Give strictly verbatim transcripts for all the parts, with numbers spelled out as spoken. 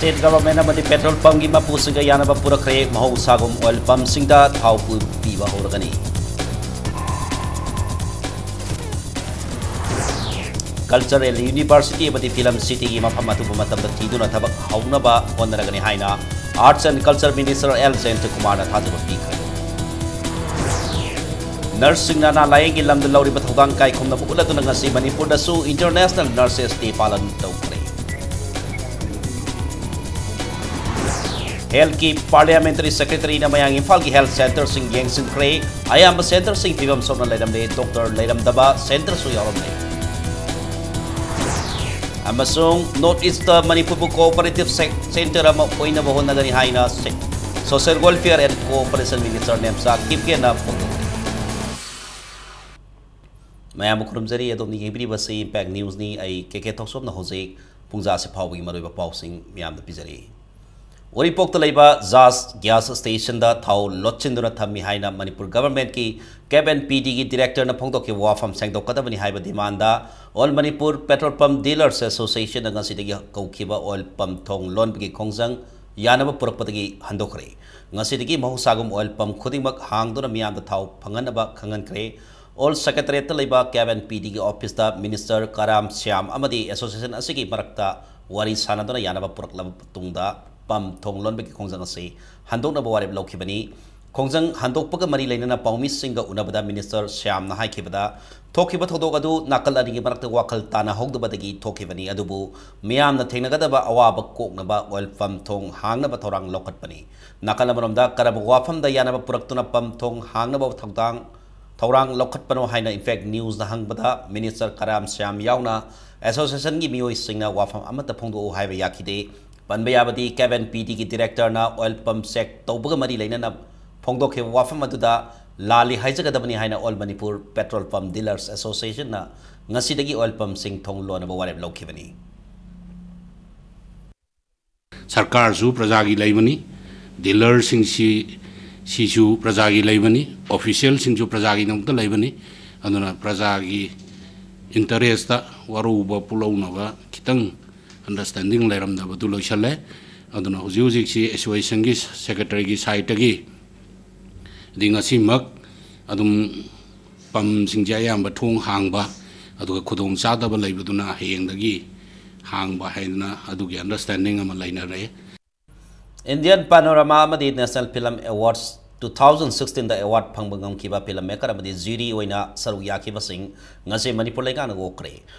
State government ꯑꯃꯗꯤ petrol pumpꯀꯤ ꯃꯄꯨꯁꯤꯡꯒ ꯌꯥꯅꯕ ꯄꯨꯔꯛꯈ꯭ꯔꯦ꯫ ꯃꯍꯧꯁꯥꯒꯨꯝ oil pumpꯁꯤꯡꯗ ꯊꯥꯎ ꯄꯨ-, ꯄꯤꯕ ꯍꯧꯔꯒꯅꯤ꯫ Cultural University ꯑꯃꯗꯤ Film Cityꯒꯤ ꯃꯐꯝ ꯑꯊꯨꯕ ꯃꯇꯝꯗ ꯊꯤꯗꯨꯅ ꯊꯕꯛ ꯍꯧꯅꯕ ꯍꯣꯠꯅꯔꯒꯅꯤ ꯍꯥꯏꯅ Arts and Culture Minister L ꯖꯌꯟꯇꯀꯨꯃꯥꯔꯅ ꯊꯥꯖꯕ ꯄꯤꯈ꯭ꯔꯦ꯫ Nurseꯁꯤꯡꯅ ꯑꯅꯥ ꯂꯥꯌꯦꯡꯒꯤ ꯂꯝꯗ ꯂꯧꯔꯤꯕ ꯊꯧꯗꯥꯡ ꯀꯥꯏꯈꯨꯝꯅꯕ ꯎꯠꯂꯗꯨꯅ ꯉꯁꯤ ꯃꯅꯤꯄꯨꯔꯗꯁꯨ International Nurses Day ꯄꯥꯂꯟ ꯇꯧꯈ꯭ꯔꯦ꯫ Healthꯀꯤ Parliamentary Secretaryꯅ ꯃꯌꯥꯡ ꯏꯝꯐꯥꯜꯒꯤ health centreꯁꯤꯡ ꯌꯦꯡꯁꯤꯟꯈ꯭ꯔꯦ꯫ ꯑꯌꯥꯝꯕ centreꯁꯤꯡ ꯐꯤꯕꯝ ꯁꯣꯛꯅ ꯂꯩꯔꯝꯂꯦ, doctor ꯂꯩꯔꯝꯗꯕ centreꯁꯨ ꯌꯥꯎꯔꯝꯂꯦ꯫ ꯑꯃꯁꯨꯡ North Eastꯇ ꯃꯅꯤꯄꯨꯔꯕꯨ cooperative sec-, centre ꯑꯃ ꯑꯣꯏꯅꯕ ꯍꯣꯠꯅꯒꯅꯤ ꯍꯥꯏꯅ se-, Social Welfare and Cooperation Minister Nemcha ꯀꯤꯞꯒꯦꯅ ꯐꯣꯡꯗꯣꯛꯈꯤ꯫ ꯃꯌꯥꯝꯕꯨ ꯈꯨꯔꯨꯝꯖꯔꯤ꯫ ꯑꯗꯣꯝꯅ ꯌꯦꯡꯕꯤꯔꯤꯕꯁꯤ Impact Newsꯅꯤ꯫ ꯑꯩ ꯀꯦ ꯀꯦ ꯊꯣꯛꯆꯣꯝꯅ ꯍꯧꯖꯤꯛ ꯄꯨꯡꯖꯥ ꯑꯁꯤ ꯐꯥꯎꯕꯒꯤ ꯃꯔꯨꯑꯣꯏꯕ ꯄꯥꯎꯁꯤꯡ ꯃꯤꯌꯥꯝꯗ ꯄꯤꯖꯔꯤ꯫ ꯎꯔꯤꯄꯣꯛꯇ ꯂꯩꯕ ꯖꯥꯁ gas stationꯗ ꯊꯥꯎ ꯂꯣꯠꯁꯤꯟꯗꯨꯅ ꯊꯝꯃꯤ ꯍꯥꯏꯅ ꯃꯅꯤꯄꯨꯔ governmentꯀꯤ Cap and Pdꯒꯤ directorꯅ ꯐꯣꯡꯗꯣꯛꯈꯤꯕ ꯋꯥꯐꯝ ꯁꯦꯡꯗꯣꯛꯀꯗꯕꯅꯤ ꯍꯥꯏꯕ demandꯗ All Manipur Petrol Pump Dealers Associationꯅ ꯉꯁꯤꯗꯒꯤ ꯀꯧꯈꯤꯕ oil pump ꯊꯣꯡ ꯂꯣꯟꯕꯒꯤ ꯈꯣꯡꯖꯪ ꯌꯥꯅꯕ ꯄꯨꯔꯛꯄꯗꯒꯤ ꯍꯟꯗꯣꯛꯈ꯭ꯔꯦ꯫ ꯉꯁꯤꯗꯒꯤ ꯃꯍꯧꯁꯥꯒꯨꯝ oil pump ꯈꯨꯗꯤꯡꯃꯛ ꯍꯥꯡꯗꯨꯅ ꯃꯤꯌꯥꯝꯗ ꯊꯥꯎ ꯐꯪꯍꯟꯅꯕ ꯈꯪꯍꯟꯈ꯭ꯔꯦ꯫ All Secretariatꯇ ꯂꯩꯕ Cap and Pdꯒꯤ officeꯇ Minister ꯀꯔꯥꯝ ꯁ꯭ꯌꯥꯝ ꯑꯃꯗꯤ association ꯑꯁꯤꯒꯤ ꯃꯔꯛꯇ ꯋꯥꯔꯤ ꯁꯥꯟꯅꯗꯨꯅ ꯌꯥꯅꯕ ꯄꯨꯔꯛꯂꯕ ꯃꯇꯨꯡꯗ pump ꯊꯣꯡ ꯂꯣꯟꯕꯒꯤ ꯈꯣꯡꯖꯪ ꯑꯁꯤ ꯍꯟꯗꯣꯛꯅꯕ ꯋꯥꯔꯦꯞ ꯂꯧꯈꯤꯕꯅꯤ꯫ ꯈꯣꯡꯖꯪ ꯍꯟꯗꯣꯛꯄꯒ ꯃꯔꯤ ꯂꯩꯅꯅ ꯄꯥꯎꯃꯤꯁꯤꯡꯒ ꯎꯅꯕꯗ Minister ꯁ꯭ꯌꯥꯝꯅ ꯍꯥꯏꯈꯤꯕꯗ, ꯊꯣꯛꯈꯤꯕ ꯊꯧꯗꯣꯛ ꯑꯗꯨ ꯅꯥꯀꯜ ꯑꯅꯤꯒꯤ ꯃꯔꯛꯇ ꯋꯥꯈꯜ ꯇꯥꯅꯍꯧꯗꯕꯗꯒꯤ ꯊꯣꯛꯈꯤꯕꯅꯤ, ꯑꯗꯨꯕꯨ ꯃꯤꯌꯥꯝꯅ ꯊꯦꯡꯅꯒꯗꯕ ꯑꯋꯥꯕ ꯀꯣꯛꯅꯕ oil pump ꯊꯣꯡ ꯍꯥꯡꯅꯕ ꯊꯧꯔꯥꯡ ꯂꯧꯈꯠꯄꯅꯤ꯫ ꯅꯥꯀꯜ ꯑꯃꯔꯣꯝꯗ ꯀꯔꯝꯕ ꯋꯥꯐꯝꯗ ꯌꯥꯅꯕ ꯄꯨꯔꯛꯇꯨꯅ pump ꯊꯣꯡ ꯍꯥꯡꯅꯕ ꯊꯧꯗꯥꯡ, ꯊꯧꯔꯥꯡ ꯂꯧꯈꯠꯄꯅꯣ ꯍꯥꯏꯅ Impact Newsꯅ ꯍꯪꯕꯗ, Minister ꯀꯔꯥꯝ ꯁ꯭ꯌꯥꯝ ꯌꯥꯎꯅ associationꯒꯤ ꯃꯤꯑꯣꯏꯁꯤꯡꯅ ꯋꯥꯐꯝ ꯑꯃꯠꯇ ꯐꯣꯡꯗꯣꯛꯎ ꯍꯥꯏꯕ ꯌꯥꯈꯤꯗꯦ꯫ ꯄꯟꯕ ꯌꯥꯕꯗꯤ, Cap and Pdꯒꯤ directorꯅ oil pump check ꯇꯧꯕꯒ ꯃꯔꯤ ꯂꯩꯅꯅ ꯐꯣꯡꯗꯣꯛꯈꯤꯕ ꯋꯥꯐꯝ ꯑꯗꯨꯗ ꯂꯥꯜꯂꯤ ꯍꯥꯏꯖꯒꯗꯕꯅꯤ ꯍꯥꯏꯅ All Manipur Petrol Pump Dealers Associationꯅ ꯉꯁꯤꯗꯒꯤ oil pumpꯁꯤꯡ ꯊꯣꯡ ꯂꯣꯟꯅꯕ ꯋꯥꯔꯦꯞ ꯂꯧꯈꯤꯕꯅꯤ꯫ ꯁꯔꯀꯥꯔꯁꯨ ꯄ꯭ꯔꯖꯥꯒꯤ ꯂꯩꯕꯅꯤ, dealerꯁꯤꯡꯁꯤ, ꯁꯤꯁꯨ ꯄ꯭ꯔꯖꯥꯒꯤ ꯂꯩꯕꯅꯤ, officialꯁꯤꯡꯁꯨ ꯄ꯭ꯔꯖꯥꯒꯤꯗꯃꯛꯇ ꯂꯩꯕꯅꯤ꯫ ꯑꯗꯨꯅ ꯄ꯭ꯔꯖꯥꯒꯤ interestꯇ ꯋꯥꯔꯧꯕ ꯄꯨꯛꯂꯧꯅꯕ ꯈꯤꯇꯪ ꯑꯟꯗꯔꯁ꯭ꯇꯦꯟꯗꯤꯡ ꯂꯩꯔꯝꯗꯕꯗꯨ ꯂꯣꯏꯁꯜꯂꯦ꯫ ꯑꯗꯨꯅ ꯍꯧꯖꯤꯛ ꯍꯧꯖꯤꯛꯁꯤ ꯑꯦꯁꯣꯁꯤꯌꯦꯁꯟꯒꯤ ꯁꯦꯀ꯭ꯔꯦꯇꯔꯤꯒꯤ ꯁꯥꯏꯠꯇꯒꯤ ꯗꯤ ꯉꯁꯤꯃꯛ ꯑꯗꯨꯝ ꯄꯝꯁꯤꯡꯁꯦ ꯑꯌꯥꯝꯕ ꯊꯣꯡ ꯍꯥꯡꯕ, ꯑꯗꯨꯒ ꯈꯨꯗꯣꯡ ꯆꯥꯗꯕ ꯂꯩꯕꯗꯨꯅ ꯍꯌꯦꯡꯗꯒꯤ ꯍꯥꯡꯕ ꯍꯥꯏꯗꯅ ꯑꯗꯨꯒꯤ ꯑꯟꯗꯔꯁ꯭ꯇꯦꯟꯗꯤꯡ ꯑꯃ ꯂꯩꯅꯔꯦ꯫ Indian Panorama ꯑꯃꯗꯤ National Film Awards two thousand sixteen-ꯗ ꯑꯦꯋꯥꯔꯗ ꯐꯪꯕ ꯉꯝꯈꯤꯕ ꯐꯤꯂꯝ ꯃꯦꯀꯔ ꯑꯃꯗꯤ ꯖꯨꯔꯤ ꯑꯣꯏꯅ ꯁꯔꯨꯛ ꯌꯥꯈꯤꯕꯁꯤꯡ ꯉꯁꯤ ꯃꯅꯤꯄꯨꯔ ꯂꯩꯉꯥꯛꯅ ꯑꯣꯛꯈ꯭ꯔꯦ꯫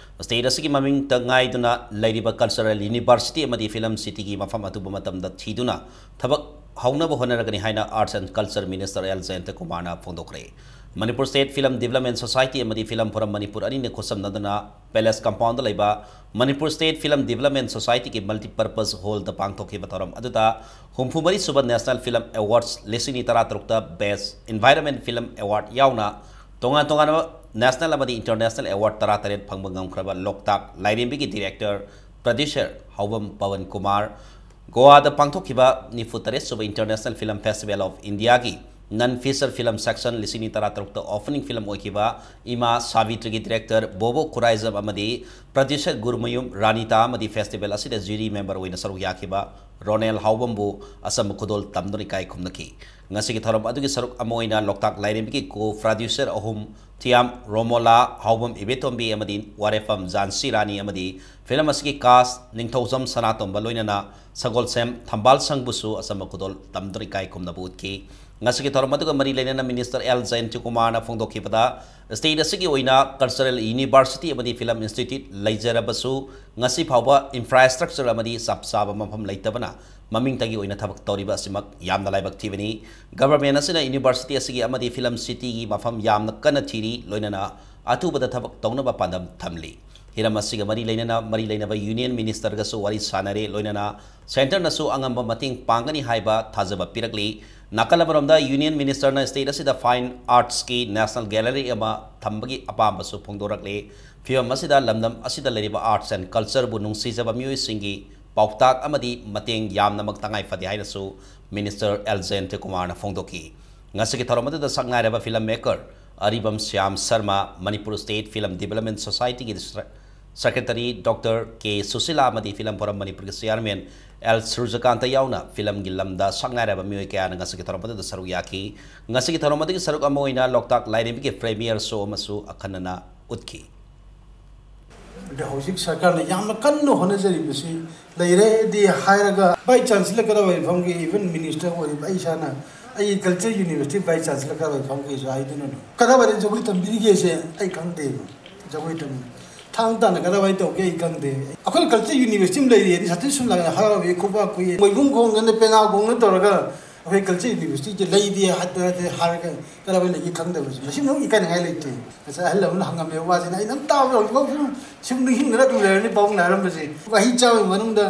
ꯁ꯭ꯇꯦꯠ ꯑꯁꯤꯒꯤ ꯃꯃꯤꯡꯇ ꯉꯥꯏꯗꯨꯅ ꯂꯩꯔꯤꯕ ꯀꯜꯆꯔꯦꯜ ꯌꯨꯅꯤꯚꯔꯁꯤꯇꯤ ꯑꯃꯗꯤ ꯐꯤꯂꯝ ꯁꯤꯇꯤꯒꯤ ꯃꯐꯝ ꯑꯊꯨꯕ ꯃꯇꯝꯗ ꯊꯤꯗꯨꯅ ꯊꯕꯛ ꯍꯧꯅꯕ ꯍꯣꯠꯅꯔꯒꯅꯤ ꯍꯥꯏꯅ arts and culture minister L Jayanta ꯀꯨꯃꯥꯔꯅ ꯐꯣꯡꯗꯣꯛꯈ꯭ꯔꯦ꯫ Manipur state film development society ꯑꯃꯗꯤ ꯐꯤꯂꯝ ꯐꯣꯔꯝ ꯃꯅꯤꯄꯨꯔ ꯑꯅꯤꯅ ꯈꯨꯠꯁꯝꯅꯗꯨꯅ ꯄꯦꯂꯦꯁ ꯀꯝꯄꯥꯎꯟꯗ ꯂꯩꯕ ꯃꯅꯤꯄꯨꯔ ꯁ꯭ꯇꯦꯠ ꯐꯤꯂꯝ ꯗꯤꯕꯦꯂꯞꯃꯦꯟ ꯁꯣꯁꯥꯏꯇꯤꯒꯤ ꯃꯜꯇꯤꯄꯔꯄꯁ ꯍꯣꯜꯗ ꯄꯥꯡꯊꯣꯛꯈꯤꯕ ꯊꯧꯔꯝ ꯑꯗꯨꯗ ꯍꯨꯝꯐꯨ ꯃꯔꯤ ꯁꯨꯕ ꯅꯦꯁꯅꯦꯜ ꯐꯤꯂꯝ ꯑꯦꯋꯥꯔꯗꯁ ꯂꯤꯁꯤꯡ ꯑꯅꯤ ꯇꯔꯥꯇꯔꯨꯛꯇ ꯕꯦꯁ ꯏꯟꯚꯥꯏꯔꯟꯃꯦꯟ ꯐꯤꯂꯝ ꯑꯦꯋꯥꯔꯗ ꯌꯥꯎꯅ ꯇꯣꯉꯥꯟ ꯇꯣꯉꯥꯟꯕ ꯅꯦꯁꯅꯦꯜ ꯑꯃꯗꯤ ꯏꯟꯇꯔꯅꯦꯁꯅꯦꯜ ꯑꯦꯋꯥꯔꯗ ꯇꯔꯥꯇꯔꯦꯠ ꯐꯪꯕ ꯉꯝꯈ꯭ꯔꯕ ꯂꯣꯛꯇꯥꯛ ꯂꯥꯏꯔꯦꯝꯕꯤꯒꯤ ꯗꯤꯔꯦꯛꯇꯔ, ꯄ꯭ꯔꯗ꯭ꯌꯨꯁꯔ ꯍꯥꯎꯕꯝ ꯄꯋꯟ ꯀꯨꯃꯥꯔ, ꯒꯣꯋꯥꯗ ꯄꯥꯡꯊꯣꯛꯈꯤꯕ ꯅꯤꯐꯨ ꯇꯔꯦꯠ ꯁꯨꯕ ꯏꯟꯇꯔꯅꯦꯁꯅꯦꯜ ꯐꯤꯂꯝ ꯐꯦꯁꯇꯤꯚꯦꯜ ꯑꯣꯐ ꯏꯟꯗꯤꯌꯥꯒꯤ ꯅꯟ ꯐꯤꯆꯔ ꯐꯤꯂꯝ ꯁꯦꯛꯁꯟ ꯂꯤꯁꯤꯡ ꯑꯅꯤ ꯇꯔꯥꯇꯔꯨꯛꯇ ꯑꯣꯄꯅꯤꯡ ꯐꯤꯂꯝ ꯑꯣꯏꯈꯤꯕ ꯏꯃꯥ ꯁꯥꯕꯤꯇ꯭ꯔꯤꯒꯤ ꯗꯤꯔꯦꯛꯇꯔ ꯕꯣꯕꯣ ꯈꯨꯔꯥꯏꯖꯝ ꯑꯃꯗꯤ ꯄ꯭ꯔꯗ꯭ꯌꯨꯁꯔ ꯒꯨꯔꯨꯃꯌꯨꯝ ꯔꯥꯅꯤꯇꯥ ꯑꯃꯗꯤ ꯐꯦꯁꯇꯤꯚꯦꯜ ꯑꯁꯤꯗ ꯖꯨꯔꯤ ꯃꯦꯝꯕꯔ ꯑꯣꯏꯅ ꯁꯔꯨꯛ ꯌꯥꯈꯤꯕ ꯔꯣꯅꯦꯜ ꯍꯥꯎꯕꯝꯕꯨ ꯑꯆꯝꯕ ꯈꯨꯗꯣꯜ ꯇꯝꯗꯨꯅ ꯏꯀꯥꯏ ꯈꯨꯝꯅꯈꯤ꯫ ꯉꯁꯤꯒꯤ ꯊꯧꯔꯝ ꯑꯗꯨꯒꯤ ꯁꯔꯨꯛ ꯑꯃ ꯑꯣꯏꯅ ꯂꯣꯛꯇꯥꯛ ꯂꯥꯏꯔꯦꯝꯕꯤꯒꯤ ꯀꯣ ꯄ꯭ꯔꯗ꯭ꯌꯨꯁꯔ ꯑꯍꯨꯝ, ꯊꯤꯌꯥꯝ ꯔꯣꯃꯣꯂꯥ, ꯍꯥꯎꯕꯝ ꯏꯕꯦꯇꯣꯝꯕꯤ ꯑꯃꯗꯤ ꯋꯥꯔꯦꯐꯝ ꯖꯥꯟꯁꯤ ꯔꯥꯅꯤ ꯑꯃꯗꯤ ꯐꯤꯂꯝ ꯑꯁꯤꯒꯤ ꯀꯥꯁ ꯅꯤꯡꯊꯧꯖꯝ ꯁꯅꯥꯇꯣꯝꯕ ꯂꯣꯏꯅꯅ ꯁꯒꯣꯜꯁꯦꯝ ꯊꯝꯕꯥꯜ ꯁꯪꯕꯨꯁꯨ ꯑꯆꯝꯕ ꯈꯨꯗꯣꯜ ꯇꯝꯗꯨꯅ ꯏꯀꯥꯏ ꯈꯨꯝꯅꯕ ꯎꯠꯈꯤ꯫ ꯉꯁꯤꯒꯤ ꯊꯧꯔꯝ ꯑꯗꯨꯒ ꯃꯔꯤ ꯂꯩꯅꯅ ꯃꯤꯅꯤꯁꯇꯔ ꯑꯦꯜ ꯖꯌꯟꯇꯀꯨꯃꯥꯔꯅ ꯐꯣꯡꯗꯣꯛꯈꯤꯕꯗ, ꯁ꯭ꯇꯦꯠ ꯑꯁꯤꯒꯤ ꯑꯣꯏꯅ ꯀꯜꯆꯔꯦꯜ ꯌꯨꯅꯤꯚꯔꯁꯤꯇꯤ ꯑꯃꯗꯤ ꯐꯤꯂꯝ ꯏꯟꯁꯇꯤꯇ꯭ꯌꯨꯠ ꯂꯩꯖꯔꯕꯁꯨ ꯉꯁꯤ ꯐꯥꯎꯕ ꯏꯟꯐ꯭ꯔꯥꯁ꯭ꯇ꯭ꯔꯛꯆꯔ ꯑꯃꯗꯤ ꯆꯞ ꯆꯥꯕ ꯃꯐꯝ ꯂꯩꯇꯕꯅ ꯃꯃꯤꯡꯇꯒꯤ ꯑꯣꯏꯅ ꯊꯕꯛ ꯇꯧꯔꯤꯕ ꯑꯁꯤꯃꯛ ꯌꯥꯝꯅ ꯂꯥꯏꯕꯛ ꯊꯤꯕꯅꯤ꯫ ꯒꯚꯔꯟꯃꯦꯟꯠ ꯑꯁꯤꯅ ꯌꯨꯅꯤꯚꯔꯁꯤꯇꯤ ꯑꯁꯤꯒꯤ ꯑꯃꯗꯤ ꯐꯤꯂꯝ ꯁꯤꯇꯤꯒꯤ ꯃꯐꯝ ꯌꯥꯝꯅ ꯀꯟꯅ ꯊꯤꯔꯤ, ꯂꯣꯏꯅꯅ ꯑꯊꯨꯕꯗ ꯊꯕꯛ ꯇꯧꯅꯕ ꯄꯥꯟꯗꯝ ꯊꯝꯂꯤ꯫ ꯍꯤꯔꯝ ꯑꯁꯤꯒ ꯃꯔꯤ ꯂꯩꯅꯅ, ꯃꯔꯤ ꯂꯩꯅꯕ ꯌꯨꯅꯤꯌꯟ ꯃꯤꯅꯤꯁꯇꯔꯒꯁꯨ ꯋꯥꯔꯤ ꯁꯥꯅꯔꯦ, ꯂꯣꯏꯅꯅ ꯁꯦꯟꯇꯔꯅꯁꯨ ꯑꯉꯝꯕ ꯃꯇꯦꯡ ꯄꯥꯡꯒꯅꯤ ꯍꯥꯏꯕ ꯊꯥꯖꯕ ꯄꯤꯔꯛꯂꯤ꯫ ꯅꯥꯀꯜ ꯑꯃꯔꯣꯝꯗ ꯌꯨꯅꯤꯌꯟ ꯃꯤꯅꯤꯁꯇꯔꯅ ꯁ꯭ꯇꯦꯠ ꯑꯁꯤꯗ ꯐꯥꯏꯟ ꯑꯥꯔꯠꯁꯀꯤ ꯅꯦꯁꯅꯦꯜ ꯒꯦꯂꯔꯤ ꯑꯃ ꯊꯝꯕꯒꯤ ꯑꯄꯥꯝꯕꯁꯨ ꯐꯣꯡꯗꯣꯔꯛꯂꯤ꯫ ꯐꯤꯕꯝ ꯑꯁꯤꯗ ꯂꯝꯗꯝ ꯑꯁꯤꯗ ꯂꯩꯔꯤꯕ ꯑꯥꯔꯠꯁ ꯑꯦꯟ ꯀꯜꯆꯔꯕꯨ ꯅꯨꯡꯁꯤꯖꯕ ꯃꯤꯑꯣꯏꯁꯤꯡꯒꯤ ꯄꯥꯎꯇꯥꯛ ꯑꯃꯗꯤ ꯃꯇꯦꯡ ꯌꯥꯝꯅꯃꯛ ꯇꯉꯥꯏ ꯐꯗꯦ ꯍꯥꯏꯅꯁꯨ ꯃꯤꯅꯤꯁꯇꯔ ꯑꯦꯜ ꯖꯌꯟꯇꯀꯨꯃꯥꯔꯅ ꯐꯣꯡꯗꯣꯛꯈꯤ꯫ ꯉꯁꯤꯒꯤ ꯊꯧꯔꯝ ꯑꯗꯨꯗ ꯁꯛꯅꯥꯏꯔꯕ film maker Aribam Syam Sharma, Manipur state film development ꯁꯣꯁꯥꯏꯇꯤꯒꯤ ꯗꯤꯁꯇ꯭ꯔ-, Secretary Doctor K Susila ꯑꯃꯗꯤ Film Forum ꯃꯅꯤꯄꯨꯔꯒꯤ Chairman L ꯁꯨꯔꯖꯀꯥꯟꯇ ꯌꯥꯎꯅ film ꯒꯤ ꯂꯝꯗ ꯁꯛꯅꯥꯏꯔꯕ ꯃꯤꯑꯣꯏ ꯀꯌꯥꯅ ꯉꯁꯤꯒꯤ ꯊꯧꯔꯝ ꯑꯗꯨꯗ ꯁꯔꯨꯛ ꯌꯥꯈꯤ꯫ ꯉꯁꯤꯒꯤ ꯊꯧꯔꯝ ꯑꯗꯨꯒꯤ ꯁꯔꯨꯛ ꯑꯃ ꯑꯣꯏꯅ ꯂꯣꯛꯇꯥꯛ ꯂꯥꯏꯔꯦꯝꯕꯤꯒꯤ premiere show ꯑꯃꯁꯨ ꯑꯈꯟꯅꯅ ꯎꯠꯈꯤ꯫ ꯑꯗ ꯍꯧꯖꯤꯛ ꯁꯔꯀꯥꯔꯅ ꯌꯥꯝꯅ ꯀꯟꯅ ꯍꯣꯠꯅꯖꯔꯤꯕꯁꯤ ꯂꯩꯔꯦꯗꯤ ꯍꯥꯏꯔꯒ Vice Chancellor ꯀꯗꯥꯏꯋꯥꯏ ꯐꯝꯒꯦ, even Minister ꯑꯣꯏꯔꯤꯕ ꯑꯩ ꯏꯁꯥꯅ ꯑꯩꯒꯤ Culture University Vice Chancellor ꯀꯗꯥꯏꯋꯥꯏ ꯐꯝꯒꯦꯁꯨ ꯍꯥꯏꯗꯨꯅꯅꯦ꯫ ꯀꯗꯥꯏꯋꯥꯏꯗ ꯖꯒꯣꯏ ꯇꯝꯕꯤꯔꯤꯒꯦꯁꯦ ꯑꯩ ꯈꯪꯗꯦꯕ꯫ ꯖꯒꯣꯏ ꯇꯝ ꯊꯥꯡ ꯇꯥꯅ ꯀꯗꯥꯏꯋꯥꯏ ꯇꯧꯒꯦ ꯑꯩ ꯈꯪꯗꯦ꯫ ꯑꯩꯈꯣꯏ Culture University ꯑꯃ ꯂꯩꯔꯤꯗꯤ ꯁꯥꯊꯤ ꯁꯨꯝ ꯂꯥꯛꯑꯦ, ꯍꯔꯥꯎꯏ, ꯈꯨꯕꯥꯛ ꯈꯨꯏ, ꯃꯣꯏꯕꯨꯡ ꯈꯣꯡꯗꯅ ꯄꯦꯅꯥ ꯈꯣꯡꯅ ꯇꯧꯔꯒ ꯑꯩꯈꯣꯏ Culture University ꯁꯦ ꯂꯩꯗꯤ ꯍꯥꯏ-, ꯍꯥꯏꯔꯒ ꯀꯗꯥꯏꯋꯥꯏ ꯂꯩꯒꯦ ꯈꯪꯗꯕꯁꯦ꯫ ꯃꯁꯤꯃꯨꯛ ꯏꯀꯥꯏꯅꯤꯡꯉꯥꯏ ꯂꯩꯇꯦ꯫ ꯉꯁꯥꯏ ꯑꯍꯜ ꯑꯃꯅ ꯍꯪꯉꯝꯃꯦ ꯋꯥꯁꯤꯅ, ꯑꯩ ꯑꯗꯨꯝ ꯇꯥꯕꯗ ꯍꯧꯖꯤꯛꯐꯥꯎ ꯁꯨꯝ, ꯁꯨꯝ ꯅꯤꯡꯁꯤꯡꯗꯅ ꯑꯗꯨꯝ ꯂꯩꯔꯅꯤ ꯄꯥꯕꯨꯡꯅ ꯍꯥꯏꯔꯝꯕꯁꯦ꯫ ꯋꯥꯍꯩ ꯆꯥꯝꯃꯒꯤ ꯃꯅꯨꯡꯗ,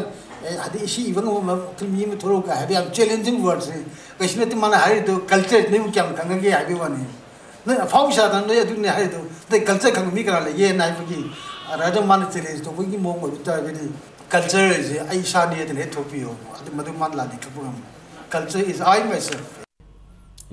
ꯑꯦ, ꯍꯥꯏꯗꯤ ꯏꯁꯩ ꯏꯕ ꯉꯝꯕ ꯃꯈꯜ ꯃꯤ ꯑꯃ ꯊꯣꯛꯂꯛꯎ ꯀꯥꯏ ꯍꯥꯏꯕ ꯌꯥꯝ challenging word ꯁꯦ꯫ ꯀꯩꯁꯨ ꯅꯠꯇꯦ ꯃꯥꯅ ꯍꯥꯏꯔꯤꯗꯣ, culture ꯅꯣꯏꯕꯨ ꯀꯌꯥꯝ ꯈꯪꯉꯒꯦ ꯍꯥꯏꯕꯒꯤ ꯋꯥꯅꯤ꯫ ꯅꯣꯏ ꯑꯐꯥꯎ ꯁꯥꯗꯅ ꯅꯣꯏ ꯑꯗꯨꯅꯦ ꯍꯥꯏꯔꯤꯗꯣ, ꯅꯣꯏ culture ꯈꯪꯕ ꯃꯤ ꯀꯅꯥ ꯂꯩꯒꯦꯅ ꯍꯥꯏꯕꯒꯤ ꯑꯗꯨꯃꯥꯏꯅ ꯃꯥꯅ challenge ꯇꯧꯕꯒꯤ ꯃꯑꯣꯡ ꯑꯣꯏꯕ ꯇꯥꯔꯒꯗꯤ, culture ꯍꯥꯏꯁꯦ ꯑꯩ ꯏꯁꯥꯅꯤ ꯑꯗꯨꯅ ꯍꯦꯛ ꯊꯣꯛꯄꯤꯌꯣ꯫ ꯑꯗꯨ ꯃꯗꯨ ꯃꯥꯅ ꯂꯥꯟꯅ ꯈꯪꯕ ꯉꯝꯃꯣꯏ꯫ Culture is I myself꯫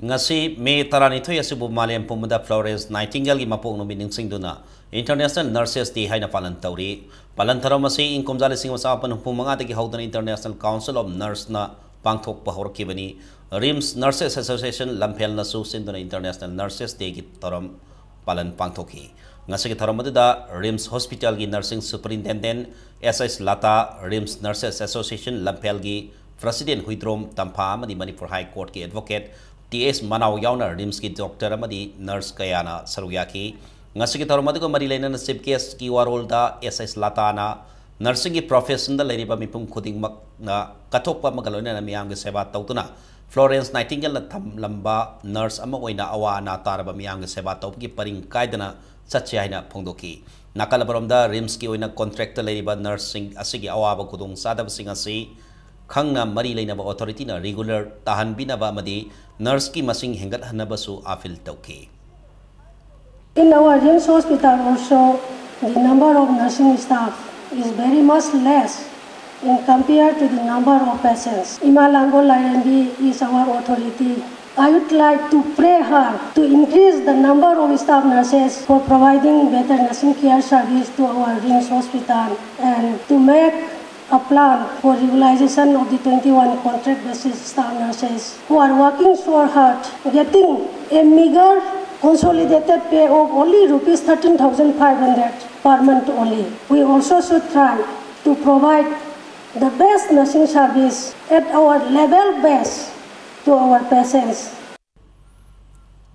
ꯉꯁꯤ ꯃꯦ ꯇꯔꯥꯅꯤꯊꯣꯏ ꯑꯁꯤꯕꯨ ꯃꯥꯂꯦꯝ ꯄꯨꯝꯕꯗ Florence Nightingale ꯒꯤ ꯃꯄꯣꯛ ꯅꯨꯃꯤꯠ ꯅꯤꯡꯁꯤꯡꯗꯨꯅ International Nurses Day ꯍꯥꯏꯅ ꯄꯥꯂꯟ ꯇꯧꯔꯤ꯫ ꯄꯥꯂꯟ ꯊꯧꯔꯝ ꯑꯁꯤ ꯏꯪ ꯀꯨꯝꯖꯥ ꯂꯤꯁꯤꯡ ꯑꯃ ꯆꯃꯥꯄꯟ ꯍꯨꯝꯐꯨ ꯃꯉꯥꯗꯒꯤ ꯍꯧꯗꯨꯅ International Council of Nurse ꯅ ꯄꯥꯡꯊꯣꯛꯄ ꯍꯧꯔꯛꯈꯤꯕꯅꯤ꯫ RIMS Nurses Association ꯂꯝꯐꯦꯜꯅꯁꯨ ꯁꯤꯟꯗꯨꯅ International Nurses Day ꯒꯤ ꯊꯧꯔꯝ ꯄꯥꯂꯟ ꯄꯥꯡꯊꯣꯛꯈꯤ꯫ ꯉꯁꯤꯒꯤ ꯊꯧꯔꯝ ꯑꯗꯨꯗ RIMS Hospital ꯒꯤ Nursing Superintendent S S Lata, RIMS Nurses Association ꯂꯝꯐꯦꯜꯒꯤ President Huidrom ꯇꯝꯐꯥ ꯑꯃꯗꯤ ꯃꯅꯤꯄꯨꯔ High Court ꯀꯤ Advocate T S ꯃꯅꯥꯎ ꯌꯥꯎꯅ RIMS ꯀꯤ doctor ꯑꯃꯗꯤ nurse ꯀꯌꯥꯅ ꯁꯔꯨꯛ ꯌꯥꯈꯤ꯫ ꯉꯁꯤꯒꯤ ꯊꯧꯔꯝ ꯑꯗꯨꯒ ꯃꯔꯤ ꯂꯩꯅꯅ Chief Guest ꯀꯤ ꯋꯥꯔꯣꯜꯗ S S ꯂꯇꯥꯅ nursing ꯒꯤ profession ꯗ ꯂꯩꯔꯤꯕ ꯃꯤꯄꯨꯝ ꯈꯨꯗꯤꯡꯃꯛꯅ ꯀꯠꯊꯣꯛꯄ ꯑꯃꯒ ꯂꯣꯏꯅꯅ ꯃꯤꯌꯥꯝꯒꯤ ꯁꯦꯕꯥ ꯇꯧꯗꯨꯅ Florence Nightingale ꯅ ꯊꯝꯂꯝꯕ nurse ꯑꯃ ꯑꯣꯏꯅ ꯑꯋꯥ ꯑꯅꯥ ꯇꯥꯔꯕ ꯃꯤꯌꯥꯝꯒꯤ ꯁꯦꯕꯥ ꯇꯧꯕꯒꯤ ꯄꯔꯤꯡ ꯀꯥꯏꯗꯅ ꯆꯠꯁꯤ ꯍꯥꯏꯅ ꯐꯣꯡꯗꯣꯛꯈꯤ꯫ ꯅꯥꯀꯜ ꯑꯃꯔꯣꯝꯗ RIMS ꯀꯤ ꯑꯣꯏꯅ contract ꯇ ꯂꯩꯔꯤꯕ nurse ꯁꯤꯡ ꯑꯁꯤꯒꯤ ꯑꯋꯥꯕ ꯈꯨꯗꯣꯡꯆꯥꯗꯕꯁꯤꯡ ꯑꯁꯤ ꯈꯪꯅ ꯃꯔꯤ ꯂꯩꯅꯕ authority ꯅ regular ꯇꯥꯍꯟꯕꯤꯅꯕ ꯑꯃꯗꯤ nurse ꯀꯤ ꯃꯁꯤꯡ ꯍꯦꯟꯒꯠꯍꯟꯅꯕꯁꯨ appeal ꯇꯧꯈꯤ꯫ In our RIMS hospital also, the number of nursing staff is very much less in compared to the number of patients. Ima Langgol Lairembi is our authority. I would like to pray hard to increase the number of staff nurses for providing better nursing care service to our RIMS hospital and to make a plan for regularization of the twenty-one contract basis staff nurses who are working so hard, getting a meager consolidated pay of only rupees thirteen thousand five hundred per month only. We also should try to provide the best nursing service at our level best to our patients.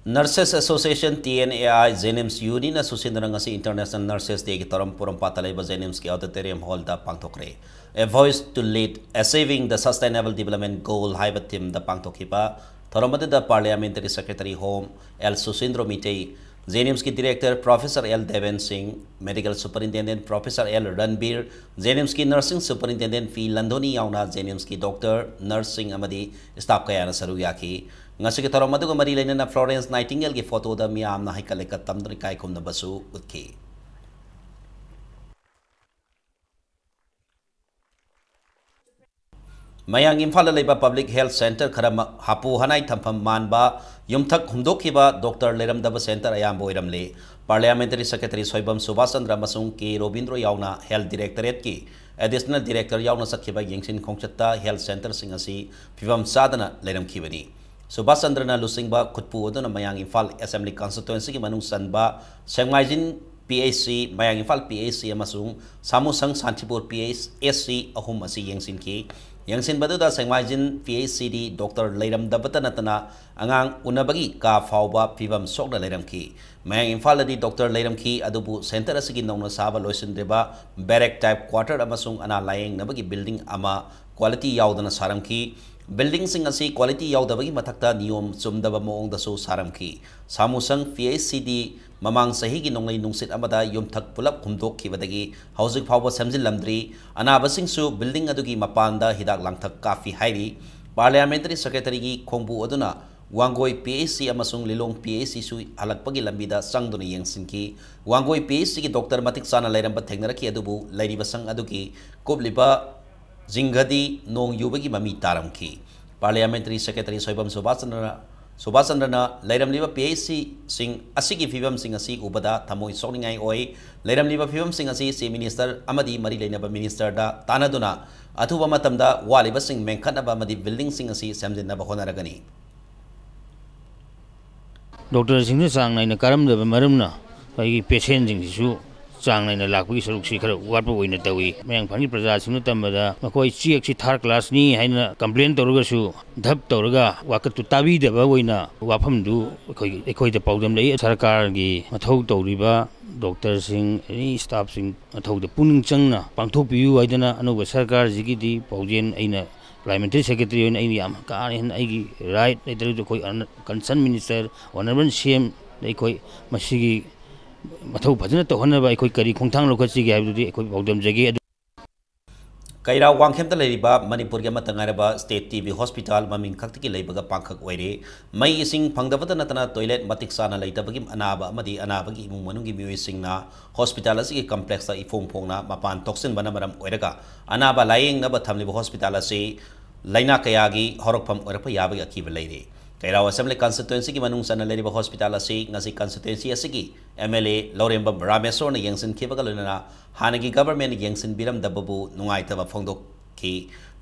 Nurses Association, TNAI, JNIMS Union ꯑꯁꯤꯅ ꯉꯁꯤ International Nurses Dayꯒꯤ ꯊꯧꯔꯝ ꯄꯣꯔꯣꯝꯄꯥꯠꯇ ꯂꯩꯕ JNIMSꯀꯤ auditorium hallꯗ ꯄꯥꯡꯊꯣꯛꯈ꯭ꯔꯦ꯫ A Voice to Lead, Achieving the Sustainable Development Goal ꯍꯥꯏꯕ themeꯗ ꯄꯥꯡꯊꯣꯛꯈꯤꯕ ꯊꯧꯔꯝ ꯑꯗꯨꯗ Parliamentary Secretary Home L Susindro Meitei, JNIMSꯀꯤ Director Professor L Deven Singh, Medical Superintendent Professor L Ranbir, JNIMSꯀꯤ Nursing Superintendent P Landhoni ꯌꯥꯎꯅ JNIMSꯀꯤ doctor, nurseꯁꯤꯡ ꯑꯃꯗꯤ staff ꯀꯌꯥꯅ ꯁꯔꯨꯛ ꯌꯥꯈꯤ꯫ ꯉꯁꯤꯒꯤ ꯊꯧꯔꯝ ꯑꯗꯨꯒ ꯃꯔꯤ ꯂꯩꯅꯅ Florence Nightingaleꯒꯤ photoꯗ ꯃꯤꯌꯥꯝꯅ ꯍꯩꯀꯠ ꯂꯩꯀꯠ ꯇꯝꯗꯨꯅ ꯏꯀꯥꯏ ꯈꯨꯝꯅꯕꯁꯨ ꯎꯠꯈꯤ꯫ ꯃꯌꯥꯡ ꯏꯝꯐꯥꯜꯗ ꯂꯩꯕ public health centre ꯈꯔꯃꯛ ꯍꯥꯄꯨ ꯍꯅꯥꯏ ꯊꯝꯐꯝ ꯃꯥꯟꯕ ꯌꯨꯝꯊꯛ ꯍꯨꯝꯗꯣꯛꯈꯤꯕ doctor ꯂꯩꯔꯝꯗꯕ centre ꯑꯌꯥꯝꯕ ꯑꯣꯏꯔꯝꯂꯤ꯫ Parliamentary Secretary ꯁꯣꯏꯕꯝ ꯁꯨꯕꯥꯁ ꯆꯟꯗ꯭ꯔ ꯑꯃꯁꯨꯡ ꯀꯦ ꯔꯣꯕꯤꯟꯗ꯭ꯔꯣ ꯌꯥꯎꯅ Health Directorateꯀꯤ Additional Director ꯌꯥꯎꯅ ꯆꯠꯈꯤꯕ ꯌꯦꯡꯁꯤꯟ ꯈꯣꯡꯆꯠꯇ health centreꯁꯤꯡ ꯑꯁꯤ ꯐꯤꯕꯝ ꯆꯥꯗꯅ ꯂꯩꯔꯝꯈꯤꯕꯅꯤ꯫ ꯁꯨꯕꯥꯁ ꯆꯟꯗ꯭ꯔꯅ ꯂꯨꯆꯤꯡꯕ ꯈꯨꯠꯄꯨ ꯑꯗꯨꯅ ꯃꯌꯥꯡ ꯏꯝꯐꯥꯜ Assembly Constituencyꯒꯤ ꯃꯅꯨꯡ ꯆꯟꯕ ꯁꯦꯡꯃꯥꯏꯖꯤꯟ PHC, ꯃꯌꯥꯡ ꯏꯝꯐꯥꯜ PHC ꯑꯃꯁꯨꯡ ꯁꯥꯃꯨꯁꯪ ꯁꯥꯟꯇꯤꯄꯨꯔ PHSC ꯑꯍꯨꯝ ꯑꯁꯤ ꯌꯦꯡꯁꯤꯟꯈꯤ꯫ ꯌꯦꯡꯁꯤꯟꯕꯗꯨꯗ ꯁꯦꯡꯃꯥꯏꯖꯤꯟ PHCꯗꯤ doctor ꯂꯩꯔꯝꯗꯕꯇ ꯅꯠꯇꯅ ꯑꯉꯥꯡ ꯎꯅꯕꯒꯤ ꯀꯥ ꯐꯥꯎꯕ ꯐꯤꯕꯝ ꯁꯣꯛꯅ ꯂꯩꯔꯝꯈꯤ꯫ ꯃꯌꯥꯡ ꯏꯝꯐꯥꯜꯗꯗꯤ doctor ꯂꯩꯔꯝꯈꯤ, ꯑꯗꯨꯕꯨ centre ꯑꯁꯤꯒꯤ ꯅꯧꯅ ꯁꯥꯕ ꯂꯣꯏꯁꯤꯟꯗ꯭ꯔꯤꯕ barrack type quarter ꯑꯃꯁꯨꯡ ꯑꯅꯥ ꯂꯥꯌꯦꯡꯅꯕꯒꯤ building ꯑꯃ quality ꯌꯥꯎꯗꯅ ꯁꯥꯔꯝꯈꯤ꯫ Buildingꯁꯤꯡ ꯑꯁꯤ quality ꯌꯥꯎꯗꯕꯒꯤ ꯃꯊꯛꯇ ꯅꯤꯌꯣꯝ ꯆꯨꯝꯗꯕ ꯃꯑꯣꯡꯗꯁꯨ ꯁꯥꯔꯝꯈꯤ꯫ ꯁꯥꯃꯨꯁꯪ PHCꯗꯤ ꯃꯃꯥꯡ ꯆꯍꯤꯒꯤ ꯅꯣꯡꯂꯩ ꯅꯨꯡꯁꯤꯠ ꯑꯃꯗ ꯌꯨꯝꯊꯛ ꯄꯨꯂꯞ ꯍꯨꯝꯗꯣꯛꯈꯤꯕꯗꯒꯤ ꯍꯧꯖꯤꯛ ꯐꯥꯎꯕ ꯁꯦꯝꯖꯤꯜꯂꯝꯗ꯭ꯔꯤ꯫ ꯑꯅꯥꯕꯁꯤꯡꯁꯨ building ꯑꯗꯨꯒꯤ ꯃꯄꯥꯟꯗ ꯍꯤꯗꯥꯛ ꯂꯥꯡꯊꯛ ꯀꯥꯞꯄꯤ ꯍꯥꯏꯔꯤ꯫ Parliamentary Secretaryꯒꯤ ꯈꯣꯡꯕꯨ ꯑꯗꯨꯅ ꯋꯥꯡꯒꯣꯏ PHC ꯑꯃꯁꯨꯡ ꯂꯤꯂꯣꯡ PHCꯁꯨ ꯍꯜꯂꯛꯄꯒꯤ ꯂꯝꯕꯤꯗ ꯆꯪꯗꯨꯅ ꯌꯦꯡꯁꯤꯟꯈꯤ꯫ ꯋꯥꯡꯒꯣꯏ PHCꯒꯤ doctor ꯃꯇꯤꯛ ꯆꯥꯅ ꯂꯩꯔꯝꯕ ꯊꯦꯡꯅꯔꯛꯈꯤ, ꯑꯗꯨꯕꯨ ꯂꯩꯔꯤꯕ ꯁꯪ ꯑꯗꯨꯒꯤ ꯀꯨꯞꯂꯤꯕ ꯖꯤꯡꯒꯗꯤ ꯅꯣꯡ ꯌꯨꯕꯒꯤ ꯃꯃꯤ ꯇꯥꯔꯝꯈꯤ꯫ Parliamentary Secretary ꯁꯣꯏꯕꯝ ꯁꯨꯕꯥꯁ ꯆꯟꯗ꯭ꯔꯅ ꯁꯨꯕꯥꯁ ꯆꯟꯗ꯭ꯔꯅ ꯂꯩꯔꯝꯂꯤꯕ ꯄꯤ ꯑꯩꯆ ꯁꯤꯁꯤꯡ ꯑꯁꯤꯒꯤ ꯐꯤꯕꯝꯁꯤꯡ ꯑꯁꯤ ꯎꯕꯗ ꯊꯃꯣꯏ ꯁꯣꯛꯅꯤꯡꯉꯥꯏ ꯑꯣꯏ꯫ ꯂꯩꯔꯝꯂꯤꯕ ꯐꯤꯕꯝꯁꯤꯡ ꯑꯁꯤ ꯆꯤꯐ ꯃꯤꯅꯤꯁꯇꯔ ꯑꯃꯗꯤ ꯃꯔꯤ ꯂꯩꯅꯕ ꯃꯤꯅꯤꯁꯇꯔꯗ ꯇꯥꯟꯅꯗꯨꯅ ꯑꯊꯨꯕ ꯃꯇꯝꯗ ꯋꯥꯠꯂꯤꯕꯁꯤꯡ ꯃꯦꯟꯈꯠꯅꯕ ꯑꯃꯗꯤ ꯕꯤꯜꯗꯤꯡꯁꯤꯡ ꯑꯁꯤ ꯁꯦꯝꯖꯤꯟꯅꯕ ꯍꯣꯠꯅꯔꯒꯅꯤ꯫ ꯗꯣꯛꯇꯔꯁꯤꯡꯅ ꯆꯥꯡ ꯅꯥꯏꯅ ꯀꯥꯔꯝꯗꯕ ꯃꯔꯝꯅ ꯑꯩꯈꯣꯏꯒꯤ ꯄꯦꯁꯦꯟꯁꯤꯡꯁꯤꯁꯨ ꯆꯥꯡ ꯅꯥꯏꯅ ꯂꯥꯛꯄꯒꯤ ꯁꯔꯨꯛꯁꯤ ꯈꯔ ꯋꯥꯠꯄ ꯑꯣꯏꯅ ꯇꯧꯏ꯫ ꯃꯌꯥꯡꯐꯥꯟꯒꯤ ꯄ꯭ꯔꯖꯥꯁꯤꯡꯅ ꯇꯝꯕꯗ ꯃꯈꯣꯏ ꯆꯦꯛꯁꯤ ꯊꯥꯔꯠ ꯀ꯭ꯂꯥꯁꯅꯤ ꯍꯥꯏꯅ ꯀꯝꯄ꯭ꯂꯦꯟ ꯇꯧꯔꯒꯁꯨ, ꯙꯞ ꯇꯧꯔꯒ ꯋꯥꯀꯠꯇꯨ ꯇꯥꯕꯤꯗꯕ ꯑꯣꯏꯅ ꯋꯥꯐꯝꯗꯨ ꯑꯩꯈꯣꯏ, ꯑꯩꯈꯣꯏꯗ ꯄꯥꯎꯗꯝꯂꯛꯏ꯫ ꯁꯔꯀꯥꯔꯒꯤ ꯃꯊꯧ ꯇꯧꯔꯤꯕ ꯗꯣꯛꯇꯔꯁꯤꯡ, ꯑꯦꯅꯤ ꯁ꯭ꯇꯥꯐꯁꯤꯡ ꯃꯊꯧꯗ ꯄꯨꯛꯅꯤꯡ ꯆꯪꯅ ꯄꯥꯡꯊꯣꯛꯄꯤꯌꯨ ꯍꯥꯏꯗꯅ ꯑꯅꯧꯕ ꯁꯔꯀꯥꯔꯁꯤꯒꯤꯗꯤ ꯄꯥꯎꯖꯦꯜ ꯑꯩꯅ ꯄꯥꯔꯂꯤꯌꯥꯃꯦꯟꯇꯔꯤ ꯁꯦꯀ꯭ꯔꯦꯇꯔꯤ ꯑꯣꯏꯅ ꯑꯩꯅ ꯌꯥꯝ ꯀꯥ ꯍꯦꯟꯅ ꯑꯩꯒꯤ ꯔꯥꯏꯠ ꯂꯩꯇ꯭ꯔꯒꯁꯨ ꯑꯩꯈꯣꯏ ꯀꯟꯁꯔꯟ ꯃꯤꯅꯤꯁꯇꯔ, ꯑꯣꯅꯔꯦꯕꯜ ꯁꯤ ꯑꯦꯝꯗ ꯑꯩꯈꯣꯏ ꯃꯁꯤꯒꯤ ꯃꯊꯧ ꯐꯖꯅ ꯇꯧꯍꯟꯅꯕ ꯑꯩꯈꯣꯏ ꯀꯔꯤ ꯈꯣꯡꯊꯥꯡ ꯂꯧꯈꯠꯁꯤꯒꯦ ꯍꯥꯏꯕꯗꯨꯗꯤ ꯑꯩꯈꯣꯏ ꯄꯥꯎꯗꯝꯖꯒꯦ꯫ ꯑꯗꯨ ꯀꯩꯔꯥꯎ ꯋꯥꯡꯈꯦꯝꯗ ꯂꯩꯔꯤꯕ ꯃꯅꯤꯄꯨꯔꯒꯤ ꯑꯃꯠꯇ ꯉꯥꯏꯔꯕ ꯁ꯭ꯇꯦꯠ ꯇꯤ ꯕꯤ ꯍꯣꯁꯄꯤꯇꯥꯜ ꯃꯃꯤꯡ ꯈꯛꯇꯒꯤ ꯂꯩꯕꯒ ꯄꯥꯡꯈꯛ ꯑꯣꯏꯔꯦ꯫ ꯃꯩ ꯏꯁꯤꯡ ꯐꯪꯗꯕꯇ ꯅꯠꯇꯅ ꯇꯣꯏꯂꯦꯠ ꯃꯇꯤꯛ ꯆꯥꯅ ꯂꯩꯇꯕꯒꯤ ꯑꯅꯥꯕ ꯑꯃꯗꯤ ꯑꯅꯥꯕꯒꯤ ꯏꯃꯨꯡ ꯃꯅꯨꯡꯒꯤ ꯃꯤꯑꯣꯏꯁꯤꯡꯅ ꯍꯣꯁꯄꯤꯇꯥꯜ ꯑꯁꯤꯒꯤ ꯀꯝꯄ꯭ꯂꯦꯛꯁꯇ ꯏꯐꯣꯡ ꯐꯣꯡꯅ ꯃꯄꯥꯟ ꯊꯣꯛꯆꯤꯟꯕꯅ ꯃꯔꯝ ꯑꯣꯏꯔꯒ ꯑꯅꯥꯕ ꯂꯥꯌꯦꯡꯅꯕ ꯊꯝꯂꯤꯕ ꯍꯣꯁꯄꯤꯇꯥꯜ ꯑꯁꯤ ꯂꯥꯏꯅꯥ ꯀꯌꯥꯒꯤ ꯍꯧꯔꯛꯐꯝ ꯑꯣꯏꯔꯛꯄ ꯌꯥꯕꯒꯤ ꯑꯀꯤꯕ ꯂꯩꯔꯤ꯫ ꯀꯩꯔꯥꯎ ꯑꯁꯦꯝꯕ꯭ꯂꯤ ꯀꯟꯁꯇꯤꯇ꯭ꯋꯦꯟꯁꯤꯒꯤ ꯃꯅꯨꯡ ꯆꯟꯅ ꯂꯩꯔꯤꯕ ꯍꯣꯁꯄꯤꯇꯥꯜ ꯑꯁꯤ ꯉꯁꯤ ꯀꯟꯁꯇꯤꯇ꯭ꯋꯦꯟꯁꯤ ꯑꯁꯤꯒꯤ ꯑꯦꯝ ꯑꯦꯜ ꯑꯦ ꯂꯧꯔꯦꯝꯕꯝ ꯔꯥꯃꯦꯁꯣꯔꯅ ꯌꯦꯡꯁꯤꯟꯈꯤꯕꯒ ꯂꯣꯏꯅꯅ ꯍꯥꯟꯅꯒꯤ ꯒꯚꯔꯟꯃꯦꯟꯠꯅ ꯌꯦꯡꯁꯤꯟꯕꯤꯔꯝꯗꯕꯕꯨ ꯅꯨꯡꯉꯥꯏꯇꯕ ꯐꯣꯡꯗꯣꯛꯈꯤ꯫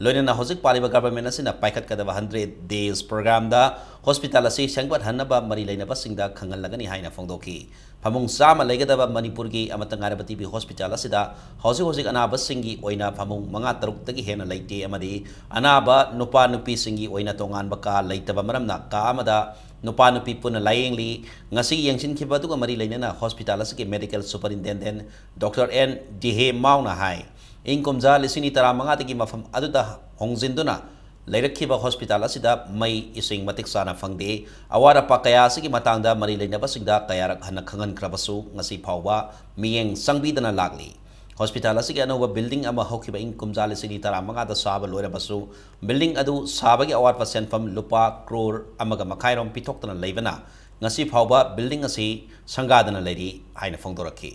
ꯂꯣꯏꯅꯅ ꯍꯧꯖꯤꯛ ꯄꯥꯜꯂꯤꯕ ꯒꯚꯔꯟꯃꯦꯟꯠ ꯑꯁꯤꯅ ꯄꯥꯏꯈꯠꯀꯗꯕ ꯍꯟꯗ꯭ꯔꯦꯠ ꯗꯦꯖ ꯄ꯭ꯔꯣꯒ꯭ꯔꯥꯝꯗ ꯍꯣꯁꯄꯤꯇꯥꯜ ꯑꯁꯤ ꯁꯦꯝꯒꯠꯍꯟꯅꯕ ꯃꯔꯤ ꯂꯩꯅꯕꯁꯤꯡꯗ ꯈꯪꯍꯜꯂꯒꯅꯤ ꯍꯥꯏꯅ ꯐꯣꯡꯗꯣꯛꯈꯤ꯫ ꯐꯃꯨꯡ ꯆꯥꯝꯃ ꯂꯩꯒꯗꯕ ꯃꯅꯤꯄꯨꯔꯒꯤ ꯑꯃꯠꯇ ꯉꯥꯏꯔꯕ ꯇꯤ ꯕꯤ ꯍꯣꯁꯄꯤꯇꯥꯜ ꯑꯁꯤꯗ ꯍꯧꯖꯤꯛ ꯍꯧꯖꯤꯛ ꯑꯅꯥꯕꯁꯤꯡꯒꯤ ꯑꯣꯏꯅ ꯐꯃꯨꯡ ꯃꯉꯥ ꯇꯔꯨꯛꯇꯒꯤ ꯍꯦꯟꯅ ꯂꯩꯇꯦ ꯑꯃꯗꯤ ꯑꯅꯥꯕ ꯅꯨꯄꯥ ꯅꯨꯄꯤꯁꯤꯡꯒꯤ ꯑꯣꯏꯅ ꯇꯣꯉꯥꯟꯕ ꯀꯥ ꯂꯩꯇꯕ ꯃꯔꯝꯅ ꯀꯥ ꯑꯃꯗ ꯅꯨꯄꯥ ꯅꯨꯄꯤ ꯄꯨꯟꯅ ꯂꯥꯌꯦꯡꯂꯤ꯫ ꯉꯁꯤ ꯌꯦꯡꯁꯤꯟꯈꯤꯕ ꯑꯗꯨꯒ ꯃꯔꯤ ꯂꯩꯅꯅ ꯍꯣꯁꯄꯤꯇꯥꯜ ꯑꯁꯤꯒꯤ ꯃꯦꯗꯤꯀꯦꯜ ꯁꯨꯄꯔꯤꯟꯇꯦꯟꯗꯦꯟꯠ ꯗꯣꯛꯇꯔ ꯑꯦꯟ ꯗꯤꯍꯦ ꯃꯥꯎꯅ ꯍꯥꯏ, ꯏꯪ ꯀꯨꯝꯖꯥ ꯂꯤꯁꯤꯡ ꯑꯅꯤ ꯇꯔꯥꯃꯉꯥꯗꯒꯤ ꯃꯐꯝ ꯑꯗꯨꯗ ꯍꯣꯡꯖꯤꯟꯗꯨꯅ ꯂꯩꯔꯛꯈꯤꯕ ꯍꯣꯁꯄꯤꯇꯥꯜ ꯑꯁꯤꯗ ꯃꯩ ꯏꯁꯤꯡ ꯃꯇꯤꯛ ꯆꯥꯅ ꯐꯪꯗꯦ꯫ ꯑꯋꯥꯠ ꯑꯄꯥ ꯀꯌꯥ ꯑꯁꯤꯒꯤ ꯃꯇꯥꯡꯗ ꯃꯔꯤ ꯂꯩꯅꯕꯁꯤꯡꯗ ꯀꯌꯥꯔꯛ ꯍꯟꯅ ꯈꯪꯍꯟꯈ꯭ꯔꯕꯁꯨ ꯉꯁꯤ ꯐꯥꯎꯕ ꯃꯤꯠꯌꯦꯡ ꯆꯪꯕꯤꯗꯅ ꯂꯥꯛꯂꯤ꯫ ꯍꯣꯁꯄꯤꯇꯥꯜ ꯑꯁꯤꯒꯤ ꯑꯅꯧꯕ ꯕꯤꯜꯗꯤꯡ ꯑꯃ ꯍꯧꯈꯤꯕ ꯏꯪ ꯀꯨꯝꯖꯥ ꯂꯤꯁꯤꯡ ꯑꯅꯤ ꯇꯔꯥꯃꯉꯥꯗ ꯁꯥꯕ ꯂꯣꯏꯔꯕꯁꯨ, ꯕꯤꯜꯗꯤꯡ ꯑꯗꯨ ꯁꯥꯕꯒꯤ ꯑꯋꯥꯠꯄ ꯁꯦꯟꯐꯝ ꯂꯨꯄꯥ ꯀ꯭ꯔꯣꯔ ꯑꯃꯒ ꯃꯈꯥꯏꯔꯣꯝ ꯄꯤꯊꯣꯛꯇꯅ ꯂꯩꯕꯅ ꯉꯁꯤ ꯐꯥꯎꯕ ꯕꯤꯜꯗꯤꯡ ꯑꯁꯤ ꯁꯪꯒꯥꯗꯅ ꯂꯩꯔꯤ ꯍꯥꯏꯅ ꯐꯣꯡꯗꯣꯔꯛꯈꯤ꯫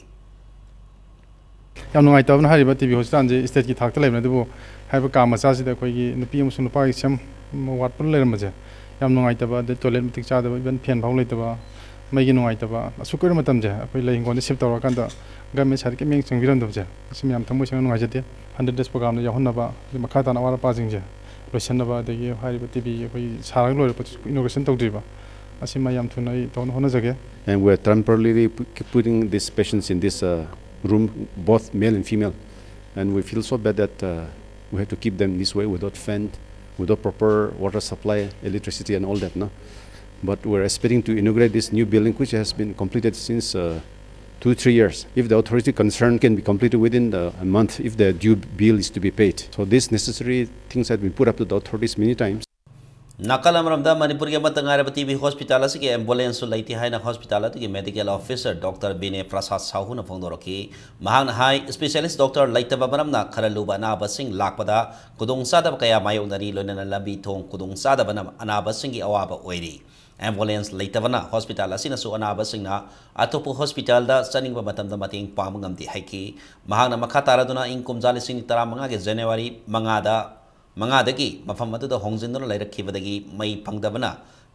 ꯌꯥꯝ ꯅꯨꯡꯉꯥꯏꯇꯕꯅ ꯍꯥꯏꯔꯤꯕ ꯇꯤ ꯕꯤ ꯍꯣꯁꯄꯤꯇꯥꯜꯁꯦ ꯁ꯭ꯇꯦꯠꯀꯤ ꯊꯥꯛꯇ ꯂꯩꯕꯅꯤ, ꯑꯗꯨꯕꯨ ꯍꯥꯏꯔꯤꯕ ꯀꯥ ꯃꯆꯥꯁꯤꯗ ꯑꯩꯈꯣꯏꯒꯤ ꯅꯨꯄꯤ ꯑꯃꯁꯨꯡ ꯅꯨꯄꯥꯒꯤ ꯁꯦꯝ ꯋꯥꯠꯄ ꯂꯩꯔꯝꯕꯁꯦ, ꯌꯥꯝ ꯅꯨꯡꯉꯥꯏꯇꯕ, ꯑꯗꯩ ꯇꯣꯏꯂꯦꯠ ꯃꯇꯤꯛ ꯆꯥꯗꯕ, ꯏꯚꯟ ꯐꯦꯟ ꯐꯥꯎ ꯂꯩꯇꯕ, ꯃꯩꯒꯤ ꯅꯨꯡꯉꯥꯏꯇꯕ, ꯑꯁꯨꯛ ꯀꯨꯏꯔꯕ ꯃꯇꯝꯁꯦ ꯑꯩꯈꯣꯏ ꯂꯩ ꯍꯤꯡꯒꯣꯜꯗ ꯁꯤꯞ ꯇꯧꯔꯀꯥꯟꯗ ꯒꯃꯦꯟ ꯁꯥꯏꯠꯇ ꯀꯩꯝ ꯆꯪꯕꯤꯔꯝꯗꯕꯁꯦ, ꯑꯁꯤ ꯃꯌꯥꯝ ꯊꯃꯣꯏ ꯁꯦꯡꯅ ꯅꯨꯡꯉꯥꯏꯖꯗꯦ꯫ ꯍꯟꯗ꯭ꯔꯦꯠ ꯗꯦꯖ ꯄ꯭ꯔꯣꯒ꯭ꯔꯥꯝꯗ ꯌꯥꯎꯍꯟꯅꯕ, ꯑꯗꯩ ꯃꯈꯥ ꯇꯥꯅ ꯑꯋꯥꯠ ꯑꯄꯥꯁꯤꯡꯁꯦ ꯂꯣꯏꯁꯤꯟꯅꯕ, ꯑꯗꯒꯤ ꯍꯥꯏꯔꯤꯕ ꯇꯤ ꯕꯤ ꯑꯩꯈꯣꯏ ꯁꯥꯔꯒ ꯂꯣꯏꯔꯛꯄ ꯏꯅꯣꯒ꯭ꯔꯦꯁꯟ ꯇꯧꯗ꯭ꯔꯤꯕ, ꯑꯁꯤꯃ ꯌꯥꯝ ꯊꯨꯅ ꯑꯩ ꯇꯧꯅ ꯍꯣꯠꯅꯖꯒꯦ꯫ And we're temporarily pu- putting these patients in this uh, room, both male and female. And we feel so bad that uh, we have to keep them this way without fan, without proper water supply, electricity, and all that. No? But we're expecting to inaugurate this new building, which has been completed since uh, two, three years. If the authority concerned can be completed within the, a month, if the due bill is to be paid. So these necessary things have been put up to the authorities many times. ꯅꯥꯀꯜ ꯑꯃꯔꯣꯝꯗ ꯃꯅꯤꯄꯨꯔꯒꯤ ꯑꯃꯠꯇ ꯉꯥꯏꯔꯕ T B hospital ꯑꯁꯤꯒꯤ ꯑꯦꯝꯕꯨꯂꯦꯟꯁꯁꯨ ꯂꯩꯇꯦ ꯍꯥꯏꯅ hospital ꯑꯗꯨꯒꯤ medical officer doctor ꯕꯤꯅꯦ ꯄ꯭ꯔꯁꯥꯗ ꯁꯥꯍꯨꯅ ꯐꯣꯡꯗꯣꯔꯛꯈꯤ꯫ ꯃꯍꯥꯛꯅ ꯍꯥꯏ, ꯁ꯭ꯄꯦꯁꯤꯌꯦꯂꯤꯁ꯭ꯠ ꯗꯣꯛꯇꯔ ꯂꯩꯇꯕ ꯃꯔꯝꯅ ꯈꯔ ꯂꯨꯕ ꯑꯅꯥꯕꯁꯤꯡ ꯂꯥꯛꯄꯗ ꯈꯨꯗꯣꯡꯆꯥꯗꯕ ꯀꯌꯥ ꯃꯥꯌꯣꯛꯅꯔꯤ, ꯂꯣꯏꯅꯅ ꯂꯝꯕꯤ ꯊꯣꯡ ꯈꯨꯗꯣꯡꯆꯥꯗꯕꯅ ꯑꯅꯥꯕꯁꯤꯡꯒꯤ ꯑꯋꯥꯕ ꯑꯣꯏꯔꯤ꯫ ꯑꯦꯝꯕꯨꯂꯦꯟꯁ ꯂꯩꯇꯕꯅ ꯍꯣꯁꯄꯤꯇꯥꯜ ꯑꯁꯤꯅꯁꯨ ꯑꯅꯥꯕꯁꯤꯡꯅ ꯑꯇꯣꯞꯄ ꯍꯣꯁꯄꯤꯇꯥꯜꯗ ꯆꯠꯅꯤꯡꯕ ꯃꯇꯝꯗ ꯃꯇꯦꯡ ꯄꯥꯡꯕ ꯉꯝꯗꯦ ꯍꯥꯏꯈꯤ꯫ ꯃꯍꯥꯛꯅ ꯃꯈꯥ ꯇꯥꯔꯗꯨꯅ ꯏꯪ ꯀꯨꯝꯖꯥ ꯂꯤꯁꯤꯡ ꯇꯔꯥꯃꯉꯥꯒꯤ ꯖꯅꯋꯥꯔꯤ ꯃꯉꯥꯗ ꯃꯉꯥꯗꯒꯤ ꯃꯐꯝ ꯑꯗꯨꯗ ꯍꯣꯡꯖꯤꯟꯗꯨꯅ ꯂꯩꯔꯛꯈꯤꯕꯗꯒꯤ ꯃꯩ ꯐꯪꯗꯕꯅ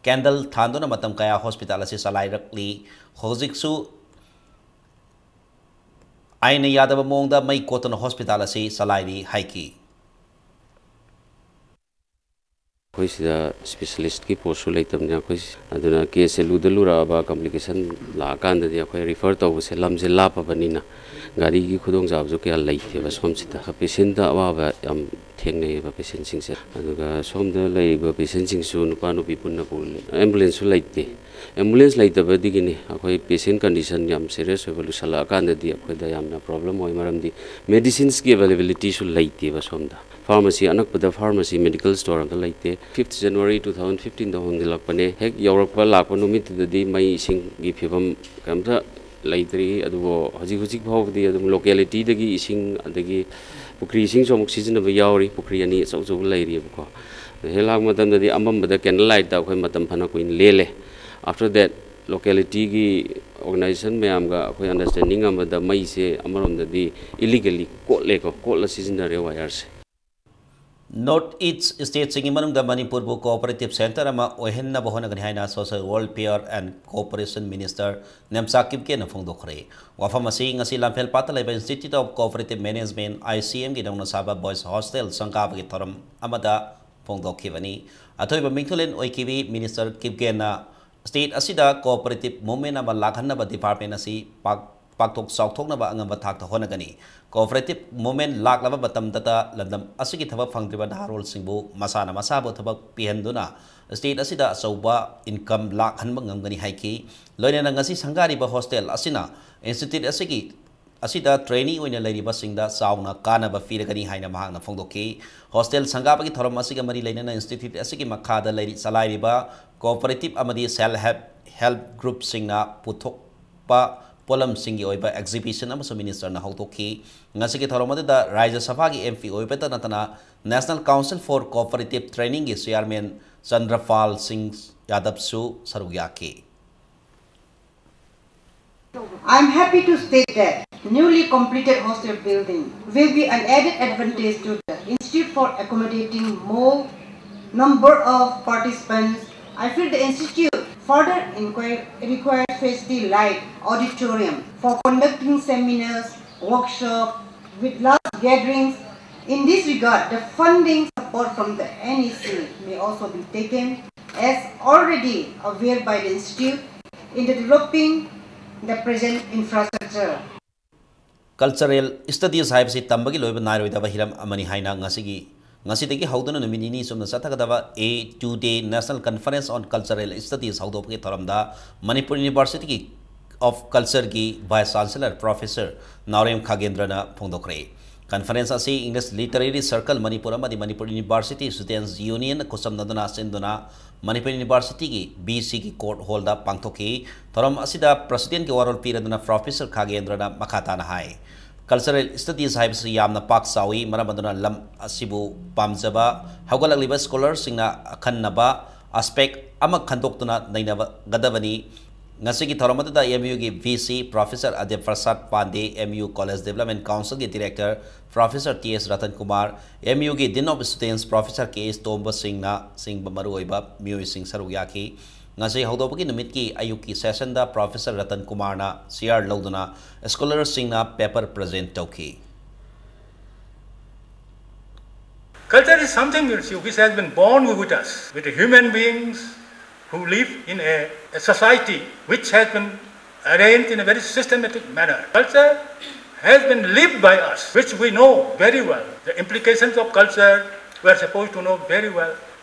ꯀꯦꯟꯗꯜ ꯊꯥꯟꯗꯨꯅ ꯃꯇꯝ ꯀꯌꯥ ꯍꯣꯁꯄꯤꯇꯥꯜ ꯑꯁꯤ ꯆꯂꯥꯏꯔꯛꯂꯤ꯫ ꯍꯧꯖꯤꯛꯁꯨ ꯑꯥꯏꯟꯅ ꯌꯥꯗꯕ ꯃꯑꯣꯡꯗ ꯃꯩ ꯀꯣꯠꯇꯨꯅ ꯍꯣꯁꯄꯤꯇꯥꯜ ꯑꯁꯤ ꯆꯂꯥꯏꯔꯤ ꯍꯥꯏꯈꯤ꯫ ꯑꯩꯈꯣꯏ ꯁꯤꯗ ꯁ꯭ꯄꯦꯁꯤꯌꯦꯂꯤꯁ꯭ꯠꯀꯤ ꯄꯣꯁꯁꯨ ꯂꯩꯇꯕꯅꯤꯅ ꯑꯩꯈꯣꯏ ꯑꯗꯨꯅ ꯀꯦꯁꯁꯦ ꯂꯨꯗ ꯂꯨꯔꯛꯑꯕ, ꯀꯝꯄ꯭ꯂꯤꯀꯦꯁꯟ ꯂꯥꯛꯑꯀꯥꯟꯗꯗꯤ ꯑꯩꯈꯣꯏ ꯔꯤꯐꯔ ꯇꯧꯕꯁꯦ ꯂꯝꯁꯦ ꯂꯥꯞꯄꯕꯅꯤꯅ ꯒꯥꯔꯤꯒꯤ ꯈꯨꯗꯣꯡꯆꯥꯕꯁꯨ ꯀꯌꯥ ꯂꯩꯇꯦꯕ ꯁꯣꯝꯁꯤꯗ꯫ ꯄꯦꯁꯦꯟꯗ ꯑꯋꯥꯕ ꯌꯥꯝ ꯊꯦꯡꯅꯩꯌꯦꯕ ꯄꯦꯁꯦꯟꯁꯤꯡꯁꯦ꯫ ꯑꯗꯨꯒ ꯁꯣꯝꯗ ꯂꯩꯔꯤꯕ ꯄꯦꯁꯦꯟꯁꯤꯡꯁꯨ ꯅꯨꯄꯥ ꯅꯨꯄꯤ ꯄꯨꯟꯅ ꯄꯨ-, ꯑꯦꯝꯕꯨꯂꯦꯟꯁꯁꯨ ꯂꯩꯇꯦ꯫ ꯑꯦꯝꯕꯨꯂꯦꯟꯁ ꯂꯩꯇꯕꯗꯒꯤꯅꯤ ꯑꯩꯈꯣꯏ ꯄꯦꯁꯦꯟ ꯀꯟꯗꯤꯁꯟ ꯌꯥꯝ ꯁꯦꯔꯤꯌꯁ ꯑꯣꯏꯕ ꯂꯨꯁꯜꯂꯛꯑꯀꯥꯟꯗꯗꯤ ꯑꯩꯈꯣꯏꯗ ꯌꯥꯝꯅ ꯄ꯭ꯔꯣꯕ꯭ꯂꯦꯝ ꯑꯣꯏ, ꯃꯔꯝꯗꯤ ꯃꯦꯗꯤꯁꯤꯟꯁꯀꯤ ꯑꯦꯕꯥꯏꯂꯦꯕꯤꯂꯤꯇꯤꯁꯨ ꯂꯩꯇꯦꯕ ꯁꯣꯝꯗ꯫ ꯐꯥꯔꯃꯥꯁꯤ, ꯑꯅꯛꯄꯗ ꯐꯥꯔꯃꯥꯁꯤ, ꯃꯦꯗꯤꯀꯦꯜ ꯁ꯭ꯇꯣꯔ ꯑꯝꯇ ꯂꯩꯇꯦ꯫ Fifth January two thousand fifteenꯗ ꯍꯣꯡꯖꯤꯜꯂꯛꯄꯅꯦ꯫ ꯍꯦꯛ ꯌꯧꯔꯛꯄ ꯂꯥꯛꯄ ꯅꯨꯃꯤꯠꯇꯨꯗꯗꯤ ꯃꯩ ꯏꯁꯤꯡꯒꯤ ꯐꯤꯕꯝ ꯀꯩꯝꯇ ꯂꯩꯇ꯭ꯔꯤ꯫ ꯑꯗꯨꯕꯨ ꯍꯧꯖꯤꯛ ꯍꯧꯖꯤꯛ ꯐꯥꯎꯕꯗꯤ ꯑꯗꯨꯝ ꯂꯣꯀꯦꯂꯤꯇꯤꯗꯒꯤ ꯏꯁꯤꯡ, ꯑꯗꯒꯤ ꯄꯨꯈ꯭ꯔꯤ ꯏꯁꯤꯡꯁꯨ ꯑꯃꯨꯛ ꯁꯤꯖꯤꯟꯅꯕ ꯌꯥꯎꯔꯤ꯫ ꯄꯨꯈ꯭ꯔꯤ ꯑꯅꯤ ꯑꯆꯧ ꯑꯆꯧꯕ ꯂꯩꯔꯤꯕꯀꯣ꯫ ꯍꯦꯛ ꯂꯥꯛꯄ ꯃꯇꯝꯗꯗꯤ ꯑꯃꯝꯕꯗ ꯀꯦꯟꯗꯜ ꯂꯥꯏꯠꯇ ꯑꯩꯈꯣꯏ ꯃꯇꯝ ꯐꯅ ꯀꯨꯏꯅ ꯂꯦꯜꯂꯦ꯫ After that, ꯂꯣꯀꯦꯂꯤꯇꯤꯒꯤ ꯑꯣꯔꯒꯅꯥꯏꯖꯦꯁꯟ ꯃꯌꯥꯝꯒ ꯑꯩꯈꯣꯏ ꯑꯟꯗꯔꯁ꯭ꯇꯦꯟꯗꯤꯡ ꯑꯃꯗ ꯃꯩꯁꯦ ꯑꯃꯔꯣꯝꯗꯗꯤ ꯏꯂꯤꯒꯦꯜꯂꯤ ꯀꯣꯠꯂꯦꯀꯣ, ꯀꯣꯠꯂ ꯁꯤꯖꯤꯟꯅꯔꯦ ꯋꯥꯌꯔꯁꯦ꯫ North East stateꯁꯤꯡꯒꯤ ꯃꯅꯨꯡꯗ ꯃꯅꯤꯄꯨꯔꯕꯨ cooperative centre ꯑꯃ ꯑꯣꯏꯍꯟꯅꯕ ꯍꯣꯠꯅꯒꯅꯤ ꯍꯥꯏꯅ Social Welfare and Cooperation Minister Nemcha ꯀꯤꯞꯒꯦꯅ ꯐꯣꯡꯗꯣꯛꯈ꯭ꯔꯦ꯫ ꯋꯥꯐꯝ ꯑꯁꯤ ꯉꯁꯤ ꯂꯝꯐꯦꯜꯄꯥꯠꯇ ꯂꯩꯕ Institute of Cooperative Management, ICMꯒꯤ ꯅꯧꯅ ꯁꯥꯕ Boys Hostel ꯁꯪꯒꯥꯕꯒꯤ ꯊꯧꯔꯝ ꯑꯃꯗ ꯐꯣꯡꯗꯣꯛꯈꯤꯕꯅꯤ꯫ ꯑꯊꯣꯏꯕ ꯃꯤꯡꯊꯣꯜꯂꯦꯟ ꯑꯣꯏꯈꯤꯕꯤ Minister ꯀꯤꯞꯒꯦꯅ state ꯑꯁꯤꯗ cooperative movement ꯑꯃ ꯂꯥꯛꯍꯟꯅꯕ department ꯑꯁꯤ ꯄꯥꯛ ꯄꯥꯛꯊꯣꯛ ꯆꯥꯎꯊꯣꯛꯅꯕ ꯑꯉꯝꯕ ꯊꯥꯛꯇ ꯍꯣꯠꯅꯒꯅꯤ꯫ Cooperative movement ꯂꯥꯛꯂꯕ ꯃꯇꯝꯗꯇ ꯂꯝꯗꯝ ꯑꯁꯤꯒꯤ ꯊꯕꯛ ꯐꯪꯗ꯭ꯔꯤꯕ ꯅꯍꯥꯔꯣꯜꯁꯤꯡꯕꯨ ꯃꯁꯥꯅ ꯃꯁꯥꯕꯨ ꯊꯕꯛ ꯄꯤꯍꯟꯗꯨꯅ state ꯑꯁꯤꯗ ꯑꯆꯧꯕ income ꯂꯥꯛꯍꯟꯕ ꯉꯝꯒꯅꯤ ꯍꯥꯏꯈꯤ꯫ ꯂꯣꯏꯅꯅ ꯉꯁꯤ ꯁꯪꯒꯥꯔꯤꯕ hostel ꯑꯁꯤꯅ institute ꯑꯁꯤꯒꯤ, ꯑꯁꯤꯗ trainee ꯑꯣꯏꯅ ꯂꯩꯔꯤꯕꯁꯤꯡꯗ ꯆꯥꯎꯅ ꯀꯥꯟꯅꯕ ꯄꯤꯔꯒꯅꯤ ꯍꯥꯏꯅ ꯃꯍꯥꯛꯅ ꯐꯣꯡꯗꯣꯛꯈꯤ꯫ Hostel ꯁꯪꯒꯥꯕꯒꯤ ꯊꯧꯔꯝ ꯑꯁꯤꯒ ꯃꯔꯤ ꯂꯩꯅꯅ institute ꯑꯁꯤꯒꯤ ꯃꯈꯥꯗ ꯂꯩꯔꯤ, ꯆꯂꯥꯏꯔꯤꯕ cooperative ꯑꯃꯗꯤ self help, help groupꯁꯤꯡꯅ ꯄꯨꯊꯣꯛ ꯄ ꯄꯣꯠꯂꯝꯁꯤꯡꯒꯤ ꯑꯣꯏꯕ exhibition ꯑꯃꯁꯨ ministerꯅ ꯍꯧꯗꯣꯛꯈꯤ꯫ ꯉꯁꯤꯒꯤ ꯊꯧꯔꯝ ꯑꯗꯨꯗ ꯔꯥꯖ꯭ꯌ ꯁꯚꯥꯒꯤ MP ꯑꯣꯏꯕꯇ ꯅꯠꯇꯅ National Council for Cooperative Trainingꯒꯤ chairman ꯆꯟꯗ꯭ꯔꯄꯥꯜ ꯁꯤꯡ ꯌꯥꯗꯕꯁꯨ ꯁꯔꯨꯛ ꯌꯥꯈꯤ꯫ I am happy to state that newly completed hostel building will be an added advantage to the institute for accommodating more number of participants. I feel the institute further inquire, requires facility like auditorium for conducting seminars, workshops, with large gatherings. In this regard, the funding support from the NEC may also be taken as already aware by the institute in the developing the present infrastructure. Cultural studies ꯍꯥꯏꯕꯁꯤ ꯇꯝꯕꯒꯤ ꯂꯣꯏꯕ ꯅꯥꯏꯔꯣꯏꯗꯕ ꯍꯤꯔꯝ ꯑꯃꯅꯤ ꯍꯥꯏꯅ ꯉꯁꯤꯒꯤ, ꯉꯁꯤꯗꯒꯤ ꯍꯧꯗꯨꯅ ꯅꯨꯃꯤꯠ ꯅꯤꯅꯤ ꯆꯨꯞꯅ ꯆꯠꯊꯒꯗꯕ A two Day National Conference on Cultural Studies ꯍꯧꯗꯣꯛꯄꯒꯤ ꯊꯧꯔꯝꯗ Manipur University of Cultureꯒꯤ Vice Chancellor Professor Naorem ꯈꯥꯒꯦꯟꯗ꯭ꯔꯅ ꯐꯣꯡꯗꯣꯛꯈ꯭ꯔꯦ꯫ Conference ꯑꯁꯤ English Literary Circle Manipur ꯑꯃꯗꯤ Manipur University Students Union ꯈꯨꯠꯁꯝꯅꯗꯨꯅ ꯁꯤꯟꯗꯨꯅ Manipur Universityꯒꯤ VCꯒꯤ court hallꯗ ꯄꯥꯡꯊꯣꯛꯈꯤ꯫ ꯊꯧꯔꯝ ꯑꯁꯤꯗ Presidentꯀꯤ ꯋꯥꯔꯣꯜ ꯄꯤꯔꯗꯨꯅ Professor ꯈꯥꯒꯦꯟꯗ꯭ꯔꯅ ꯃꯈꯥ ꯇꯥꯅ ꯍꯥꯏ, Cultural studies ꯍꯥꯏꯕꯁꯤ ꯌꯥꯝꯅ ꯄꯥꯛ ꯆꯥꯎꯏ, ꯃꯔꯝ ꯑꯗꯨꯅ ꯂꯝ ꯑꯁꯤꯕꯨ ꯄꯥꯝꯖꯕ ꯍꯧꯒꯠꯂꯛꯂꯤꯕ scholarꯁꯤꯡꯅ ꯑꯈꯟꯅꯕ aspect ꯑꯃ ꯈꯟꯗꯣꯛꯇꯨꯅ ꯅꯩꯅꯒꯗꯕꯅꯤ꯫ ꯉꯁꯤꯒꯤ ꯊꯧꯔꯝ ꯑꯗꯨꯗ ꯑꯦꯝ ꯌꯨꯒꯤ ꯚꯤ ꯁꯤ ꯄ꯭ꯔꯣꯐꯦꯁꯔ ꯑꯗꯤꯇ꯭ꯌ ꯄ꯭ꯔꯁꯥꯗ ꯄꯥꯟꯗꯦ, ꯑꯦꯝ ꯌꯨ ꯀꯣꯂꯦꯖ ꯗꯤꯕꯦꯂꯞꯃꯦꯟ ꯀꯥꯎꯟꯁꯤꯜꯒꯤ ꯗꯤꯔꯦꯛꯇꯔ ꯄ꯭ꯔꯣꯐꯦꯁꯔ ꯇꯤ ꯑꯦꯁ ꯔꯇꯟ ꯀꯨꯃꯥꯔ, ꯑꯦꯝ ꯌꯨꯒꯤ ꯗꯤꯟ ꯑꯣꯐ ꯁ꯭ꯇꯨꯗꯦꯟꯠꯁ ꯄ꯭ꯔꯣꯐꯦꯁꯔ ꯀꯦ ꯑꯦꯁ ꯇꯣꯝꯕ ꯁꯤꯡꯅ ꯆꯤꯡꯕ ꯃꯔꯨꯑꯣꯏꯕ ꯃꯤꯑꯣꯏꯁꯤꯡ ꯁꯔꯨꯛ ꯌꯥꯈꯤ꯫ ꯉꯁꯤ ꯍꯧꯗꯣꯛꯄꯒꯤ ꯅꯨꯃꯤꯠꯀꯤ ꯑꯌꯨꯛꯀꯤ ꯁꯦꯁꯟꯗ ꯄ꯭ꯔꯣꯐꯦꯁꯔ ꯔꯇꯟ ꯀꯨꯃꯥꯔꯅ ꯆꯤꯌꯥꯔ ꯂꯧꯗꯨꯅ ꯁ꯭ꯀꯣꯂꯔꯁꯤꯡꯅ ꯄꯦꯄꯔ ꯄ꯭ꯔꯖꯦꯟꯠ ꯇꯧꯈꯤ꯫ Culture is something which, which has been born with us, with the human beings who live in a, a society which has been arranged in a very systematic manner. Culture has been lived by us, which we know very well. The implications of culture we are supposed to know very well.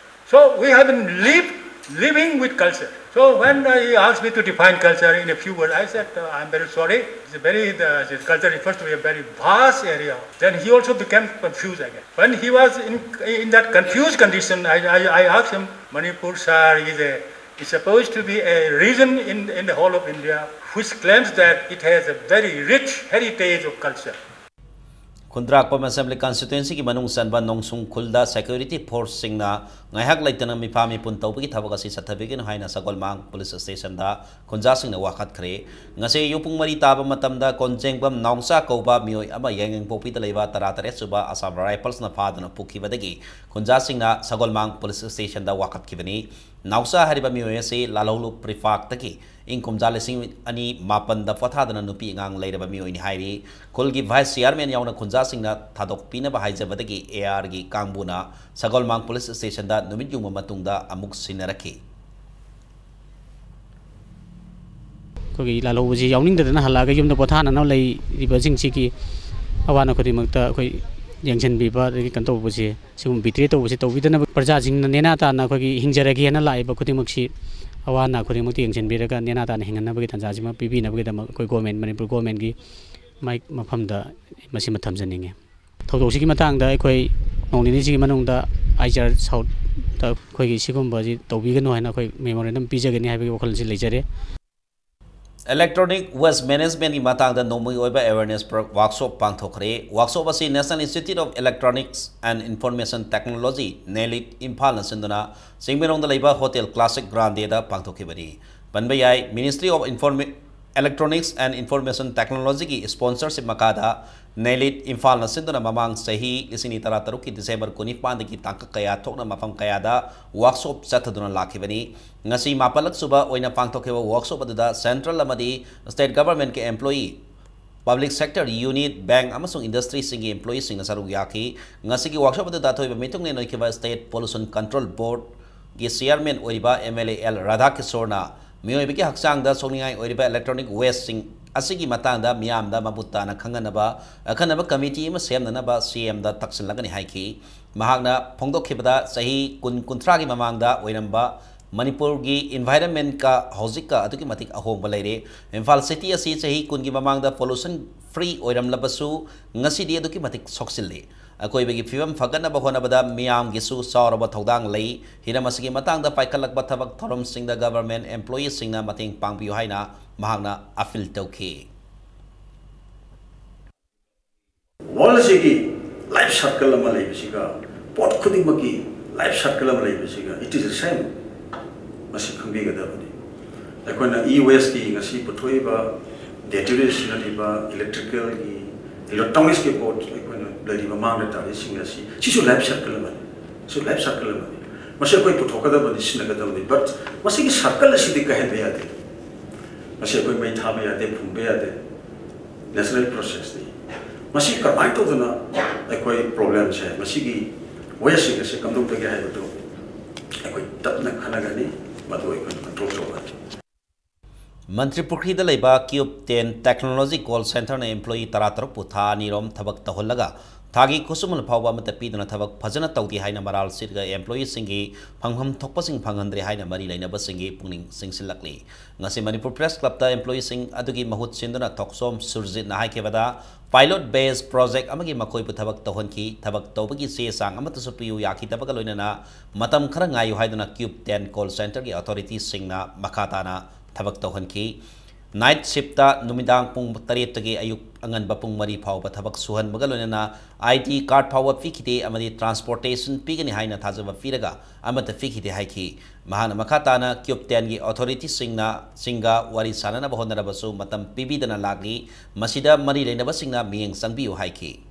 So we have been live, living with culture. So when uh, he asked me to define culture in a few words, I said, uh, I'm very sorry. It's a very, the, the culture refers to a very vast area. Then he also became confused again. When he was in, in that confused condition, I, I, I asked him, Manipur, sir, is, a, is supposed to be a region in, in the whole of India which claims that it has a very rich heritage of culture. ꯈꯨꯟꯗ꯭ꯔꯥꯛꯄꯝ assembly ꯀꯟꯁꯇꯤꯇ꯭ꯋꯦꯟꯁꯤꯒꯤ ꯃꯅꯨꯡ ꯆꯟꯕ ꯅꯣꯡꯁꯨꯡ ꯈꯨꯜꯗ security ꯐꯣꯔꯁꯁꯤꯡꯅ ꯉꯥꯏꯍꯥꯛ ꯂꯩꯇꯅ ꯃꯤꯐꯥ ꯃꯤꯄꯨꯟ ꯇꯧꯕꯒꯤ ꯊꯕꯛ ꯑꯁꯤ ꯆꯠꯊꯕꯤꯒꯅꯨ ꯍꯥꯏꯅ ꯁꯒꯣꯜꯃꯥꯡ ꯄꯨꯂꯤꯁ ꯁ꯭ꯇꯦꯁꯟꯗ ꯈꯨꯟꯖꯥꯁꯤꯡꯅ ꯋꯥꯀꯠꯈ꯭ꯔꯦ꯫ ꯉꯁꯤ ꯑꯌꯨꯛ ꯄꯨꯡ ꯃꯔꯤ ꯇꯥꯕ ꯃꯇꯝꯗ ꯀꯣꯟꯖꯦꯡꯕꯝ ꯅꯥꯎꯆꯥ ꯀꯧꯕ ꯃꯤꯑꯣꯏ ꯑꯃ ꯌꯥꯏꯉꯪꯄꯣꯛꯄꯤꯗ ꯂꯩꯕ ꯇꯔꯥꯇꯔꯦꯠ ꯁꯨꯕ ꯑꯁꯥꯝ ꯔꯥꯏꯐꯜꯁꯅ ꯐꯥꯗꯨꯅ ꯄꯨꯈꯤꯕꯗꯒꯤ ꯈꯨꯟꯖꯥꯁꯤꯡꯅ ꯁꯒꯣꯜꯃꯥꯡ ꯄꯨꯂꯤꯁ ꯁ꯭ꯇꯦꯁꯟꯗ ꯋꯥꯀꯠꯈꯤꯕꯅꯤ꯫ ꯅꯥꯎꯆꯥ ꯍꯥꯏꯔꯤꯕ ꯃꯤꯑꯣꯏ ꯑꯁꯤ ꯂꯥꯜꯍꯧꯂꯨꯞ ꯄ꯭ꯔꯤꯐꯥꯛꯇꯒꯤ ꯏꯪ ꯀꯨꯝꯖꯥ ꯂꯤꯁꯤꯡ ꯑꯅꯤ ꯃꯥꯄꯟꯗ ꯄꯣꯊꯥꯗꯅ ꯅꯨꯄꯤ ꯑꯉꯥꯡ ꯂꯩꯔꯕ ꯃꯤꯑꯣꯏꯅꯤ ꯍꯥꯏꯔꯤ꯫ ꯈꯨꯜꯒꯤ ꯚꯥꯏꯁ ꯆꯤꯌꯥꯔꯃꯦꯟ ꯌꯥꯎꯅ ꯈꯨꯟꯖꯥꯁꯤꯡꯅ ꯊꯥꯗꯣꯛꯄꯤꯅꯕ ꯍꯥꯏꯖꯕꯗꯒꯤ ꯑꯦ ꯑꯥꯔꯒꯤ ꯀꯥꯡꯕꯨꯅ ꯁꯒꯣꯜꯃꯥꯡ ꯄꯨꯂꯤꯁ ꯁ꯭ꯇꯦꯁꯟꯗ ꯅꯨꯃꯤꯠ ꯌꯨꯡꯕ ꯃꯇꯨꯡꯗ ꯑꯃꯨꯛ ꯁꯤꯟꯅꯔꯛꯈꯤ꯫ ꯑꯩꯈꯣꯏꯒꯤ ꯂꯥꯜꯍꯧꯕꯁꯤ ꯌꯥꯎꯅꯤꯡꯗꯗꯅ ꯍꯜꯂꯛꯑꯒ ꯌꯨꯝꯗ ꯄꯣꯊꯥꯅꯅꯕ ꯂꯩꯔꯤꯕꯁꯤꯡꯁꯤꯒꯤ ꯑꯋꯥ ꯑꯅꯥ ꯈꯨꯗꯤꯡꯃꯛꯇ ꯑꯩꯈꯣꯏ ꯌꯦꯡꯁꯤꯟꯕꯤꯕ ꯑꯗꯒꯤ ꯀꯩꯅꯣ ꯇꯧꯕꯁꯦ, ꯁꯤꯒꯨꯝꯕ ꯕꯤꯇ꯭ꯔꯦ ꯇꯧꯕꯁꯦ ꯇꯧꯕꯤꯗꯅꯕ, ꯄ꯭ꯔꯖꯥꯁꯤꯡꯅ ꯅꯦꯅꯥ ꯇꯥꯅ ꯑꯩꯈꯣꯏꯒꯤ ꯍꯤꯡꯖꯔꯒꯦꯅ ꯂꯥꯛꯏꯕ ꯈꯨꯗꯤꯡꯃꯛꯁꯤ ꯑꯋꯥ ꯑꯅꯥ ꯈꯨꯗꯤꯡꯃꯛꯇ ꯌꯦꯡꯁꯤꯟꯕꯤꯔꯒ ꯅꯦꯅꯥ ꯇꯥꯅ ꯍꯤꯡꯍꯟꯅꯕꯒꯤ ꯇꯥꯟꯖꯥꯁꯤꯃ ꯄꯤꯕꯤꯅꯕꯒꯤꯗꯃꯛ ꯑꯩꯈꯣꯏ ꯒꯣꯔꯃꯦꯟ, ꯃꯅꯤꯄꯨꯔ ꯒꯣꯔꯃꯦꯟꯒꯤ ꯃꯥꯏ ꯃꯐꯝꯗ ꯃꯁꯤꯃ ꯊꯝꯖꯅꯤꯡꯉꯤ꯫ ꯊꯧꯗꯣꯛꯁꯤꯒꯤ ꯃꯇꯥꯡꯗ ꯑꯩꯈꯣꯏ ꯅꯣꯡ ꯅꯤꯅꯤꯁꯤꯒꯤ ꯃꯅꯨꯡꯗ ꯑꯥꯏ ꯖꯤ ꯑꯥꯔ ꯁꯥꯎꯠꯇ ꯑꯩꯈꯣꯏꯒꯤ ꯁꯤꯒꯨꯝꯕꯁꯤ ꯇꯧꯕꯤꯒꯅꯨ ꯍꯥꯏꯅ ꯑꯩꯈꯣꯏ ꯃꯦꯃꯣꯔꯦꯟꯗꯝ ꯄꯤꯖꯒꯅꯤ ꯍꯥꯏꯕꯒꯤ ꯋꯥꯈꯜꯂꯣꯟꯁꯤ ꯂꯩꯖꯔꯤ꯫ ꯏꯂꯦꯛꯇ꯭ꯔꯣꯅꯤꯛ ꯋꯦꯁ ꯃꯦꯅꯦꯖꯃꯦꯟꯒꯤ ꯃꯇꯥꯡꯗ ꯅꯣꯡꯃꯒꯤ ꯑꯣꯏꯕ ꯑꯦꯋꯦꯔꯅꯦꯁ ꯋꯥꯔꯛꯁꯣꯞ ꯄꯥꯡꯊꯣꯛꯈ꯭ꯔꯦ꯫ ꯋꯥꯔꯛꯁꯣꯞ ꯑꯁꯤ National Institute of Electronics and Information Technology, ꯅꯦꯂꯤꯠ, ꯏꯝꯐꯥꯜꯅ ꯁꯤꯟꯗꯨꯅ ꯆꯤꯡꯃꯩꯔꯣꯡꯗ ꯂꯩꯕ ꯍꯣꯇꯦꯜ ꯀ꯭ꯂꯥꯁꯤꯛ ꯒ꯭ꯔꯥꯟꯗꯦꯗ ꯄꯥꯡꯊꯣꯛꯈꯤꯕꯅꯤ꯫ ꯄꯟꯕ ꯌꯥꯏ꯫ Ministry of Informa- Electronics and Information Technology ꯒꯤ sponsorship ꯃꯈꯥꯗ ꯅꯦꯂꯤꯠ ꯏꯝꯐꯥꯜꯅ ꯁꯤꯟꯗꯨꯅ ꯃꯃꯥꯡ ꯆꯍꯤ ꯂꯤꯁꯤꯡ ꯑꯅꯤ ꯇꯔꯥ ꯇꯔꯨꯛꯀꯤ December ꯀꯨꯟꯅꯤꯄꯥꯟꯗꯒꯤ ꯇꯥꯡꯀꯛ ꯀꯌꯥ ꯊꯣꯛꯅ ꯃꯐꯝ ꯀꯌꯥꯗ workshop ꯆꯠꯊꯗꯨꯅ ꯂꯥꯛꯈꯤꯕꯅꯤ꯫ ꯉꯁꯤ ꯃꯥꯄꯜꯂꯛ ꯁꯨꯕ ꯑꯣꯏꯅ ꯄꯥꯡꯊꯣꯛꯈꯤꯕ workshop ꯑꯗꯨꯗ central ꯑꯃꯗꯤ state government ꯀꯤ employee, public sector unit, bank ꯑꯃꯁꯨꯡ industry ꯁꯤꯡꯒꯤ employee ꯁꯤꯡꯅ ꯁꯔꯨꯛ ꯌꯥꯈꯤ꯫ ꯉꯁꯤꯒꯤ workshop ꯑꯗꯨꯗ ꯑꯊꯣꯏꯕ ꯃꯤꯊꯨꯡꯂꯦꯟ ꯑꯣꯏꯈꯤꯕ State Pollution Control Board ꯒꯤ chairman ꯑꯣꯏꯔꯤꯕ MLA L ꯔꯥꯙꯥꯀꯤꯁꯣꯔꯅ ꯃꯤꯑꯣꯏꯕꯒꯤ ꯍꯛꯆꯥꯡꯗ ꯁꯣꯛꯅꯤꯡꯉꯥꯏ ꯑꯣꯏꯔꯤꯕ electronic waste ꯁꯤꯡ ꯑꯁꯤꯒꯤ ꯃꯇꯥꯡꯗ ꯃꯤꯌꯥꯝꯗ ꯃꯃꯨꯠ ꯇꯥꯅ ꯈꯪꯍꯟꯅꯕ ꯑꯈꯟꯅꯕ committee ꯑꯃ ꯁꯦꯝꯅꯅꯕ CM ꯗ ꯇꯛꯁꯤꯜꯂꯒꯅꯤ ꯍꯥꯏꯈꯤ꯫ ꯃꯍꯥꯛꯅ ꯐꯣꯡꯗꯣꯛꯈꯤꯕꯗ ꯆꯍꯤ ꯀꯨꯟ ꯀꯨꯟꯊ꯭ꯔꯥꯒꯤ ꯃꯃꯥꯡꯗ ꯑꯣꯏꯔꯝꯕ ꯃꯅꯤꯄꯨꯔꯒꯤ environment ꯀ ꯍꯧꯖꯤꯛꯀ ꯑꯗꯨꯛꯀꯤ ꯃꯇꯤꯛ ꯑꯍꯣꯡꯕ ꯂꯩꯔꯦ꯫ ꯏꯝꯐꯥꯜ city ꯑꯁꯤ ꯆꯍꯤ ꯀꯨꯟꯒꯤ ꯃꯃꯥꯡꯗ pollution free ꯑꯣꯏꯔꯝꯂꯕꯁꯨ ꯉꯁꯤꯗꯤ ꯑꯗꯨꯛꯀꯤ ꯃꯇꯤꯛ ꯁꯣꯛꯆꯤꯜꯂꯤ꯫ ꯑꯀꯣꯏꯕꯒꯤ ꯐꯤꯕꯝ ꯐꯒꯠꯅꯕ ꯍꯣꯠꯅꯕꯗ ꯃꯤꯌꯥꯝꯒꯤꯁꯨ ꯆꯥꯎꯔꯕ ꯊꯧꯗꯥꯡ ꯂꯩ꯫ ꯍꯤꯔꯝ ꯑꯁꯤꯒꯤ ꯃꯇꯥꯡꯗ ꯄꯥꯏꯈꯠꯂꯛꯄ ꯊꯕꯛ ꯊꯧꯔꯝꯁꯤꯡꯗ government employee ꯁꯤꯡꯅ ꯃꯇꯦꯡ ꯄꯥꯡꯕꯤꯌꯨ ꯍꯥꯏꯅ ꯃꯍꯥꯛꯅ appeal ꯇꯧꯈꯤ꯫ World ꯑꯁꯤꯒꯤ life circle ꯑꯃ ꯂꯩꯕꯁꯤꯒ, ꯄꯣꯠ ꯈꯨꯗꯤꯡꯃꯛꯀꯤ life circle ꯑꯃ ꯂꯩꯕꯁꯤꯒ, it is the same꯫ ꯃꯁꯤ ꯈꯪꯕꯤꯒꯗꯕꯅꯤ꯫ ꯑꯩꯈꯣꯏꯅ e-waste ꯀꯤ ꯉꯁꯤ ꯄꯨꯊꯣꯛꯏꯕ battery ꯁꯤꯖꯤꯟꯅꯔꯤꯕ, electrical ꯒꯤ, electronics ꯀꯤ ꯄꯣꯠ ꯑꯩꯈꯣꯏꯅ ꯂꯩꯔꯤꯕ ꯃꯥꯡꯗ ꯇꯥꯔꯤꯁꯤꯡ ꯑꯁꯤ, ꯁꯤꯁꯨ life circle ꯑꯃꯅꯤ꯫ ꯁꯤꯁꯨ life circle ꯑꯃꯅꯤ꯫ ꯃꯁꯤ ꯑꯩꯈꯣꯏ ꯄꯨꯊꯣꯛꯀꯗꯕꯅꯤ, ꯁꯤꯖꯤꯟꯅꯒꯗꯕꯅꯤ꯫ But ꯃꯁꯤꯒꯤ circle ꯑꯁꯤꯗꯤ ꯀꯥꯏꯍꯟꯕ ꯌꯥꯗꯦ꯫ ꯃꯁꯤ ꯑꯩꯈꯣꯏ ꯃꯩ ꯊꯥꯕ ꯌꯥꯗꯦ, ꯐꯨꯝꯕ ꯌꯥꯗꯦ꯫ Natural process ꯅꯤ꯫ ꯃꯁꯤ ꯀꯔꯝꯍꯥꯏꯅ ꯇꯧꯗꯅ ꯑꯩꯈꯣꯏ problem ꯁꯦ, ꯃꯁꯤꯒꯤ waste ꯁꯤꯡ ꯑꯁꯤ ꯀꯝꯗꯧꯗꯒꯦ ꯍꯥꯏꯕꯗꯨ ꯑꯩꯈꯣꯏ ꯇꯞꯅ ꯈꯟꯅꯒꯅꯤ, ꯃꯗꯨ ꯑꯩꯈꯣꯏꯅ control ꯇꯧꯒꯅꯤ꯫ ꯃꯟꯇ꯭ꯔꯤ ꯄꯨꯈ꯭ꯔꯤꯗ ꯂꯩꯕ Cube ten Technology Call Centre ꯅ employee ꯇꯔꯥ ꯇꯔꯨꯛꯄꯨ ꯊꯥ ꯑꯅꯤꯔꯣꯝ ꯊꯕꯛ ꯇꯧꯍꯜꯂꯒ ꯊꯥꯒꯤ ꯈꯨꯠꯁꯨꯃꯟ ꯐꯥꯎꯕ ꯑꯃꯠꯇ ꯄꯤꯗꯅ ꯊꯕꯛ ꯐꯖꯅ ꯇꯧꯗꯦ ꯍꯥꯏꯅ ꯃꯔꯥꯜ ꯁꯤꯔꯒ employee ꯁꯤꯡꯒꯤ ꯐꯪꯐꯝ ꯊꯣꯛꯄꯁꯤꯡ ꯐꯪꯍꯟꯗ꯭ꯔꯦ ꯍꯥꯏꯅ ꯃꯔꯤ ꯂꯩꯅꯕꯁꯤꯡꯒꯤ ꯄꯨꯛꯅꯤꯡ ꯆꯤꯡꯁꯤꯜꯂꯛꯂꯤ꯫ ꯉꯁꯤ ꯃꯅꯤꯄꯨꯔ Press Club ꯇ employee ꯁꯤꯡ ꯑꯗꯨꯒꯤ ꯃꯍꯨꯠ ꯁꯤꯟꯗꯨꯅ ꯊꯣꯛꯆꯣꯝ ꯁꯨꯔꯖꯤꯠꯅ ꯍꯥꯏꯈꯤꯕꯗ, pilot based project ꯑꯃꯒꯤ ꯃꯈꯣꯏꯕꯨ ꯊꯕꯛ ꯇꯧꯍꯟꯈꯤ꯫ ꯊꯕꯛ ꯇꯧꯕꯒꯤ ꯆꯦ ꯆꯥꯡ ꯑꯃꯠꯇꯁꯨ ꯄꯤꯌꯨ ꯌꯥꯈꯤꯗꯕꯒ ꯂꯣꯏꯅꯅ ꯃꯇꯝ ꯈꯔ ꯉꯥꯏꯌꯨ ꯍꯥꯏꯗꯨꯅ Cube ten Call Centre ꯒꯤ authority ꯁꯤꯡꯅ ꯃꯈꯥ ꯇꯥꯅ ꯊꯕꯛ ꯇꯧꯍꯟꯈꯤ꯫ Night shift ꯇ ꯅꯨꯃꯤꯗꯥꯡ ꯄꯨꯡ ꯇꯔꯦꯠꯇꯒꯤ ꯑꯌꯨꯛ ꯑꯉꯟꯕ ꯄꯨꯡ ꯃꯔꯤ ꯐꯥꯎꯕ ꯊꯕꯛ ꯁꯨꯍꯟꯕꯒ ꯂꯣꯏꯅꯅ I D card ꯐꯥꯎꯕ ꯄꯤꯈꯤꯗꯦ ꯑꯃꯗꯤ transportation ꯄꯤꯒꯅꯤ ꯍꯥꯏꯅ ꯊꯥꯖꯕ ꯄꯤꯔꯒ ꯑꯃꯠꯇ ꯄꯤꯈꯤꯗꯦ ꯍꯥꯏꯈꯤ꯫ ꯃꯍꯥꯛꯅ ꯃꯈꯥ ꯇꯥꯅ cube ten ꯒꯤ authority ꯁꯤꯡꯅ, ꯁꯤꯡꯒ ꯋꯥꯔꯤ ꯁꯥꯅꯅꯕ ꯍꯣꯠꯅꯔꯕꯁꯨ ꯃꯇꯝ ꯄꯤꯕꯤꯗꯅ ꯂꯥꯛꯂꯤ꯫ ꯃꯁꯤꯗ ꯃꯔꯤ ꯂꯩꯅꯕꯁꯤꯡꯅ ꯃꯤꯠꯌꯦꯡ ꯆꯪꯕꯤꯌꯨ ꯍꯥꯏꯈꯤ꯫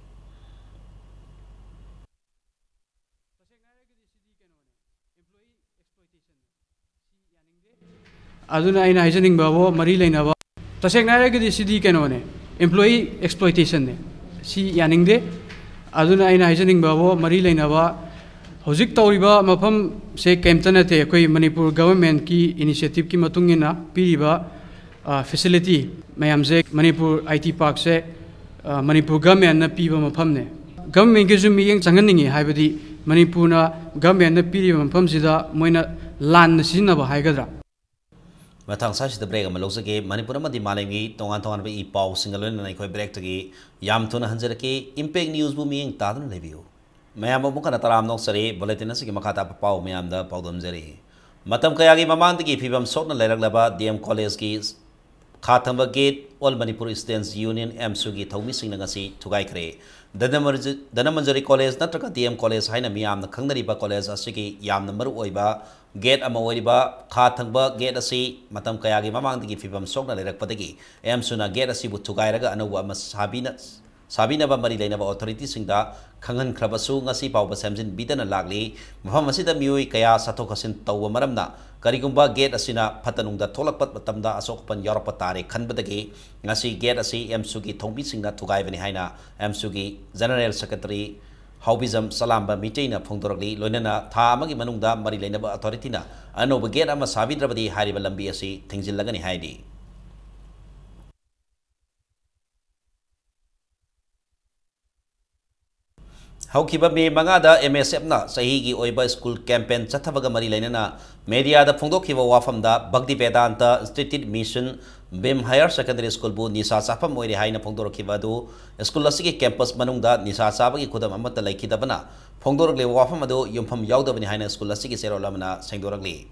ꯑꯗꯨꯅ ꯑꯩꯅ ꯍꯥꯏꯖꯅꯤꯡꯕꯕꯨ ꯃꯔꯤ ꯂꯩꯅꯕ, ꯇꯁꯦꯡꯅ ꯍꯥꯏꯔꯒꯗꯤ ꯁꯤꯗꯤ ꯀꯩꯅꯣꯅꯦ, employee exploitation ꯅꯦ꯫ ꯁꯤ ꯌꯥꯅꯤꯡꯗꯦ꯫ ꯑꯗꯨꯅ ꯑꯩꯅ ꯍꯥꯏꯖꯅꯤꯡꯕꯕꯨ ꯃꯔꯤ ꯂꯩꯅꯕ ꯍꯧꯖꯤꯛ ꯇꯧꯔꯤꯕ ꯃꯐꯝꯁꯦ ꯀꯩꯝꯇ ꯅꯠꯇꯦ, ꯑꯩꯈꯣꯏ ꯃꯅꯤꯄꯨꯔ government ꯀꯤ initiative ꯀꯤ ꯃꯇꯨꯡ ꯏꯟꯅ ꯄꯤꯔꯤꯕ, ꯑ, facility ꯃꯌꯥꯝꯁꯦ ꯃꯅꯤꯄꯨꯔ I T park ꯁꯦ, ꯑ, ꯃꯅꯤꯄꯨꯔ government ꯅ ꯄꯤꯕ ꯃꯐꯝꯅꯦ꯫ Government ꯀꯤꯁꯨ ꯃꯤꯠꯌꯦꯡ ꯆꯪꯍꯟꯅꯤꯡꯉꯤ, ꯍꯥꯏꯕꯗꯤ ꯃꯅꯤꯄꯨꯔꯅ government ꯅ ꯄꯤꯔꯤꯕ ꯃꯐꯝꯁꯤꯗ ꯃꯣꯏꯅ ꯂꯥꯟꯅ ꯁꯤꯖꯤꯟꯅꯕ ꯍꯥꯏꯒꯗ꯭ꯔꯥ? ꯃꯊꯪ ꯁ꯭ꯋꯥꯏꯁꯤꯗ break ꯑꯃ ꯂꯧꯖꯒꯦ꯫ ꯃꯅꯤꯄꯨꯔ ꯑꯃꯗꯤ ꯃꯥꯂꯦꯝꯒꯤ ꯇꯣꯉꯥꯟ ꯇꯣꯉꯥꯟꯕ ꯏ ꯄꯥꯎꯁꯤꯡꯒ ꯂꯣꯏꯅꯅ ꯑꯩꯈꯣꯏ break ꯇꯒꯤ ꯌꯥꯝ ꯊꯨꯅ ꯍꯟꯖꯔꯛꯀꯦ꯫ Impact News ꯕꯨ ꯃꯤꯠꯌꯦꯡ ꯇꯥꯗꯨꯅ ꯂꯩꯕꯤꯌꯨ꯫ ꯃꯌꯥꯝ ꯑꯃꯨꯛ ꯍꯟꯅ ꯇꯔꯥꯝꯅ ꯑꯣꯛꯆꯔꯤ꯫ Bulletin ꯑꯁꯤꯒꯤ ꯃꯈꯥ ꯇꯥꯕ ꯄꯥꯎ ꯃꯌꯥꯝꯗ ꯄꯥꯎꯗꯝꯖꯔꯤ꯫ ꯃꯇꯝ ꯀꯌꯥꯒꯤ ꯃꯃꯥꯡꯗꯒꯤ ꯐꯤꯕꯝ ꯁꯣꯛꯅ ꯂꯩꯔꯛꯂꯕ D M College ꯀꯤ ꯈꯥ ꯊꯪꯕ gate All Manipur Students Union, AMSU ꯒꯤ ꯊꯧꯃꯤꯁꯤꯡꯅ ꯉꯁꯤ ꯊꯨꯒꯥꯏꯈ꯭ꯔꯦ꯫ ꯙꯅꯃꯟꯖ-, ꯙꯅꯃꯟꯖꯔꯤ College ꯅꯠꯇ꯭ꯔꯒ D M College ꯍꯥꯏꯅ ꯃꯤꯌꯥꯝꯅ ꯈꯪꯅꯔꯤꯕ college ꯑꯁꯤꯒꯤ ꯌꯥꯝꯅ ꯃꯔꯨ ꯑꯣꯏꯕ gate ꯑꯃ ꯑꯣꯏꯔꯤꯕ ꯈꯥ ꯊꯪꯕ gate ꯑꯁꯤ ꯃꯇꯝ ꯀꯌꯥꯒꯤ ꯃꯃꯥꯡꯗꯒꯤ ꯐꯤꯕꯝ ꯁꯣꯛꯅ ꯂꯩꯔꯛꯄꯗꯒꯤ AMSU ꯅ gate ꯑꯁꯤꯕꯨ ꯊꯨꯒꯥꯏꯔꯒ ꯑꯅꯧꯕ ꯑꯃ ꯁꯥꯕꯤꯅ-, ꯁꯥꯕꯤꯅꯕ ꯃꯔꯤ ꯂꯩꯅꯕ authority ꯁꯤꯡꯗ ꯈꯪꯍꯟꯈ꯭ꯔꯕꯁꯨ ꯉꯁꯤ ꯐꯥꯎꯕ ꯁꯦꯝꯖꯤꯟꯕꯤꯗꯅ ꯂꯥꯛꯂꯤ꯫ ꯃꯐꯝ ꯑꯁꯤꯗ ꯃꯤꯑꯣꯏ ꯀꯌꯥ ꯆꯠꯊꯣꯛ ꯆꯠꯁꯤꯟ ꯇꯧꯕ ꯃꯔꯝꯅ ꯀꯔꯤꯒꯨꯝꯕ gate ꯑꯁꯤꯅ ꯐꯠꯇ ꯅꯨꯡꯗ ꯊꯣꯛꯂꯛꯄ ꯃꯇꯝꯗ ꯑꯁꯣꯛ ꯑꯄꯟ ꯌꯥꯎꯔꯛꯄ ꯇꯥꯔꯦ ꯈꯟꯕꯗꯒꯤ ꯉꯁꯤ gate ꯑꯁꯤ AMSU ꯒꯤ ꯊꯧꯃꯤꯁꯤꯡꯅ ꯊꯨꯒꯥꯏꯕꯅꯤ ꯍꯥꯏꯅ AMSU ꯒꯤ General Secretary ꯍꯥꯎꯕꯤꯖꯝ ꯆꯂꯥꯝꯕ ꯃꯤꯇꯩꯅ ꯐꯣꯡꯗꯣꯔꯛꯂꯤ꯫ ꯂꯣꯏꯅꯅ ꯊꯥ ꯑꯃꯒꯤ ꯃꯅꯨꯡꯗ ꯃꯔꯤ ꯂꯩꯅꯕ authority ꯅ ꯑꯅꯧꯕ gate ꯑꯃ ꯁꯥꯕꯤꯗ꯭ꯔꯕꯗꯤ ꯍꯥꯏꯔꯤꯕ ꯂꯝꯕꯤ ꯑꯁꯤ ꯊꯤꯡꯖꯤꯜꯂꯒꯅꯤ ꯍꯥꯏꯔꯤ꯫ ꯍꯧꯈꯤꯕ May ꯃꯉꯥꯗ M S F ꯅ ꯆꯍꯤꯒꯤ ꯑꯣꯏꯕ school campaign ꯆꯠꯊꯕꯒ ꯃꯔꯤ ꯂꯩꯅꯅ media ꯗ ꯐꯣꯡꯗꯣꯛꯈꯤꯕ ꯋꯥꯐꯝꯗ Bhakti Vedanta Institute Mission, Bhim Higher Secondary School ꯕꯨ ꯅꯤꯁꯥ ꯆꯥꯐꯝ ꯑꯣꯏꯔꯦ ꯍꯥꯏꯅ ꯐꯣꯡꯗꯣꯔꯛꯈꯤꯕ ꯑꯗꯨ school ꯑꯁꯤꯒꯤ campus ꯃꯅꯨꯡꯗ ꯅꯤꯁꯥ ꯆꯥꯕꯒꯤ ꯈꯨꯗꯝ ꯑꯃꯠꯇ ꯂꯩꯈꯤꯗꯕꯅ ꯐꯣꯡꯗꯣꯔꯛꯂꯤꯕ ꯋꯥꯐꯝ ꯑꯗꯨ ꯌꯨꯝꯐꯝ ꯌꯥꯎꯗꯕꯅꯤ ꯍꯥꯏꯅ school ꯑꯁꯤꯒꯤ ꯆꯦꯔꯣꯜ ꯑꯃꯅ ꯁꯦꯡꯗꯣꯔꯛꯂꯤ꯫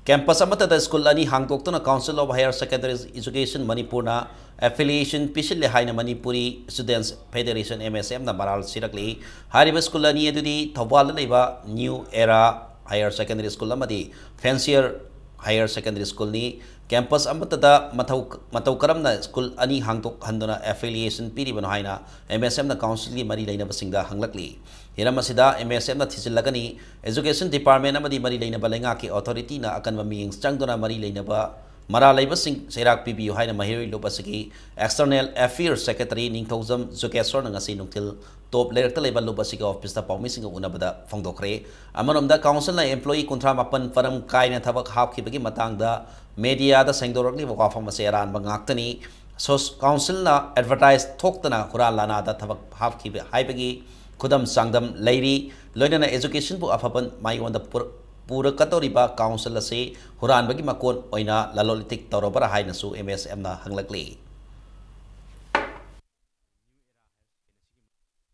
Campus ꯑꯃꯠꯇꯗ ꯁ꯭ꯀꯨꯜ ꯑꯅꯤ ꯍꯥꯡꯗꯣꯛꯇꯨꯅ Council of Higher Secondary Education ꯃꯅꯤꯄꯨꯔꯅ affiliation ꯄꯤꯁꯤꯜꯂꯦ ꯍꯥꯏꯅ Manipuri Students Federation, M S F, ꯅ ꯃꯔꯥꯜ ꯁꯤꯔꯛꯂꯤ꯫ ꯍꯥꯏꯔꯤꯕ ꯁ꯭ꯀꯨꯜ ꯑꯅꯤ ꯑꯗꯨꯗꯤ ꯊꯧꯕꯥꯜꯗ ꯂꯩꯕ New Era Higher Secondary School ꯑꯃꯗꯤ Fancier Higher Secondary School ꯅꯤ꯫ Campus ꯑꯃꯠꯇꯗ ꯃꯊꯧ, ꯃꯇꯧ ꯀꯔꯝꯅ ꯁ꯭ꯀꯨꯜ ꯑꯅꯤ ꯍꯥꯡꯗꯣꯛꯍꯟꯗꯨꯅ affiliation ꯄꯤꯔꯤꯕꯅꯣ ꯍꯥꯏꯅ M S F ꯅ Council ꯒꯤ ꯃꯔꯤ ꯂꯩꯅꯕꯁꯤꯡꯗ ꯍꯪꯂꯛꯂꯤ꯫ ꯍꯤꯔꯝ ꯑꯁꯤꯗ M S F ꯅ ꯊꯤꯖꯤꯜꯂꯒꯅꯤ꯫ Education Department ꯑꯃꯗꯤ ꯃꯔꯤ ꯂꯩꯅꯕ ꯂꯩꯉꯥꯛꯀꯤ authority ꯅ ꯑꯀꯟꯕ ꯃꯤꯠꯌꯦꯡ ꯆꯪꯗꯨꯅ ꯃꯔꯤ ꯂꯩꯅꯕ ꯃꯔꯥꯜ ꯂꯩꯕꯁꯤꯡ ꯆꯩꯔꯥꯛ ꯄꯤꯕꯤꯌꯨ ꯍꯥꯏꯅ ꯃꯍꯩꯔꯣꯏ ꯂꯨꯞ ꯑꯁꯤꯒꯤ External Affairs Secretary ꯅꯤꯡꯊꯧꯖꯝ ꯖꯨꯒꯦꯁ꯭ꯋꯔꯅ ꯉꯁꯤ ꯅꯨꯡꯊꯤꯜ top ꯂꯩꯔꯛꯇ ꯂꯩꯕ ꯂꯨꯞ ꯑꯁꯤꯒꯤ office ꯇ ꯄꯥꯎꯃꯤꯁꯤꯡꯒ ꯎꯅꯕꯗ ꯐꯣꯡꯗꯣꯛꯈ꯭ꯔꯦ꯫ ꯑꯃꯔꯣꯝꯗ, Council ꯅ employee ꯀꯨꯟꯊ꯭ꯔꯥ ꯃꯥꯄꯟ ꯃꯔꯝ ꯀꯥꯏꯅ ꯊꯕꯛ ꯍꯥꯞꯈꯤꯕꯒꯤ ꯃꯇꯥꯡꯗ media ꯗ ꯁꯦꯡꯗꯣꯔꯛꯂꯤꯕ ꯋꯥꯐꯝ ꯑꯁꯤ ꯑꯔꯥꯟꯕ ꯉꯥꯛꯇꯅꯤ꯫ ꯁꯣꯁ-, Council ꯅ advertise ꯊꯣꯛꯇꯅ ꯍꯨꯔꯥꯟ ꯂꯥꯟꯅꯥꯗ ꯊꯕꯛ ꯍꯥꯞꯈꯤꯕ ꯍꯥꯏꯕꯒꯤ ꯈꯨꯗꯝ ꯆꯥꯡꯗꯝ ꯂꯩꯔꯤ꯫ ꯂꯣꯏꯅꯅ education ꯕꯨ ꯑꯐꯕ ꯃꯥꯏꯌꯣꯟꯗ ꯄꯨꯔ-, ꯄꯨꯔꯛꯀꯗꯧꯔꯤꯕ Council ꯑꯁꯤ ꯍꯨꯔꯥꯟꯕꯒꯤ ꯃꯀꯣꯟ ꯑꯣꯏꯅ ꯂꯂꯣꯟ ꯏꯇꯤꯛ ꯇꯧꯔꯕ꯭ꯔꯥ ꯍꯥꯏꯅꯁꯨ M S F ꯅ ꯍꯪꯂꯛꯂꯤ꯫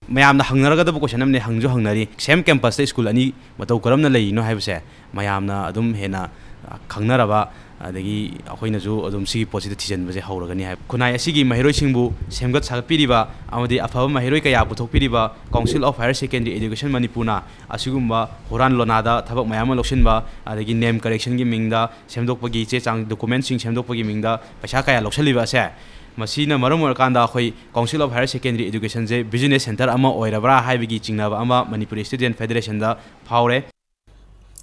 ꯃꯌꯥꯝꯅ ꯍꯪꯅꯔꯒꯗꯕ question ꯑꯃꯅꯦ, ꯍꯪꯁꯨ ꯍꯪꯅꯔꯤ꯫ Same campus ꯇ ꯁ꯭ꯀꯨꯜ ꯑꯅꯤ ꯃꯇꯧ ꯀꯔꯝꯅ ꯂꯩꯔꯤꯅꯣ ꯍꯥꯏꯕꯁꯦ ꯃꯌꯥꯝꯅ ꯑꯗꯨꯝ ꯍꯦꯟꯅ, ꯑ, ꯈꯪꯅꯔꯕ, ꯑꯗꯒꯤ ꯑꯩꯈꯣꯏꯅꯁꯨ ꯑꯗꯨꯝ ꯁꯤꯒꯤ ꯄꯣꯠꯁꯤꯗ ꯊꯤꯖꯤꯟꯕꯁꯦ ꯍꯧꯔꯒꯅꯤ ꯍꯥꯏꯕ꯫ ꯈꯨꯟꯅꯥꯏ ꯑꯁꯤꯒꯤ ꯃꯍꯩꯔꯣꯏꯁꯤꯡꯕꯨ ꯁꯦꯝꯒꯠ ꯁꯥꯒꯠꯄꯤꯔꯤꯕ ꯑꯃꯗꯤ ꯑꯐꯕ ꯃꯍꯩꯔꯣꯏ ꯀꯌꯥ ꯄꯨꯊꯣꯛꯄꯤꯔꯤꯕ Council of Higher Secondary Education ꯃꯅꯤꯄꯨꯔꯅ ꯑꯁꯤꯒꯨꯝꯕ ꯍꯨꯔꯥꯟ ꯂꯣꯅꯥꯗ ꯊꯕꯛ ꯃꯌꯥꯝ ꯑꯃ ꯂꯧꯁꯤꯟꯕ, ꯑꯗꯒꯤ name correction ꯒꯤ ꯃꯤꯡꯗ ꯁꯦꯝꯗꯣꯛꯄꯒꯤ ꯆꯦ ꯆꯥꯡ, document ꯁꯤꯡ ꯁꯦꯝꯗꯣꯛꯄꯒꯤ ꯃꯤꯡꯗ ꯄꯩꯁꯥ ꯀꯌꯥ ꯂꯧꯁꯤꯜꯂꯤꯕ ꯑꯁꯦ, ꯃꯁꯤꯅ ꯃꯔꯝ ꯑꯣꯏꯔꯀꯥꯟꯗ ꯑꯩꯈꯣꯏ Council of Higher Secondary Education say business center ꯑꯃ ꯑꯣꯏꯔꯕ꯭ꯔꯥ ꯍꯥꯏꯕꯒꯤ ꯆꯤꯡꯅꯕ ꯑꯃ ꯃꯅꯤꯄꯨꯔꯤ Student Federation ꯗ ꯐꯥꯎꯔꯦ꯫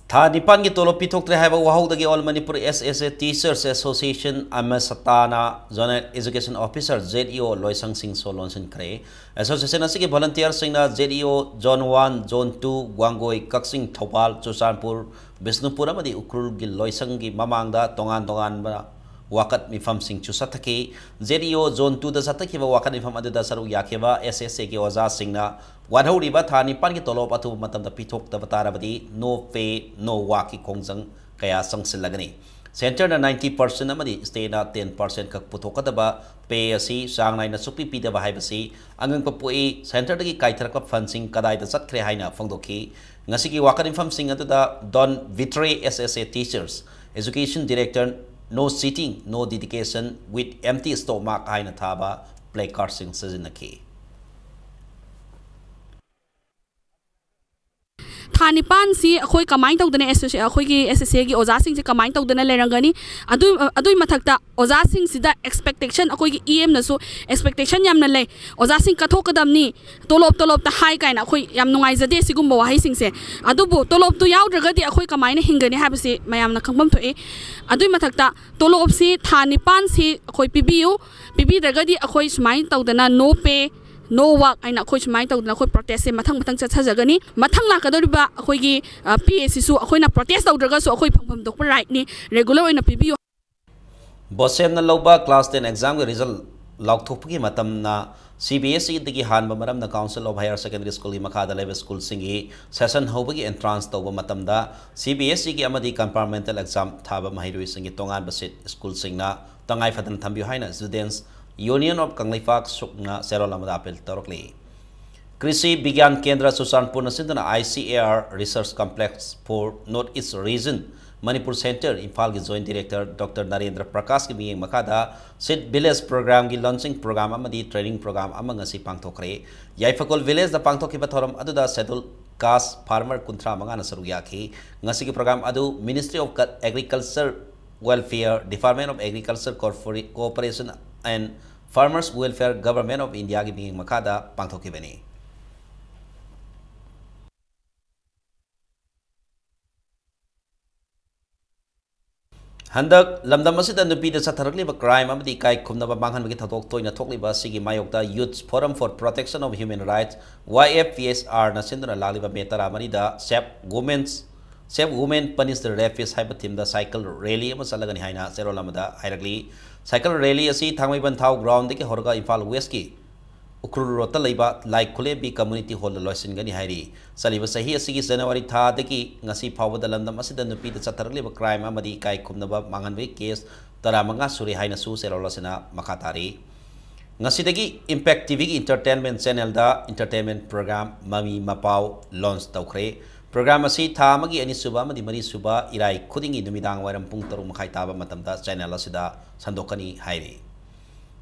ꯊꯥ ꯅꯤꯄꯥꯟꯒꯤ ꯇꯣꯂꯣꯞ ꯄꯤꯊꯣꯛꯇ꯭ꯔꯦ ꯍꯥꯏꯕ ꯋꯥꯍꯧꯗꯒꯤ All Manipur S S A Teachers Association, ꯑꯃꯁꯇꯥꯅ Zonal Education Officer, Z E O, ꯂꯣꯏꯁꯪꯁꯤꯡ ꯁꯣ ꯂꯣꯟꯁꯤꯟꯈ꯭ꯔꯦ꯫ Association ꯑꯁꯤꯒꯤ volunteer ꯁꯤꯡꯅ Z E O Zone one, Zone two, Wangoi, ꯀꯛꯆꯤꯡ, ꯊꯧꯕꯥꯜ, ꯆꯨꯔꯆꯥꯟꯄꯨꯔ, ꯕꯤꯁꯅꯨꯄꯨꯔ ꯑꯃꯗꯤ ꯎꯈ꯭ꯔꯨꯜꯒꯤ ꯂꯣꯏꯁꯪꯒꯤ ꯃꯃꯥꯡꯗ ꯇꯣꯉꯥꯟ ꯇꯣꯉꯥꯟꯕ ꯋꯥꯀꯠ ꯃꯤꯐꯝꯁꯤꯡꯁꯨ ꯆꯠꯊꯈꯤ꯫ Z E O Zone two ꯗ ꯆꯠꯊꯈꯤꯕ ꯋꯥꯀꯠ ꯃꯤꯐꯝ ꯑꯗꯨꯗ ꯁꯔꯨꯛ ꯌꯥꯈꯤꯕ S S A ꯒꯤ ꯑꯣꯖꯥꯁꯤꯡꯅ ꯋꯥꯠꯍꯧꯔꯤꯕ ꯊꯥ ꯅꯤꯄꯥꯟꯒꯤ ꯇꯣꯂꯣꯞ ꯑꯊꯨꯕ ꯃꯇꯝꯗ ꯄꯤꯊꯣꯛꯇꯕ ꯇꯥꯔꯕꯗꯤ no pay, no work ꯀꯤ ꯈꯣꯡꯖꯪ ꯀꯌꯥ ꯆꯪꯁꯤꯜꯂꯒꯅꯤ꯫ Centre ꯅ ninety percent ꯑꯃꯗꯤ state ꯅ ten percent ꯈꯛ ꯄꯨꯊꯣꯛꯀꯗꯕ pay ꯑꯁꯤ ꯆꯥꯡ ꯅꯥꯏꯅ ꯁꯨꯛꯄꯤ ꯄꯤꯗꯕ ꯍꯥꯏꯕꯁꯤ ꯑꯉꯛꯄ ꯄꯣꯛꯏ꯫ Centre ꯗꯒꯤ ꯀꯥꯏꯊꯔꯛꯄ fund ꯁꯤꯡ ꯀꯗꯥꯏꯗ ꯆꯠꯈ꯭ꯔꯦ ꯍꯥꯏꯅ ꯐꯣꯡꯗꯣꯛꯈꯤ꯫ ꯉꯁꯤꯒꯤ ꯋꯥꯀꯠ ꯃꯤꯐꯝꯁꯤꯡ ꯑꯗꯨꯗ Don't Betray S S A Teachers, Education Director, "No cheating, no dedication with empty stomach" ꯍꯥꯏꯅ ꯊꯥꯕ placardꯁꯤꯡ ꯁꯤꯖꯤꯟꯅꯈꯤ꯫ ꯊꯥ ꯅꯤꯄꯥꯟꯁꯤ ꯑꯩꯈꯣꯏ ꯀꯃꯥꯏꯅ ꯇꯧꯗꯅ ꯑꯦꯁꯣꯁꯤ-, ꯑꯩꯈꯣꯏꯒꯤ ꯑꯦꯁ ꯑꯦꯁ ꯑꯦꯒꯤ ꯑꯣꯖꯥꯁꯤꯡꯁꯦ ꯀꯃꯥꯏꯅ ꯇꯧꯗꯅ ꯂꯩꯔꯝꯒꯅꯤ? ꯑꯗꯨ, ꯑꯗꯨꯒꯤ ꯃꯊꯛꯇ ꯑꯣꯖꯥꯁꯤꯡꯁꯤꯗ expectation, ꯑꯩꯈꯣꯏꯒꯤ ꯏ ꯑꯦꯝꯅꯁꯨ expectation ꯌꯥꯝꯅ ꯂꯩ꯫ "ꯑꯣꯖꯥꯁꯤꯡ ꯀꯠꯊꯣꯛꯀꯗꯕꯅꯤ, ꯇꯣꯂꯣꯞ, ꯇꯣꯂꯣꯞꯇ ꯍꯥꯏ" ꯀꯥꯏꯅ꯫ ꯑꯩꯈꯣꯏ ꯌꯥꯝ ꯅꯨꯡꯉꯥꯏꯖꯗꯦ ꯁꯤꯒꯨꯝꯕ ꯋꯥꯍꯩꯁꯤꯡꯁꯦ꯫ ꯑꯗꯨꯕꯨ ꯇꯣꯂꯣꯞꯇꯨ ꯌꯥꯎꯗ꯭ꯔꯒꯗꯤ ꯑꯩꯈꯣꯏ ꯀꯃꯥꯏꯅ ꯍꯤꯡꯒꯅꯤ ꯍꯥꯏꯕꯁꯤ ꯃꯌꯥꯝꯅ ꯈꯪꯐꯝ ꯊꯣꯛꯏ꯫ ꯑꯗꯨꯒꯤ ꯃꯊꯛꯇ ꯇꯣꯂꯣꯞꯁꯤ ꯊꯥ ꯅꯤꯄꯥꯟꯁꯤ ꯑꯩꯈꯣꯏ ꯄꯤꯕꯤꯌꯨ, ꯄꯤꯕꯤꯗ꯭ꯔꯒꯗꯤ ꯑꯩꯈꯣꯏ ꯁꯨꯃꯥꯏꯅ ꯇꯧꯗꯅ "No pay, no work" ꯍꯥꯏꯅ ꯑꯩꯈꯣꯏ ꯁꯨꯃꯥꯏꯅ ꯇꯧꯗꯅ ꯑꯩꯈꯣꯏ protestꯁꯦ ꯃꯊꯪ ꯃꯊꯪ ꯆꯠꯊꯖꯒꯅꯤ꯫ ꯃꯊꯪ ꯂꯥꯛꯀꯗꯧꯔꯤꯕ ꯑꯩꯈꯣꯏꯒꯤ, ꯑ, ꯄꯦ ꯑꯁꯤꯁꯨ ꯑꯩꯈꯣꯏꯅ protest ꯇꯧꯗ꯭ꯔꯒꯁꯨ ꯑꯩꯈꯣꯏ ꯐꯪꯐꯝ ꯊꯣꯛꯄ rightꯅꯤ, regular ꯑꯣꯏꯅ ꯄꯤꯕꯤꯌꯨ꯫ ꯕꯣꯁꯦꯝꯅ ꯂꯧꯕ class ten examꯒꯤ result ꯂꯥꯎꯊꯣꯛꯄꯒꯤ ꯃꯇꯝꯅ ꯁꯤ ꯕꯤ ꯑꯦꯁ ꯏꯗꯒꯤ ꯍꯥꯟꯕ ꯃꯔꯝꯅ Council of Higher Secondary Schoolꯒꯤ ꯃꯈꯥꯗ ꯂꯩꯕ schoolꯁꯤꯡꯒꯤ session ꯍꯧꯕꯒꯤ entrance ꯇꯧꯕ ꯃꯇꯝꯗ ꯁꯤ ꯕꯤ ꯑꯦꯁ ꯏꯒꯤ ꯑꯃꯗꯤ compartmental exam ꯊꯥꯕ ꯃꯍꯩꯔꯣꯏꯁꯤꯡꯒꯤ ꯇꯣꯉꯥꯟꯕ seat schoolꯁꯤꯡꯅ ꯇꯉꯥꯏ ꯐꯗꯅ ꯊꯝꯕꯤꯌꯨ ꯍꯥꯏꯅ Students Union of ꯀꯪꯂꯩꯄꯥꯛ, ꯁꯨꯛꯅ ꯆꯦꯔꯣꯜ ꯑꯃꯗ appeal ꯇꯧꯔꯛꯂꯤ꯫ ꯀ꯭ꯔꯤꯁꯤ ꯕꯤꯒ꯭ꯌꯥꯟ ꯀꯦꯟꯗ꯭ꯔ ꯆꯨꯔꯆꯥꯟꯄꯨꯔꯅ ꯁꯤꯟꯗꯨꯅ I C A R Research Complex for North East Region, Manipur Centre, ꯏꯝꯐꯥꯜꯒꯤ Joint Director Doctor ꯅꯔꯦꯟꯗ꯭ꯔ ꯄ꯭ꯔꯀꯥꯁꯀꯤ ꯃꯤꯠꯌꯦꯡ ꯃꯈꯥꯗ Seed Village Programꯒꯤ launching program ꯑꯃꯗꯤ training program ꯑꯃ ꯉꯁꯤ ꯄꯥꯡꯊꯣꯛꯈ꯭ꯔꯦ꯫ ꯌꯥꯏꯐꯀꯣꯜ villageꯗ ꯄꯥꯡꯊꯣꯛꯈꯤꯕ ꯊꯧꯔꯝ ꯑꯗꯨꯗ Scheduled Caste farmer ꯀꯨꯟꯊ꯭ꯔꯥ ꯃꯉꯥꯅ ꯁꯔꯨꯛ ꯌꯥꯈꯤ꯫ ꯉꯁꯤꯒꯤ program ꯑꯗꯨ Ministry of Agriculture Welfare, Department of Agriculture, Corpora-, Cooperation and Farmers Welfare, Government of Indiaꯒꯤ ꯃꯤꯠꯌꯦꯡ ꯃꯈꯥꯗ ꯄꯥꯡꯊꯣꯛꯈꯤꯕꯅꯤ꯫ ꯍꯟꯗꯛ ꯂꯝꯗꯝ ꯑꯁꯤꯗ ꯅꯨꯄꯤꯗ ꯆꯠꯊꯔꯛꯂꯤꯕ crime ꯑꯃꯗꯤ ꯏꯀꯥꯏ ꯈꯨꯝꯅꯕ ꯃꯥꯡꯍꯟꯕꯒꯤ ꯊꯧꯗꯣꯛ ꯇꯣꯏꯅ ꯊꯣꯛꯂꯤꯕ ꯑꯁꯤꯒꯤ ꯃꯥꯌꯣꯛꯇ Youth Forum for Protection of Human Rights, Y F P H R ꯅ ꯁꯤꯟꯗꯨꯅ ꯂꯥꯛꯂꯤꯕ May ꯇꯔꯥꯃꯔꯤꯗ Save Women's, Save Women Punish the Rapist ꯍꯥꯏꯕ themeꯗ cycle rally ꯑꯃ ꯆꯠꯂꯒꯅꯤ ꯍꯥꯏꯅ ꯆꯦꯔꯣꯜ ꯑꯃꯗ ꯍꯥꯏꯔꯛꯂꯤ꯫ Cycle rally ꯑꯁꯤ ꯊꯥꯡꯃꯩꯕꯟ ꯊꯥꯎ groundꯗꯒꯤ ꯍꯧꯔꯒ ꯏꯝꯐꯥꯜ Westꯀꯤ ꯎꯈ꯭ꯔꯨꯜ roadꯇ ꯂꯩꯕ ꯂꯥꯏ ꯈꯨꯂꯦꯝꯕꯤ community hallꯗ ꯂꯣꯏꯁꯤꯟꯒꯅꯤ ꯍꯥꯏꯔꯤ꯫ ꯆꯠꯂꯤꯕ ꯆꯍꯤ ꯑꯁꯤꯒꯤ January ꯊꯥꯗꯒꯤ ꯉꯁꯤ ꯐꯥꯎꯕꯗ ꯂꯝꯗꯝ ꯑꯁꯤꯗ ꯅꯨꯄꯤꯗ ꯆꯠꯊꯔꯛꯂꯤꯕ crime ꯑꯃꯗꯤ ꯏꯀꯥꯏ ꯈꯨꯝꯅꯕ ꯃꯥꯡꯍꯟꯕꯒꯤ case ꯇꯔꯥꯃꯉꯥ ꯁꯨꯔꯦ ꯍꯥꯏꯅꯁꯨ ꯆꯦꯔꯣꯜ ꯑꯁꯤꯅ ꯃꯈꯥ ꯇꯥꯔꯤ꯫ ꯉꯁꯤꯗꯒꯤ Impact TVꯒꯤ entertainment channelꯗ entertainment program ꯃꯃꯤ ꯃꯄꯥꯎ launch ꯇꯧꯈ꯭ꯔꯦ꯫ Program ꯑꯁꯤ ꯊꯥ ꯑꯃꯒꯤ ꯑꯅꯤꯁꯨꯕ ꯑꯃꯗꯤ ꯃꯔꯤꯁꯨꯕ ꯏꯔꯥꯏ ꯈꯨꯗꯤꯡꯒꯤ ꯅꯨꯃꯤꯗꯥꯡ ꯋꯥꯏꯔꯝ ꯄꯨꯡ ꯇꯔꯨꯛ ꯃꯈꯥꯏ ꯇꯥꯕ ꯃꯇꯝꯗ channel ꯑꯁꯤꯗ ꯁꯟꯗꯣꯛꯀꯅꯤ ꯍꯥꯏꯔꯤ꯫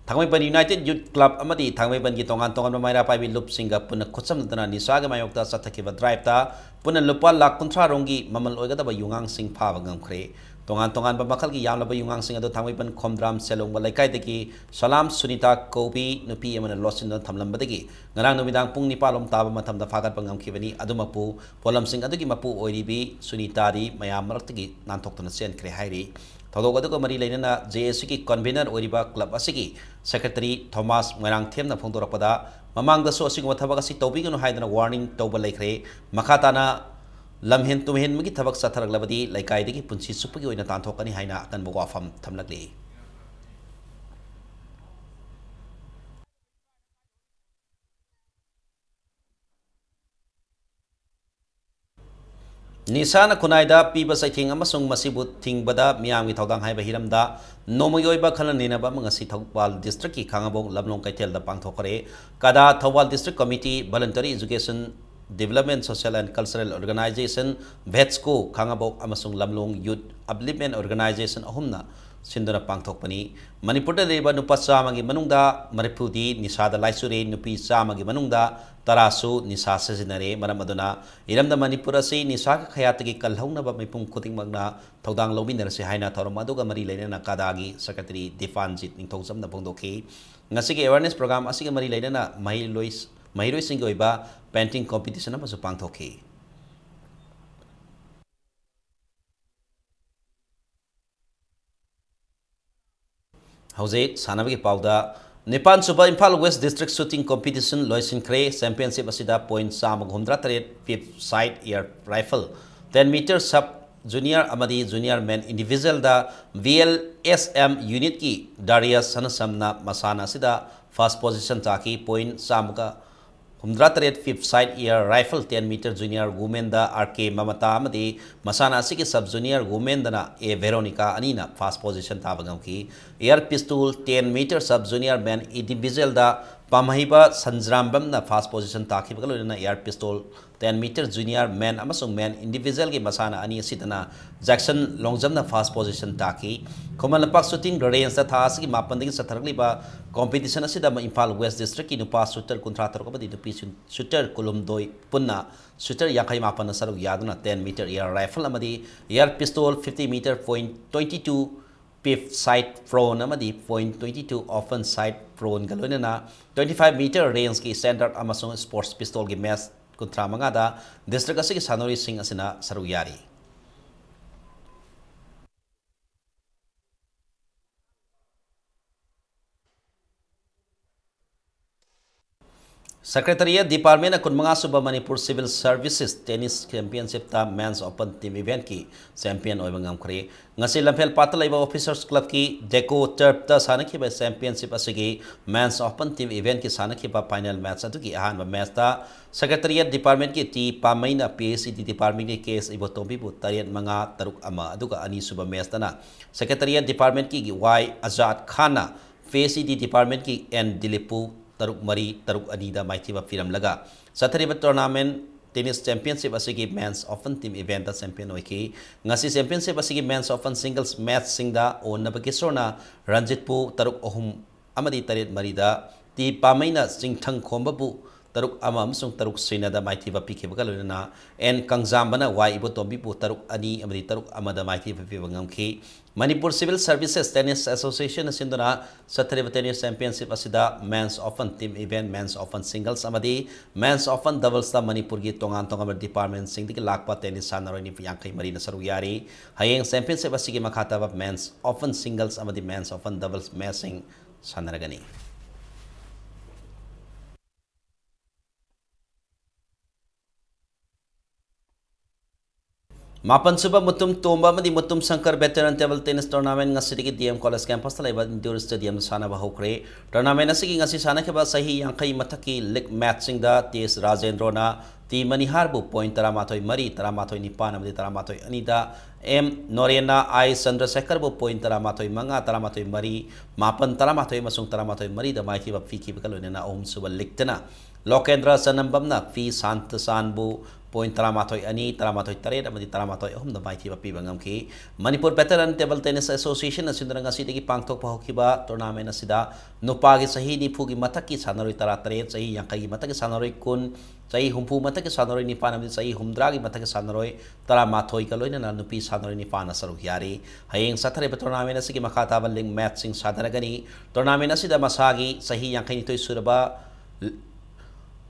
ꯊꯥꯡꯃꯩꯕꯟ United Youth Club ꯑꯃꯗꯤ ꯊꯥꯡꯃꯩꯕꯟꯒꯤ ꯇꯣꯉꯥꯟ ꯇꯣꯉꯥꯟꯕ ꯃꯩꯔꯥ ꯄꯥꯏꯕꯤ ꯂꯨꯞꯁꯤꯡꯒ ꯄꯨꯟꯅ ꯈꯨꯠꯁꯝꯅꯗꯨꯅ ꯅꯤꯁꯥꯒꯤ ꯃꯥꯌꯣꯛꯇ ꯆꯠꯊꯈꯤꯕ driveꯇ ꯄꯨꯟꯅ ꯂꯨꯄꯥ ꯂꯥꯈ ꯀꯨꯟꯊ꯭ꯔꯥ ꯔꯣꯝꯒꯤ ꯃꯃꯜ ꯑꯣꯏꯒꯗꯕ ꯌꯨꯉꯥꯡꯁꯤꯡ ꯐꯥꯕ ꯉꯝꯈ꯭ꯔꯦ꯫ ꯇꯣꯉꯥꯟ ꯇꯣꯉꯥꯟꯕ ꯃꯈꯜꯒꯤ ꯌꯥꯝꯂꯕ ꯌꯨꯉꯥꯡꯁꯤꯡ ꯑꯗꯨ ꯊꯥꯡꯃꯩꯕꯟ ꯈꯣꯝꯗ꯭ꯔꯥꯝ ꯁꯦꯂꯣꯡꯕ ꯂꯩꯀꯥꯏꯗꯒꯤ ꯁꯂꯥꯝ ꯁꯨꯅꯤꯇꯥ ꯀꯧꯕꯤ ꯅꯨꯄꯤ ꯑꯃꯅ ꯂꯣꯠꯁꯤꯟꯗꯨꯅ ꯊꯝꯂꯝꯕꯗꯒꯤ ꯉꯔꯥꯡ ꯅꯨꯃꯤꯗꯥꯡ ꯄꯨꯡ ꯅꯤꯄꯥꯟ ꯂꯣꯝ ꯇꯥꯕ ꯃꯇꯝꯗ ꯐꯥꯒꯠꯄ ꯉꯝꯈꯤꯕꯅꯤ꯫ ꯑꯗꯨꯃꯛꯄꯨ ꯄꯣꯠꯂꯝꯁꯤꯡ ꯑꯗꯨꯒꯤ ꯃꯄꯨ ꯑꯣꯏꯔꯤꯕꯤ ꯁꯨꯅꯤꯇꯥꯗꯤ ꯃꯌꯥꯝ ꯃꯔꯛꯇꯒꯤ ꯅꯥꯟꯊꯣꯛꯇꯨꯅ ꯆꯦꯟꯈ꯭ꯔꯦ ꯍꯥꯏꯔꯤ꯫ ꯊꯧꯗꯣꯛ ꯑꯗꯨꯒ ꯃꯔꯤ ꯂꯩꯅꯅ JACꯒꯤ convener ꯑꯣꯏꯔꯤꯕ club ꯑꯁꯤꯒꯤ secretary ꯊꯣꯃꯥꯁ ꯃꯣꯏꯔꯥꯡꯊꯦꯝꯅ ꯐꯣꯡꯗꯣꯔꯛꯄꯗ, ꯃꯃꯥꯡꯗꯁꯨ ꯑꯁꯤꯒꯨꯝꯕ ꯊꯕꯛ ꯑꯁꯤ ꯇꯧꯕꯤꯒꯅꯨ ꯍꯥꯏꯗꯨꯅ warning ꯇꯧꯕ ꯂꯩꯈ꯭ꯔꯦ꯫ ꯃꯈꯥ ꯇꯥꯅ ꯂꯝꯍꯦꯟ ꯇꯨꯝꯍꯦꯟꯕꯒꯤ ꯊꯕꯛ ꯆꯠꯊꯔꯛꯂꯕꯗꯤ ꯂꯩꯀꯥꯏꯗꯒꯤ ꯄꯨꯟꯁꯤ ꯆꯨꯞꯄꯒꯤ ꯑꯣꯏꯅ ꯇꯥꯟꯊꯣꯛꯀꯅꯤ ꯍꯥꯏꯅ ꯑꯀꯟꯕ ꯋꯥꯐꯝ ꯊꯝꯂꯛꯂꯤ꯫ ꯅꯤꯁꯥꯅ ꯈꯨꯟꯅꯥꯏꯗ ꯄꯤꯕ ꯆꯩꯊꯦꯡ ꯑꯃꯁꯨꯡ ꯃꯁꯤꯕꯨ ꯊꯤꯡꯕꯗ ꯃꯤꯌꯥꯝꯒꯤ ꯊꯧꯗꯥꯡ ꯍꯥꯏꯕ ꯍꯤꯔꯝꯗ ꯅꯣꯡꯃꯒꯤ ꯑꯣꯏꯕ ꯈꯟꯅ ꯅꯩꯅꯕ ꯑꯃ ꯉꯁꯤ ꯊꯧꯕꯥꯜ districtꯀꯤ ꯈꯥꯉꯕꯣꯛ ꯂꯝꯂꯣꯡ ꯀꯩꯊꯦꯜꯗ ꯄꯥꯡꯊꯣꯛꯈ꯭ꯔꯦ꯫ ꯀꯗꯥ Thoubal District Committee, Voluntary Education Development Social and Cultural Organization, ꯚꯦꯠꯁꯀꯣ ꯈꯥꯉꯕꯣꯛ ꯑꯃꯁꯨꯡ ꯂꯝꯂꯣꯡ Youth Upliftment Organization ꯑꯍꯨꯝꯅ ꯁꯤꯟꯗꯨꯅ ꯄꯥꯡꯊꯣꯛꯄꯅꯤ꯫ ꯃꯅꯤꯄꯨꯔꯗ ꯂꯩꯔꯤꯕ ꯅꯨꯄꯥ ꯆꯥꯝꯃꯒꯤ ꯃꯅꯨꯡꯗ ꯃꯔꯤꯐꯨꯗꯤ ꯅꯤꯁꯥꯗ ꯂꯥꯏꯆꯨꯔꯦ, ꯅꯨꯄꯤ ꯆꯥꯝꯃꯒꯤ ꯃꯅꯨꯡꯗ ꯇꯔꯥꯁꯨ ꯅꯤꯁꯥ ꯁꯤꯖꯤꯟꯅꯔꯦ꯫ ꯃꯔꯝ ꯑꯗꯨꯅ ꯏꯔꯝꯗꯝ ꯃꯅꯤꯄꯨꯔ ꯑꯁꯤ ꯅꯤꯁꯥꯒꯤ ꯈꯌꯥꯠꯇꯒꯤ ꯀꯜꯍꯧꯅꯕ ꯃꯤꯄꯨꯝ ꯈꯨꯗꯤꯡꯃꯛꯅ ꯊꯧꯗꯥꯡ ꯂꯧꯃꯤꯟꯅꯔꯁꯤ ꯍꯥꯏꯅ ꯊꯧꯔꯝ ꯑꯗꯨꯒ ꯃꯔꯤ ꯂꯩꯅꯅ ꯀꯗꯥꯒꯤ secretary ꯗꯤꯐꯥꯟꯖꯤꯠ ꯅꯤꯡꯊꯧꯖꯝꯅ ꯐꯣꯡꯗꯣꯛꯈꯤ꯫ ꯉꯁꯤꯒꯤ awareness program ꯑꯁꯤꯒ ꯃꯔꯤ ꯂꯩꯅꯅ ꯃꯍꯩꯂꯣꯏ-, ꯃꯍꯩꯔꯣꯏꯁꯤꯡꯒꯤ ꯑꯣꯏꯕ painting competition ꯑꯃꯁꯨ ꯄꯥꯡꯊꯣꯛꯈꯤ꯫ ꯍꯧꯖꯤꯛ ꯁꯥꯟꯅꯕꯒꯤ ꯄꯥꯎꯗ, ꯅꯤꯄꯥꯟ ꯁꯨꯕ Imphal West District Shooting Competition ꯂꯣꯏꯁꯤꯟꯈ꯭ꯔꯦ꯫ Championship ꯑꯁꯤꯗ point ꯆꯥꯝꯃꯒ ꯍꯨꯝꯗ꯭ꯔꯥ ꯇꯔꯦꯠ fifth side air rifle, ten meter sub junior ꯑꯃꯗꯤ junior men individualꯗ VLSM unitꯀꯤ ꯗꯥꯔꯤꯌꯁ ꯁꯅꯁꯝꯅ ꯃꯁꯥꯟꯅ ꯑꯁꯤꯗ first position ꯇꯥꯈꯤ꯫ Point ꯆꯥꯝꯃꯒ ꯍꯨꯝꯗ꯭ꯔꯥ ꯇꯔꯦꯠ fifth side air rifle ten meter junior womenꯗ R K ꯃꯃꯇꯥ ꯑꯃꯗꯤ ꯃꯁꯥꯟꯅ ꯑꯁꯤꯒꯤ sub junior womenꯗꯅ A ꯚꯦꯔꯣꯅꯤꯀꯥ ꯑꯅꯤꯅ first position ꯇꯥꯕ ꯉꯝꯈꯤ꯫ Air pistol ten meter sub junior men individualꯗ ꯄꯥꯝꯍꯩꯕ ꯁꯟꯖ꯭ꯔꯥꯝꯕꯝꯅ first position ꯇꯥꯈꯤꯕꯒ ꯂꯣꯏꯅꯅ air pistol ten meter junior men ꯑꯃꯁꯨꯡ men individualꯒꯤ ꯃꯁꯥꯟꯅ ꯑꯅꯤ ꯑꯁꯤꯗꯅ ꯖꯦꯛꯁꯟ ꯂꯣꯡꯖꯝꯅ first position ꯇꯥꯈꯤ꯫ ꯈꯨꯃꯟ ꯂꯝꯄꯥꯛ shooting rangeꯇ ꯊꯥ ꯑꯁꯤꯒꯤ ꯃꯥꯄꯟꯗꯒꯤ ꯆꯠꯊꯔꯛꯂꯤꯕ competition ꯑꯁꯤꯗ ꯏꯝꯐꯥꯜ West Districtꯀꯤ ꯅꯨꯄꯥ shooter ꯀꯨꯟꯊ꯭ꯔꯥ ꯇꯔꯨꯛ ꯑꯃꯗꯤ ꯅꯨꯄꯤ shooter ꯀꯨꯟꯍꯨꯝꯗꯣꯏ ꯄꯨꯟꯅ shooter ꯌꯥꯡꯈꯩ ꯃꯥꯄꯟꯅ ꯁꯔꯨꯛ ꯌꯥꯗꯨꯅ ten meter air rifle ꯑꯃꯗꯤ air pistol fifty meter point twenty two pivot side prone ꯑꯃꯗꯤ point twenty two open side proneꯒ ꯂꯣꯏꯅꯅ twenty five meter rangeꯀꯤ standard ꯑꯃꯁꯨꯡ sports pistolꯒꯤ match ꯀꯨꯟꯊ꯭ꯔꯥ ꯃꯉꯥꯗ district ꯑꯁꯤꯒꯤ ꯁꯥꯟꯅꯔꯣꯏꯁꯤꯡ ꯑꯁꯤꯅ ꯁꯔꯨꯛ ꯌꯥꯔꯤ꯫ Secretariat Departmentꯅ ꯀꯨꯟꯃꯉꯥ ꯁꯨꯕ Manipur Civil Services Tennis Championshipꯇ Men's Open Team Eventꯀꯤ champion ꯑꯣꯏꯕ ꯉꯝꯈ꯭ꯔꯦ꯫ ꯉꯁꯤ ꯂꯝꯐꯦꯜ ꯄꯥꯠꯇ ꯂꯩꯕ Officers Clubꯀꯤ Deco Turfꯇ ꯁꯥꯟꯅꯈꯤꯕ championship ꯑꯁꯤꯒꯤ Men's Open Team Eventꯀꯤ ꯁꯥꯟꯅꯈꯤꯕ final match ꯑꯗꯨꯒꯤ ꯑꯍꯥꯟꯕ matchꯇ Secretariat Departmentꯀꯤ ꯇꯤ ꯄꯥꯃꯩꯅ P H E D Departmentꯀꯤ K S ꯏꯕꯣꯇꯣꯝꯕꯤꯕꯨ ꯇꯔꯦꯠ ꯃꯉꯥ, ꯇꯔꯨꯛ ꯑꯃ, ꯑꯗꯨꯒ ꯑꯅꯤꯁꯨꯕ matchꯇꯅ Secretariat Departmentꯀꯤ ꯋꯥꯏ ꯑꯖꯥꯗ ꯈꯥꯟꯅ P H E D Departmentꯀꯤ ꯑꯦꯟ ꯗꯤꯂꯤꯞꯄꯨ ꯇꯔꯨꯛ ꯃꯔꯤ, ꯇꯔꯨꯛ ꯑꯅꯤꯗ ꯃꯥꯏꯊꯤꯕ ꯄꯤꯔꯝꯂꯒ, ꯆꯠꯊꯔꯤꯕ tournament tennis championship ꯑꯁꯤꯒꯤ Men's Open Team Eventꯇ champion ꯑꯣꯏꯈꯤ꯫ ꯉꯁꯤ championship ꯑꯁꯤꯒꯤ Men's Open Singles matchꯁꯤꯡꯗ ꯑꯣ ꯅꯕꯀꯤꯁꯣꯔꯅ ꯔꯟꯖꯤꯠꯄꯨ ꯇꯔꯨꯛ ꯑꯍꯨꯝ ꯑꯃꯗꯤ ꯇꯔꯦꯠ ꯃꯔꯤꯗ, ꯇꯤ ꯄꯥꯃꯩꯅ ꯆꯤꯡꯊꯪ ꯈꯣꯝꯕꯕꯨ ꯇꯔꯨꯛ ꯑꯃ ꯑꯃꯁꯨꯡ ꯇꯔꯨꯛ ꯁꯤꯅꯣꯗ ꯃꯥꯏꯊꯤꯕ ꯄꯤꯈꯤꯕꯒ ꯂꯣꯏꯅꯅ ꯑꯦꯟ ꯀꯪꯖꯥꯝꯕꯅ ꯋꯥꯏ ꯏꯕꯣꯇꯣꯝꯕꯤꯕꯨ ꯇꯔꯨꯛ ꯑꯅꯤ ꯑꯃꯗꯤ ꯇꯔꯨꯛ ꯑꯃꯗ ꯃꯥꯏꯊꯤꯕ ꯄꯤꯕ ꯉꯝꯈꯤ꯫ Manipur Civil Services Tennis Associationꯅ ꯁꯤꯟꯗꯨꯅ ꯆꯠꯊꯔꯤꯕ tennis championship ꯑꯁꯤꯗ Men's Open Team Event, Men's Open Singles ꯑꯃꯗꯤ Men's Open Doublesꯇ ꯃꯅꯤꯄꯨꯔꯒꯤ ꯇꯣꯉꯥꯟ ꯇꯣꯉꯥꯟꯕ departmentꯁꯤꯡꯗꯒꯤ ꯂꯥꯛꯄ tennis ꯁꯥꯟꯅꯔꯣꯏ ꯅꯤꯐꯨ ꯌꯥꯡꯈꯩ ꯃꯔꯤꯅ ꯁꯔꯨꯛ ꯌꯥꯔꯤ꯫ ꯍꯌꯦꯡ championship ꯑꯁꯤꯒꯤ ꯃꯈꯥ ꯇꯥꯕ Men's Open Singles ꯑꯃꯗꯤ Men's Open Doubles matchꯁꯤꯡ ꯁꯥꯟꯅꯔꯒꯅꯤ꯫ ꯃꯥꯄꯟꯁꯨꯕ ꯃꯨꯇꯨꯝ ꯇꯣꯝꯕ ꯑꯃꯗꯤ Mutum Shankar Veteran Table Tennis Tournament ꯉꯁꯤꯗꯒꯤ D M College campusꯇ ꯂꯩꯕ indoor stadiumꯗ ꯁꯥꯟꯅꯕ ꯍꯧꯈ꯭ꯔꯦ꯫ Tournament ꯑꯁꯤꯒꯤ ꯉꯁꯤ ꯁꯥꯟꯅꯈꯤꯕ ꯆꯍꯤ ꯌꯥꯡꯈꯩ ꯃꯊꯛꯀꯤ league matchꯁꯤꯡꯗ ꯇꯤ ꯑꯦꯁ ꯔꯥꯖꯦꯟꯗ꯭ꯔꯣꯅ ꯇꯤ ꯃꯅꯤꯍꯥꯔꯕꯨ point ꯇꯔꯥꯃꯥꯊꯣꯏ ꯃꯔꯤ, ꯇꯔꯥꯃꯥꯊꯣꯏ ꯅꯤꯄꯥꯟ ꯑꯃꯗꯤ ꯇꯔꯥꯃꯥꯊꯣꯏ ꯑꯅꯤꯗ ꯑꯦꯝ ꯅꯣꯔꯦꯟꯅ ꯑꯥꯏ ꯆꯟꯗ꯭ꯔꯁꯦꯈꯔꯕꯨ ꯄꯣꯏꯟ ꯇꯔꯥꯃꯥꯊꯣꯏ ꯃꯉꯥ, ꯇꯔꯥꯃꯥꯊꯣꯏ ꯃꯔꯤ, ꯃꯥꯄꯟ ꯇꯔꯥꯃꯥꯊꯣꯏ ꯑꯃꯁꯨꯡ ꯇꯔꯥꯃꯥꯊꯣꯏ ꯃꯔꯤꯗ ꯃꯥꯏꯊꯤꯕ ꯄꯤꯈꯤꯕꯒ ꯂꯣꯏꯅꯅ ꯑꯍꯨꯝꯁꯨꯕ ꯂꯤꯛꯇꯅ ꯂꯣꯀꯦꯟꯗ꯭ꯔ ꯆꯅꯝꯕꯝꯅ ꯄꯤ ꯁꯥꯟꯇꯆꯥꯟꯕꯨ ꯄꯣꯏꯟ ꯇꯔꯥꯃꯥꯊꯣꯏ ꯑꯅꯤ, ꯇꯔꯥꯃꯥꯊꯣꯏ ꯇꯔꯦꯠ ꯑꯃꯗꯤ ꯇꯔꯥꯃꯥꯊꯣꯏ ꯑꯍꯨꯝꯗ ꯃꯥꯏꯊꯤꯕ ꯄꯤꯕ ꯉꯝꯈꯤ꯫ ꯃꯅꯤꯄꯨꯔ ꯚꯦꯇꯔꯟ ꯇꯦꯕꯜ ꯇꯦꯅꯤꯁ ꯑꯦꯁꯣꯁꯤꯌꯦꯁꯟ ꯑꯁꯤꯅ ꯉꯁꯤꯗꯒꯤ ꯄꯥꯡꯊꯣꯛꯄ ꯍꯧꯈꯤꯕ ꯇꯣꯔꯅꯥꯃꯦꯟ ꯑꯁꯤꯗ ꯅꯨꯄꯥꯒꯤ ꯆꯍꯤ ꯅꯤꯐꯨꯒꯤ ꯃꯊꯛꯀꯤ ꯁꯥꯟꯅꯔꯣꯏ ꯇꯔꯥꯇꯔꯦꯠ, ꯆꯍꯤ ꯌꯥꯡꯈꯩꯒꯤ ꯃꯊꯛꯀꯤ ꯁꯥꯟꯅꯔꯣꯏ ꯀꯨꯟ, ꯆꯍꯤ ꯍꯨꯝꯐꯨ ꯃꯊꯛꯀꯤ ꯁꯥꯟꯅꯔꯣꯏ ꯅꯤꯄꯥꯟ ꯑꯃꯗꯤ ꯆꯍꯤ ꯍꯨꯝꯗ꯭ꯔꯥꯒꯤ ꯃꯊꯛꯀꯤ ꯁꯥꯟꯅꯔꯣꯏ ꯇꯔꯥꯃꯥꯊꯣꯏꯒ ꯂꯣꯏꯅꯅ ꯅꯨꯄꯤ ꯁꯥꯟꯅꯔꯣꯏ ꯅꯤꯄꯥꯟꯅ ꯁꯔꯨꯛ ꯌꯥꯔꯤ꯫ ꯍꯌꯦꯡ ꯆꯠꯊꯔꯤꯕ ꯇꯣꯔꯅꯥꯃꯦꯟ ꯑꯁꯤꯒꯤ ꯃꯈꯥ ꯇꯥꯕ ꯂꯤꯛ ꯃꯦꯠꯆꯁꯤꯡ ꯁꯥꯟꯅꯔꯒꯅꯤ꯫ ꯇꯣꯔꯅꯥꯃꯦꯟ ꯑꯁꯤꯗ ꯃꯁꯥꯒꯤ ꯆꯍꯤ ꯌꯥꯡꯈꯩꯅꯤꯊꯣꯏ ꯁꯨꯔꯕ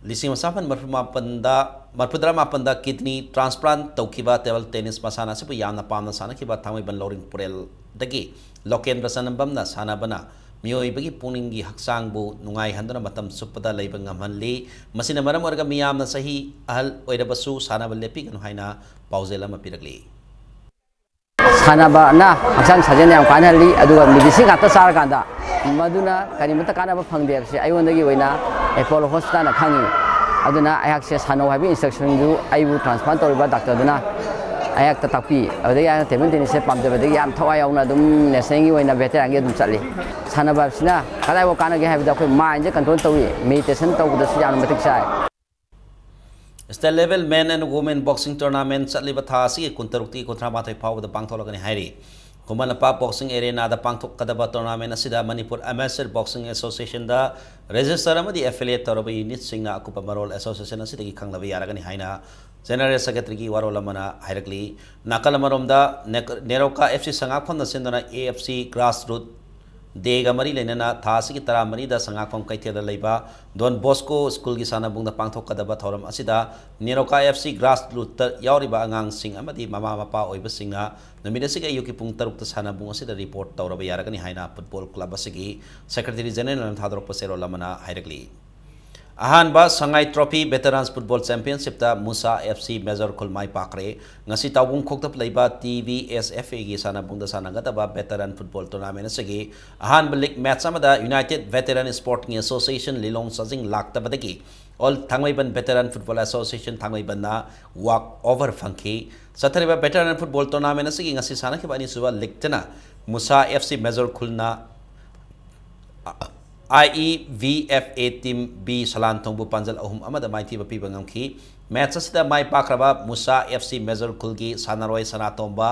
ꯂꯤꯁꯤꯡ ꯑꯃ ꯆꯥꯃꯥꯄꯟ ꯃꯔꯤꯐꯨ ꯃꯥꯄꯟꯗ, ꯃꯔꯤꯐꯨꯇꯔꯥ ꯃꯥꯄꯟꯗ ꯀꯤꯗꯅꯤ ꯇ꯭ꯔꯥꯟꯁꯄ꯭ꯂꯥꯟ ꯇꯧꯈꯤꯕ ꯇꯦꯕꯜ ꯇꯦꯅꯤꯁ ꯃꯁꯥꯟꯅ ꯑꯁꯤꯕꯨ ꯌꯥꯝꯅ ꯄꯥꯝꯅ ꯁꯥꯟꯅꯈꯤꯕ ꯊꯥꯡꯃꯩꯕꯟ ꯂꯧꯔꯤꯡ ꯄꯨꯔꯦꯜꯗꯒꯤ ꯂꯣꯀꯦꯟꯗ꯭ꯔ ꯆꯅꯝꯕꯝꯅ ꯁꯥꯟꯅꯕꯅ ꯃꯤꯑꯣꯏꯕꯒꯤ ꯄꯨꯛꯅꯤꯡꯒꯤ ꯍꯛꯆꯥꯡꯕꯨ ꯅꯨꯡꯉꯥꯏꯍꯟꯗꯨꯅ ꯃꯇꯝ ꯆꯨꯞꯄꯗ ꯂꯩꯕ ꯉꯝꯍꯜꯂꯤ꯫ ꯃꯁꯤꯅ ꯃꯔꯝ ꯑꯣꯏꯔꯒ ꯃꯤꯌꯥꯝꯅ ꯆꯍꯤ ꯑꯍꯜ ꯑꯣꯏꯔꯕꯁꯨ ꯁꯥꯟꯅꯕ ꯂꯦꯞꯄꯤꯒꯅꯨ ꯍꯥꯏꯅ ꯄꯥꯎꯖꯦꯜ ꯑꯃ ꯄꯤꯔꯛꯂꯤ꯫ ꯁꯥꯟꯅꯕꯅ ꯍꯛꯆꯥꯡ ꯁꯥꯖꯦꯜ ꯌꯥꯝ ꯀꯥꯟꯅꯍꯜꯂꯤ, ꯑꯗꯨꯒ ꯃꯦꯗꯤꯁꯤꯟ ꯉꯥꯛꯇ ꯆꯥꯔꯀꯥꯟꯗ ꯃꯗꯨꯅ ꯀꯔꯤꯃꯠꯇ ꯀꯥꯟꯅꯕ ꯐꯪꯗꯦ ꯍꯥꯏꯕꯁꯤ ꯑꯩꯉꯣꯟꯗꯒꯤ ꯑꯣꯏꯅ ꯑꯦꯄꯣꯂꯣ ꯍꯣꯁꯄꯤꯇꯥꯜꯅ ꯈꯪꯉꯤ꯫ ꯑꯗꯨꯅ ꯑꯩꯍꯥꯛꯁꯦ ꯁꯥꯟꯅꯧ ꯍꯥꯏꯕ ꯏꯟꯁꯇ꯭ꯔꯛꯁꯟꯗꯨ ꯑꯩꯕꯨ ꯇ꯭ꯔꯥꯟꯁꯄ꯭ꯂꯥꯟ ꯇꯧꯔꯤꯕ ꯗꯥꯛꯇꯔꯗꯨꯅ ꯑꯩꯍꯥꯛꯇ ꯇꯥꯛꯄꯤ꯫ ꯑꯗꯨꯗꯒꯤ ꯑꯩꯅ ꯇꯦꯕꯜ ꯇꯦꯅꯤꯁꯁꯦ ꯄꯥꯝꯖꯕꯗꯒꯤ ꯌꯥꯝ ꯊꯋꯥꯏ ꯌꯥꯎꯅ ꯑꯗꯨꯝ ꯅꯦꯁꯅꯦꯜꯒꯤ ꯑꯣꯏꯅ ꯚꯦꯇꯦꯔꯥꯟꯒꯤ ꯑꯗꯨꯝ ꯆꯠꯂꯤ꯫ ꯁꯥꯟꯅꯕ ꯍꯥꯏꯕꯁꯤꯅ ꯀꯗꯥꯏꯐꯥꯎ ꯀꯥꯟꯅꯒꯦ ꯍꯥꯏꯕꯗ ꯑꯩꯈꯣꯏ ꯃꯥꯏꯟꯁꯦ ꯀꯟꯇ꯭ꯔꯣꯜ ꯇꯧꯏ, ꯃꯦꯗꯤꯇꯦꯁꯟ ꯇꯧꯕꯗꯁꯨ ꯌꯥꯝꯅ ꯃꯇꯤꯛ ꯆꯥꯏ꯫ State Level Men and Women Boxing Tournament ꯆꯠꯂꯤꯕ ꯊꯥ ꯑꯁꯤꯒꯤ ꯀꯨꯟꯇꯔꯨꯛꯇꯒꯤ ꯀꯨꯟꯊ꯭ꯔꯥꯃꯥꯊꯣꯏ ꯐꯥꯎꯕꯗ ꯄꯥꯡꯊꯣꯛꯂꯒꯅꯤ ꯍꯥꯏꯔꯤ꯫ ꯈꯨꯃꯟ ꯂꯝꯄꯥꯛ ꯕꯣꯛꯁꯤꯡ ꯑꯦꯔꯦꯅꯥꯗ ꯄꯥꯡꯊꯣꯛꯀꯗꯕ ꯇꯣꯔꯅꯥꯃꯦꯟ ꯑꯁꯤꯗ ꯃꯅꯤꯄꯨꯔ ꯑꯦꯃꯦꯆꯔ ꯕꯣꯛꯁꯤꯡ ꯑꯦꯁꯣꯁꯤꯌꯦꯁꯟꯗ ꯔꯦꯖꯤꯁꯇꯔ ꯑꯃꯗꯤ ꯑꯦꯐꯤꯂꯤꯌꯦꯠ ꯇꯧꯔꯕ ꯌꯨꯅꯤꯠꯁꯤꯡꯅ ꯑꯀꯨꯞꯄ ꯃꯔꯣꯜ ꯑꯦꯁꯣꯁꯤꯌꯦꯁꯟ ꯑꯁꯤꯗꯒꯤ ꯈꯪꯂꯕ ꯌꯥꯔꯒꯅꯤ ꯍꯥꯏꯅ ꯖꯦꯅꯔꯦꯜ ꯁꯦꯀ꯭ꯔꯦꯇꯔꯤꯒꯤ ꯋꯥꯔꯣꯜ ꯑꯃꯅ ꯍꯥꯏꯔꯛꯂꯤ꯫ ꯅꯥꯀꯜ ꯑꯃꯔꯣꯝꯗ, ꯅꯦꯛ-, ꯅꯦꯔꯣꯀꯥ ꯑꯦꯐ ꯁꯤ ꯁꯉꯥꯛꯐꯝꯅ ꯁꯤꯟꯗꯨꯅ A F C grass root ꯗꯦꯒ ꯃꯔꯤ ꯂꯩꯅꯅ ꯊꯥ ꯑꯁꯤꯒꯤ ꯇꯔꯥꯃꯔꯤꯗ ꯁꯉꯥꯛꯐꯝ ꯀꯩꯊꯦꯜꯗ ꯂꯩꯕ ꯗꯣꯟ ꯕꯣꯁꯀꯣ ꯁ꯭ꯀꯨꯜꯒꯤ ꯁꯥꯟꯅꯕꯨꯡꯗ ꯄꯥꯡꯊꯣꯛꯀꯗꯕ ꯊꯧꯔꯝ ꯑꯁꯤꯗ ꯅꯦꯔꯣꯀꯥ ꯑꯦꯐ ꯁꯤ ꯒ꯭ꯔꯥꯁ ꯔꯨꯠꯇ ꯌꯥꯎꯔꯤꯕ ꯑꯉꯥꯡꯁꯤꯡ ꯑꯃꯗꯤ ꯃꯃꯥ ꯃꯄꯥ ꯑꯣꯏꯕꯁꯤꯡꯅ ꯅꯨꯃꯤꯠ ꯑꯁꯤꯒꯤ ꯑꯌꯨꯛꯀꯤ ꯄꯨꯡ ꯇꯔꯨꯛꯇ ꯁꯥꯟꯅꯕꯨꯡ ꯑꯁꯤꯗ ꯔꯤꯄꯣꯔꯠ ꯇꯧꯔꯕ ꯌꯥꯔꯒꯅꯤ ꯍꯥꯏꯅ ꯐꯨꯠꯕꯣꯜ ꯀ꯭ꯂꯕ ꯑꯁꯤꯒꯤ ꯁꯦꯀ꯭ꯔꯦꯇꯔꯤ ꯖꯦꯅꯔꯦꯜꯅ ꯊꯥꯗꯣꯔꯛꯄ ꯆꯦꯔꯣꯜ ꯑꯃꯅ ꯍꯥꯏꯔꯛꯂꯤ꯫ ꯑꯍꯥꯟꯕ ꯁꯉꯥꯏ ꯇ꯭ꯔꯣꯐꯤ ꯚꯦꯇꯔꯥꯟꯁ ꯐꯨꯠꯕꯣꯜ ꯆꯦꯝꯄꯤꯌꯟꯁꯤꯞꯇ ꯃꯨꯁꯥ ꯑꯦꯐ ꯁꯤ ꯃꯦꯖꯔ ꯈꯨꯜ ꯃꯥꯏ ꯄꯥꯛꯈ꯭ꯔꯦ꯫ ꯉꯁꯤ ꯇꯥꯎꯕꯨꯡꯈꯣꯛꯇ ꯂꯩꯕ ꯇꯤ ꯚꯤ ꯑꯦꯁ ꯑꯦꯐ ꯑꯦꯒꯤ ꯁꯥꯟꯅꯕꯨꯡꯗ ꯁꯥꯟꯅꯒꯗꯕ ꯚꯦꯇꯔꯥꯟ ꯐꯨꯠꯕꯣꯜ ꯇꯣꯔꯅꯥꯃꯦꯟ ꯑꯁꯤꯒꯤ ꯑꯍꯥꯟꯕ ꯂꯤꯒ ꯃꯦꯠꯆ ꯑꯃꯗ ꯌꯨꯅꯥꯏꯇꯦꯗ ꯚꯦꯇꯔꯥꯟ ꯁ꯭ꯄꯣꯔꯠꯁ ꯑꯦꯁꯣꯁꯤꯌꯦꯁꯟ ꯂꯤꯂꯣꯡ ꯆꯥꯖꯤꯡ ꯂꯥꯛꯇꯕꯗꯒꯤ ꯑꯣꯜ ꯊꯥꯡꯃꯩꯕꯟ ꯚꯦꯇꯔꯥꯟ ꯐꯨꯠꯕꯣꯜ ꯑꯦꯁꯣꯁꯤꯌꯦꯁꯟ ꯊꯥꯡꯃꯩꯕꯟꯅ ꯋꯥꯛ ꯑꯣꯚꯔ ꯐꯪꯈꯤ꯫ ꯆꯠꯊꯔꯤꯕ ꯚꯦꯇꯔꯥꯟ ꯐꯨꯠꯕꯣꯜ ꯇꯣꯔꯅꯥꯃꯦꯟ ꯑꯁꯤꯒꯤ ꯉꯁꯤ ꯁꯥꯟꯅꯈꯤꯕ ꯑꯅꯤꯁꯨꯕ ꯂꯤꯒꯇꯅ Musa F C major ꯈꯨꯜꯅ I E V F A team B ꯁꯂꯥꯟꯊꯣꯡꯕꯨ ꯄꯥꯟꯖꯜ ꯑꯍꯨꯝ ꯑꯃꯗ ꯃꯥꯏꯊꯤꯕ ꯄꯤꯕ ꯉꯝꯈꯤ꯫ ꯃꯦꯠꯆ ꯑꯁꯤꯗ ꯃꯥꯏ ꯄꯥꯛꯈ꯭ꯔꯕ ꯃꯨꯁꯥ ꯑꯦꯐ ꯁꯤ ꯃꯦꯖꯔ ꯈꯨꯜꯒꯤ ꯁꯥꯟꯅꯔꯣꯏ ꯁꯅꯥꯇꯣꯝꯕ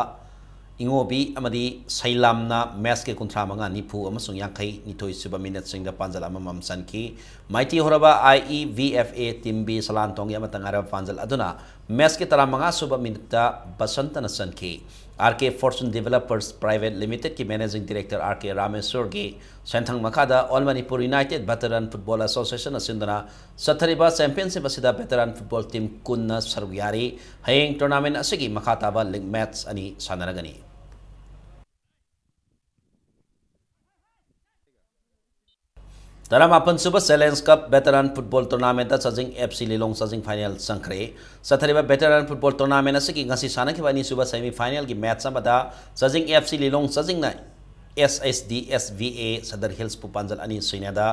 ꯏꯉꯣꯕꯤ ꯑꯃꯗꯤ ꯁꯩꯂꯥꯝꯅ ꯃꯦꯠꯆꯀꯤ ꯀꯨꯟꯊ꯭ꯔꯥ ꯃꯉꯥ, ꯅꯤꯐꯨ ꯑꯃꯁꯨꯡ ꯌꯥꯡꯈꯩ ꯅꯤꯊꯣꯏ ꯁꯨꯕ ꯃꯤꯅꯠꯁꯤꯡꯗ ꯄꯥꯟꯖꯜ ꯑꯃꯃꯝ ꯆꯟꯈꯤ꯫ ꯃꯥꯏꯊꯤ ꯍꯧꯔꯕ I E V F A team B ꯁꯂꯥꯟꯊꯣꯡꯒꯤ ꯑꯃꯠꯇ ꯉꯥꯏꯔꯕ ꯄꯥꯟꯖꯜ ꯑꯗꯨꯅ ꯃꯦꯠꯆꯀꯤ ꯇꯔꯥꯃꯉꯥ ꯁꯨꯕ ꯃꯤꯅꯤꯠꯇ ꯕꯁꯟꯇꯅ ꯆꯟꯈꯤ꯫ R K fortune developers private ꯂꯤꯃꯤꯇꯦꯗꯀꯤ ꯃꯦꯅꯦꯖꯤꯡ ꯗꯤꯔꯦꯛꯇꯔ ꯑꯥꯔ ꯀꯦ ꯔꯥꯃꯦꯁꯣꯔꯒꯤ ꯁꯦꯟꯊꯪ ꯃꯈꯥꯗ all Manipur united veteran football ꯑꯦꯁꯣꯁꯤꯌꯦꯁꯟꯅ ꯁꯤꯟꯗꯨꯅ ꯆꯠꯊꯔꯤꯕ ꯆꯦꯝꯄꯤꯌꯟꯁꯤꯞ ꯑꯁꯤꯗ ꯚꯦꯇꯔꯥꯟ ꯐꯨꯠꯕꯣꯜ ꯇꯤꯝ ꯀꯨꯟꯅ ꯁꯔꯨꯛ ꯌꯥꯔꯤ꯫ ꯍꯌꯦꯡ ꯇꯣꯔꯅꯥꯃꯦꯟ ꯑꯁꯤꯒꯤ ꯃꯈꯥ ꯇꯥꯕ ꯂꯤꯒ ꯃꯦꯠꯆ ꯑꯅꯤ ꯁꯥꯟꯅꯔꯒꯅꯤ꯫ ꯇꯔꯥꯃꯥꯄꯟ ꯁꯨꯕ ꯆꯦꯂꯦꯟꯖ ꯀꯞ ꯚꯦꯇꯔꯥꯟ ꯐꯨꯠꯕꯣꯜ ꯇꯣꯔꯅꯥꯃꯦꯟꯗ Chajing F C Lilong ꯆꯥꯖꯤꯡ final ꯆꯪꯈ꯭ꯔꯦ꯫ ꯆꯠꯊꯔꯤꯕ ꯚꯦꯇꯔꯥꯟ ꯐꯨꯠꯕꯣꯜ ꯇꯣꯔꯅꯥꯃꯦꯟ ꯑꯁꯤꯒꯤ ꯉꯁꯤ ꯁꯥꯟꯅꯈꯤꯕ ꯑꯅꯤꯁꯨꯕ ꯁꯦꯃꯤ ꯐꯥꯏꯅꯦꯜꯒꯤ ꯃꯦꯠꯆ ꯑꯃꯗ ꯆꯥꯖꯤꯡ F C Lilong ꯆꯥꯖꯤꯡꯅ S S D S V A Sadar ꯍꯤꯜꯁꯄꯨ ꯄꯥꯟꯖꯜ ꯑꯅꯤ ꯁꯨꯏꯅꯗ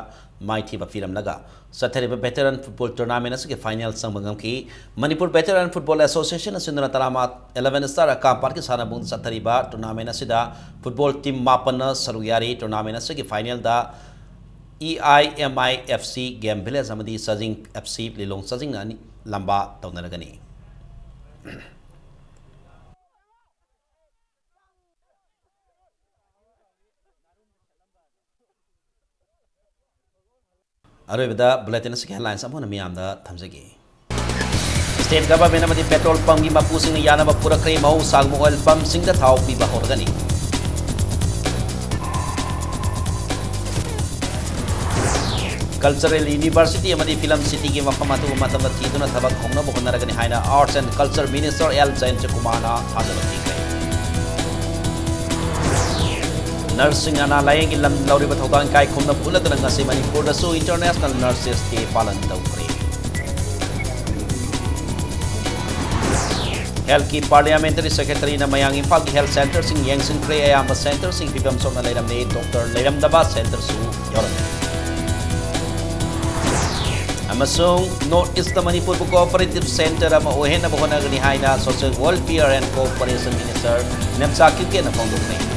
ꯃꯥꯏꯊꯤꯕ ꯄꯤꯔꯝꯂꯒ ꯆꯠꯊꯔꯤꯕ ꯚꯦꯇꯔꯥꯟ ꯐꯨꯠꯕꯣꯜ ꯇꯣꯔꯅꯥꯃꯦꯟ ꯑꯁꯤꯒꯤ ꯐꯥꯏꯅꯦꯜ ꯆꯪꯕ ꯉꯝꯈꯤ꯫ ꯃꯅꯤꯄꯨꯔ ꯚꯦꯇꯔꯥꯟ ꯐꯨꯠꯕꯣꯜ ꯑꯦꯁꯣꯁꯤꯌꯦꯁꯟ ꯑꯁꯤꯟꯗꯨꯅ ꯇꯔꯥꯃꯥ ꯑꯦꯂꯦꯚꯦꯟ ꯁ꯭ꯇꯥꯔ ꯑꯀꯥꯝꯄꯥꯠꯀꯤ ꯁꯥꯟꯅꯕꯨꯡꯗ ꯆꯠꯊꯔꯤꯕ ꯇꯣꯔꯅꯥꯃꯦꯟ ꯑꯁꯤꯗ ꯐꯨꯠꯕꯣꯜ ꯇꯤꯝ ꯃꯥꯄꯟꯅ ꯁꯔꯨꯛ ꯌꯥꯔꯤ꯫ ꯇꯣꯔꯅꯥꯃꯦꯟ ꯑꯁꯤꯒꯤ ꯐꯥꯏꯅꯦꯜꯗ ꯏ ꯑꯥꯏ ꯑꯦꯝ ꯑꯥꯏ ꯑꯦꯐ ꯁꯤ ꯒꯦꯝ ꯚꯤꯂꯦꯖ ꯑꯃꯗꯤ ꯆꯥꯖꯤꯡ ꯑꯦꯐ ꯁꯤ ꯂꯤꯂꯣꯡ ꯆꯥꯖꯤꯡꯅ ꯑꯅꯤ ꯂꯝꯕꯥ ꯇꯧꯅꯔꯒꯅꯤ꯫ ꯑꯔꯣꯏꯕꯗ ꯕꯨꯂꯦꯇꯤꯟ ꯑꯁꯤꯒꯤ ꯍꯦꯗꯂꯥꯏꯟꯁ ꯑꯃꯨꯛ ꯍꯟꯅ ꯃꯤꯌꯥꯝꯗ ꯊꯝꯖꯒꯦ꯫ ꯁ꯭ꯇꯦꯠ ꯒꯚꯔꯟꯃꯦꯟꯠ ꯑꯃꯗꯤ ꯄꯦꯇ꯭ꯔꯣꯜ ꯄꯝꯒꯤ ꯃꯄꯨꯁꯤꯡꯅ ꯌꯥꯅꯕ ꯄꯨꯔꯛꯈ꯭ꯔꯦ꯫ ꯃꯍꯧꯁꯥꯒꯨꯝꯕ ꯑꯣꯏꯜ ꯄꯝꯁꯤꯡꯗ ꯊꯥꯎ ꯄꯤꯕ ꯍꯧꯔꯒꯅꯤ꯫ ꯀꯜꯆꯔꯦꯜ ꯌꯨꯅꯤꯚꯔꯁꯤꯇꯤ ꯑꯃꯗꯤ ꯐꯤꯂꯝ ꯁꯤꯇꯤꯒꯤ ꯃꯐꯝ ꯑꯊꯨꯕ ꯃꯇꯝꯗ ꯊꯤꯗꯨꯅ ꯊꯕꯛ ꯍꯧꯅꯕ ꯍꯣꯠꯅꯔꯒꯅꯤ ꯍꯥꯏꯅ arts and culture minister L Jayanta ꯀꯨꯃꯥꯔꯅ ꯊꯥꯖꯕ ꯄꯤꯈ꯭ꯔꯦ꯫ Nurse-ꯁꯤꯡ ꯑꯅꯥ ꯂꯥꯌꯦꯡꯒꯤ ꯂꯝ ꯂꯧꯔꯤꯕ ꯊꯧꯗꯥꯡ ꯏꯀꯥꯏ ꯈꯨꯝꯅꯕ ꯎꯠꯂꯗꯨꯅ ꯉꯁꯤ ꯃꯅꯤꯄꯨꯔꯗꯁꯨ International Nurses Day ꯄꯥꯂꯟ ꯇꯧꯈ꯭ꯔꯦ꯫ Health-ꯀꯤ Parliamentary Secretary-ꯅ ꯃꯌꯥꯡ ꯏꯝꯐꯥꯜꯒꯤ health centre-ꯁꯤꯡ ꯌꯦꯡꯁꯤꯟꯈ꯭ꯔꯦ꯫ ꯑꯌꯥꯝꯕ centre-ꯁꯤꯡ ꯐꯤꯕꯝ ꯁꯣꯛꯅ ꯂꯩꯔꯝꯃꯤ꯫ Doctor ꯂꯩꯔꯝꯗꯕ centre-ꯁꯨ ꯌꯥꯎꯔꯝꯃꯤ꯫ ꯑꯃꯁꯨꯡ North East-ꯇ ꯃꯅꯤꯄꯨꯔꯕꯨ cooperative centre ꯑꯃ ꯑꯣꯏꯍꯟꯅꯕ ꯍꯣꯠꯅꯒꯅꯤ ꯍꯥꯏꯅ Social Welfare and Cooperation Minister Nemcha ꯀꯤꯝꯀꯦꯟꯅ ꯐꯣꯡꯗꯣꯛꯈ꯭ꯔꯦ꯫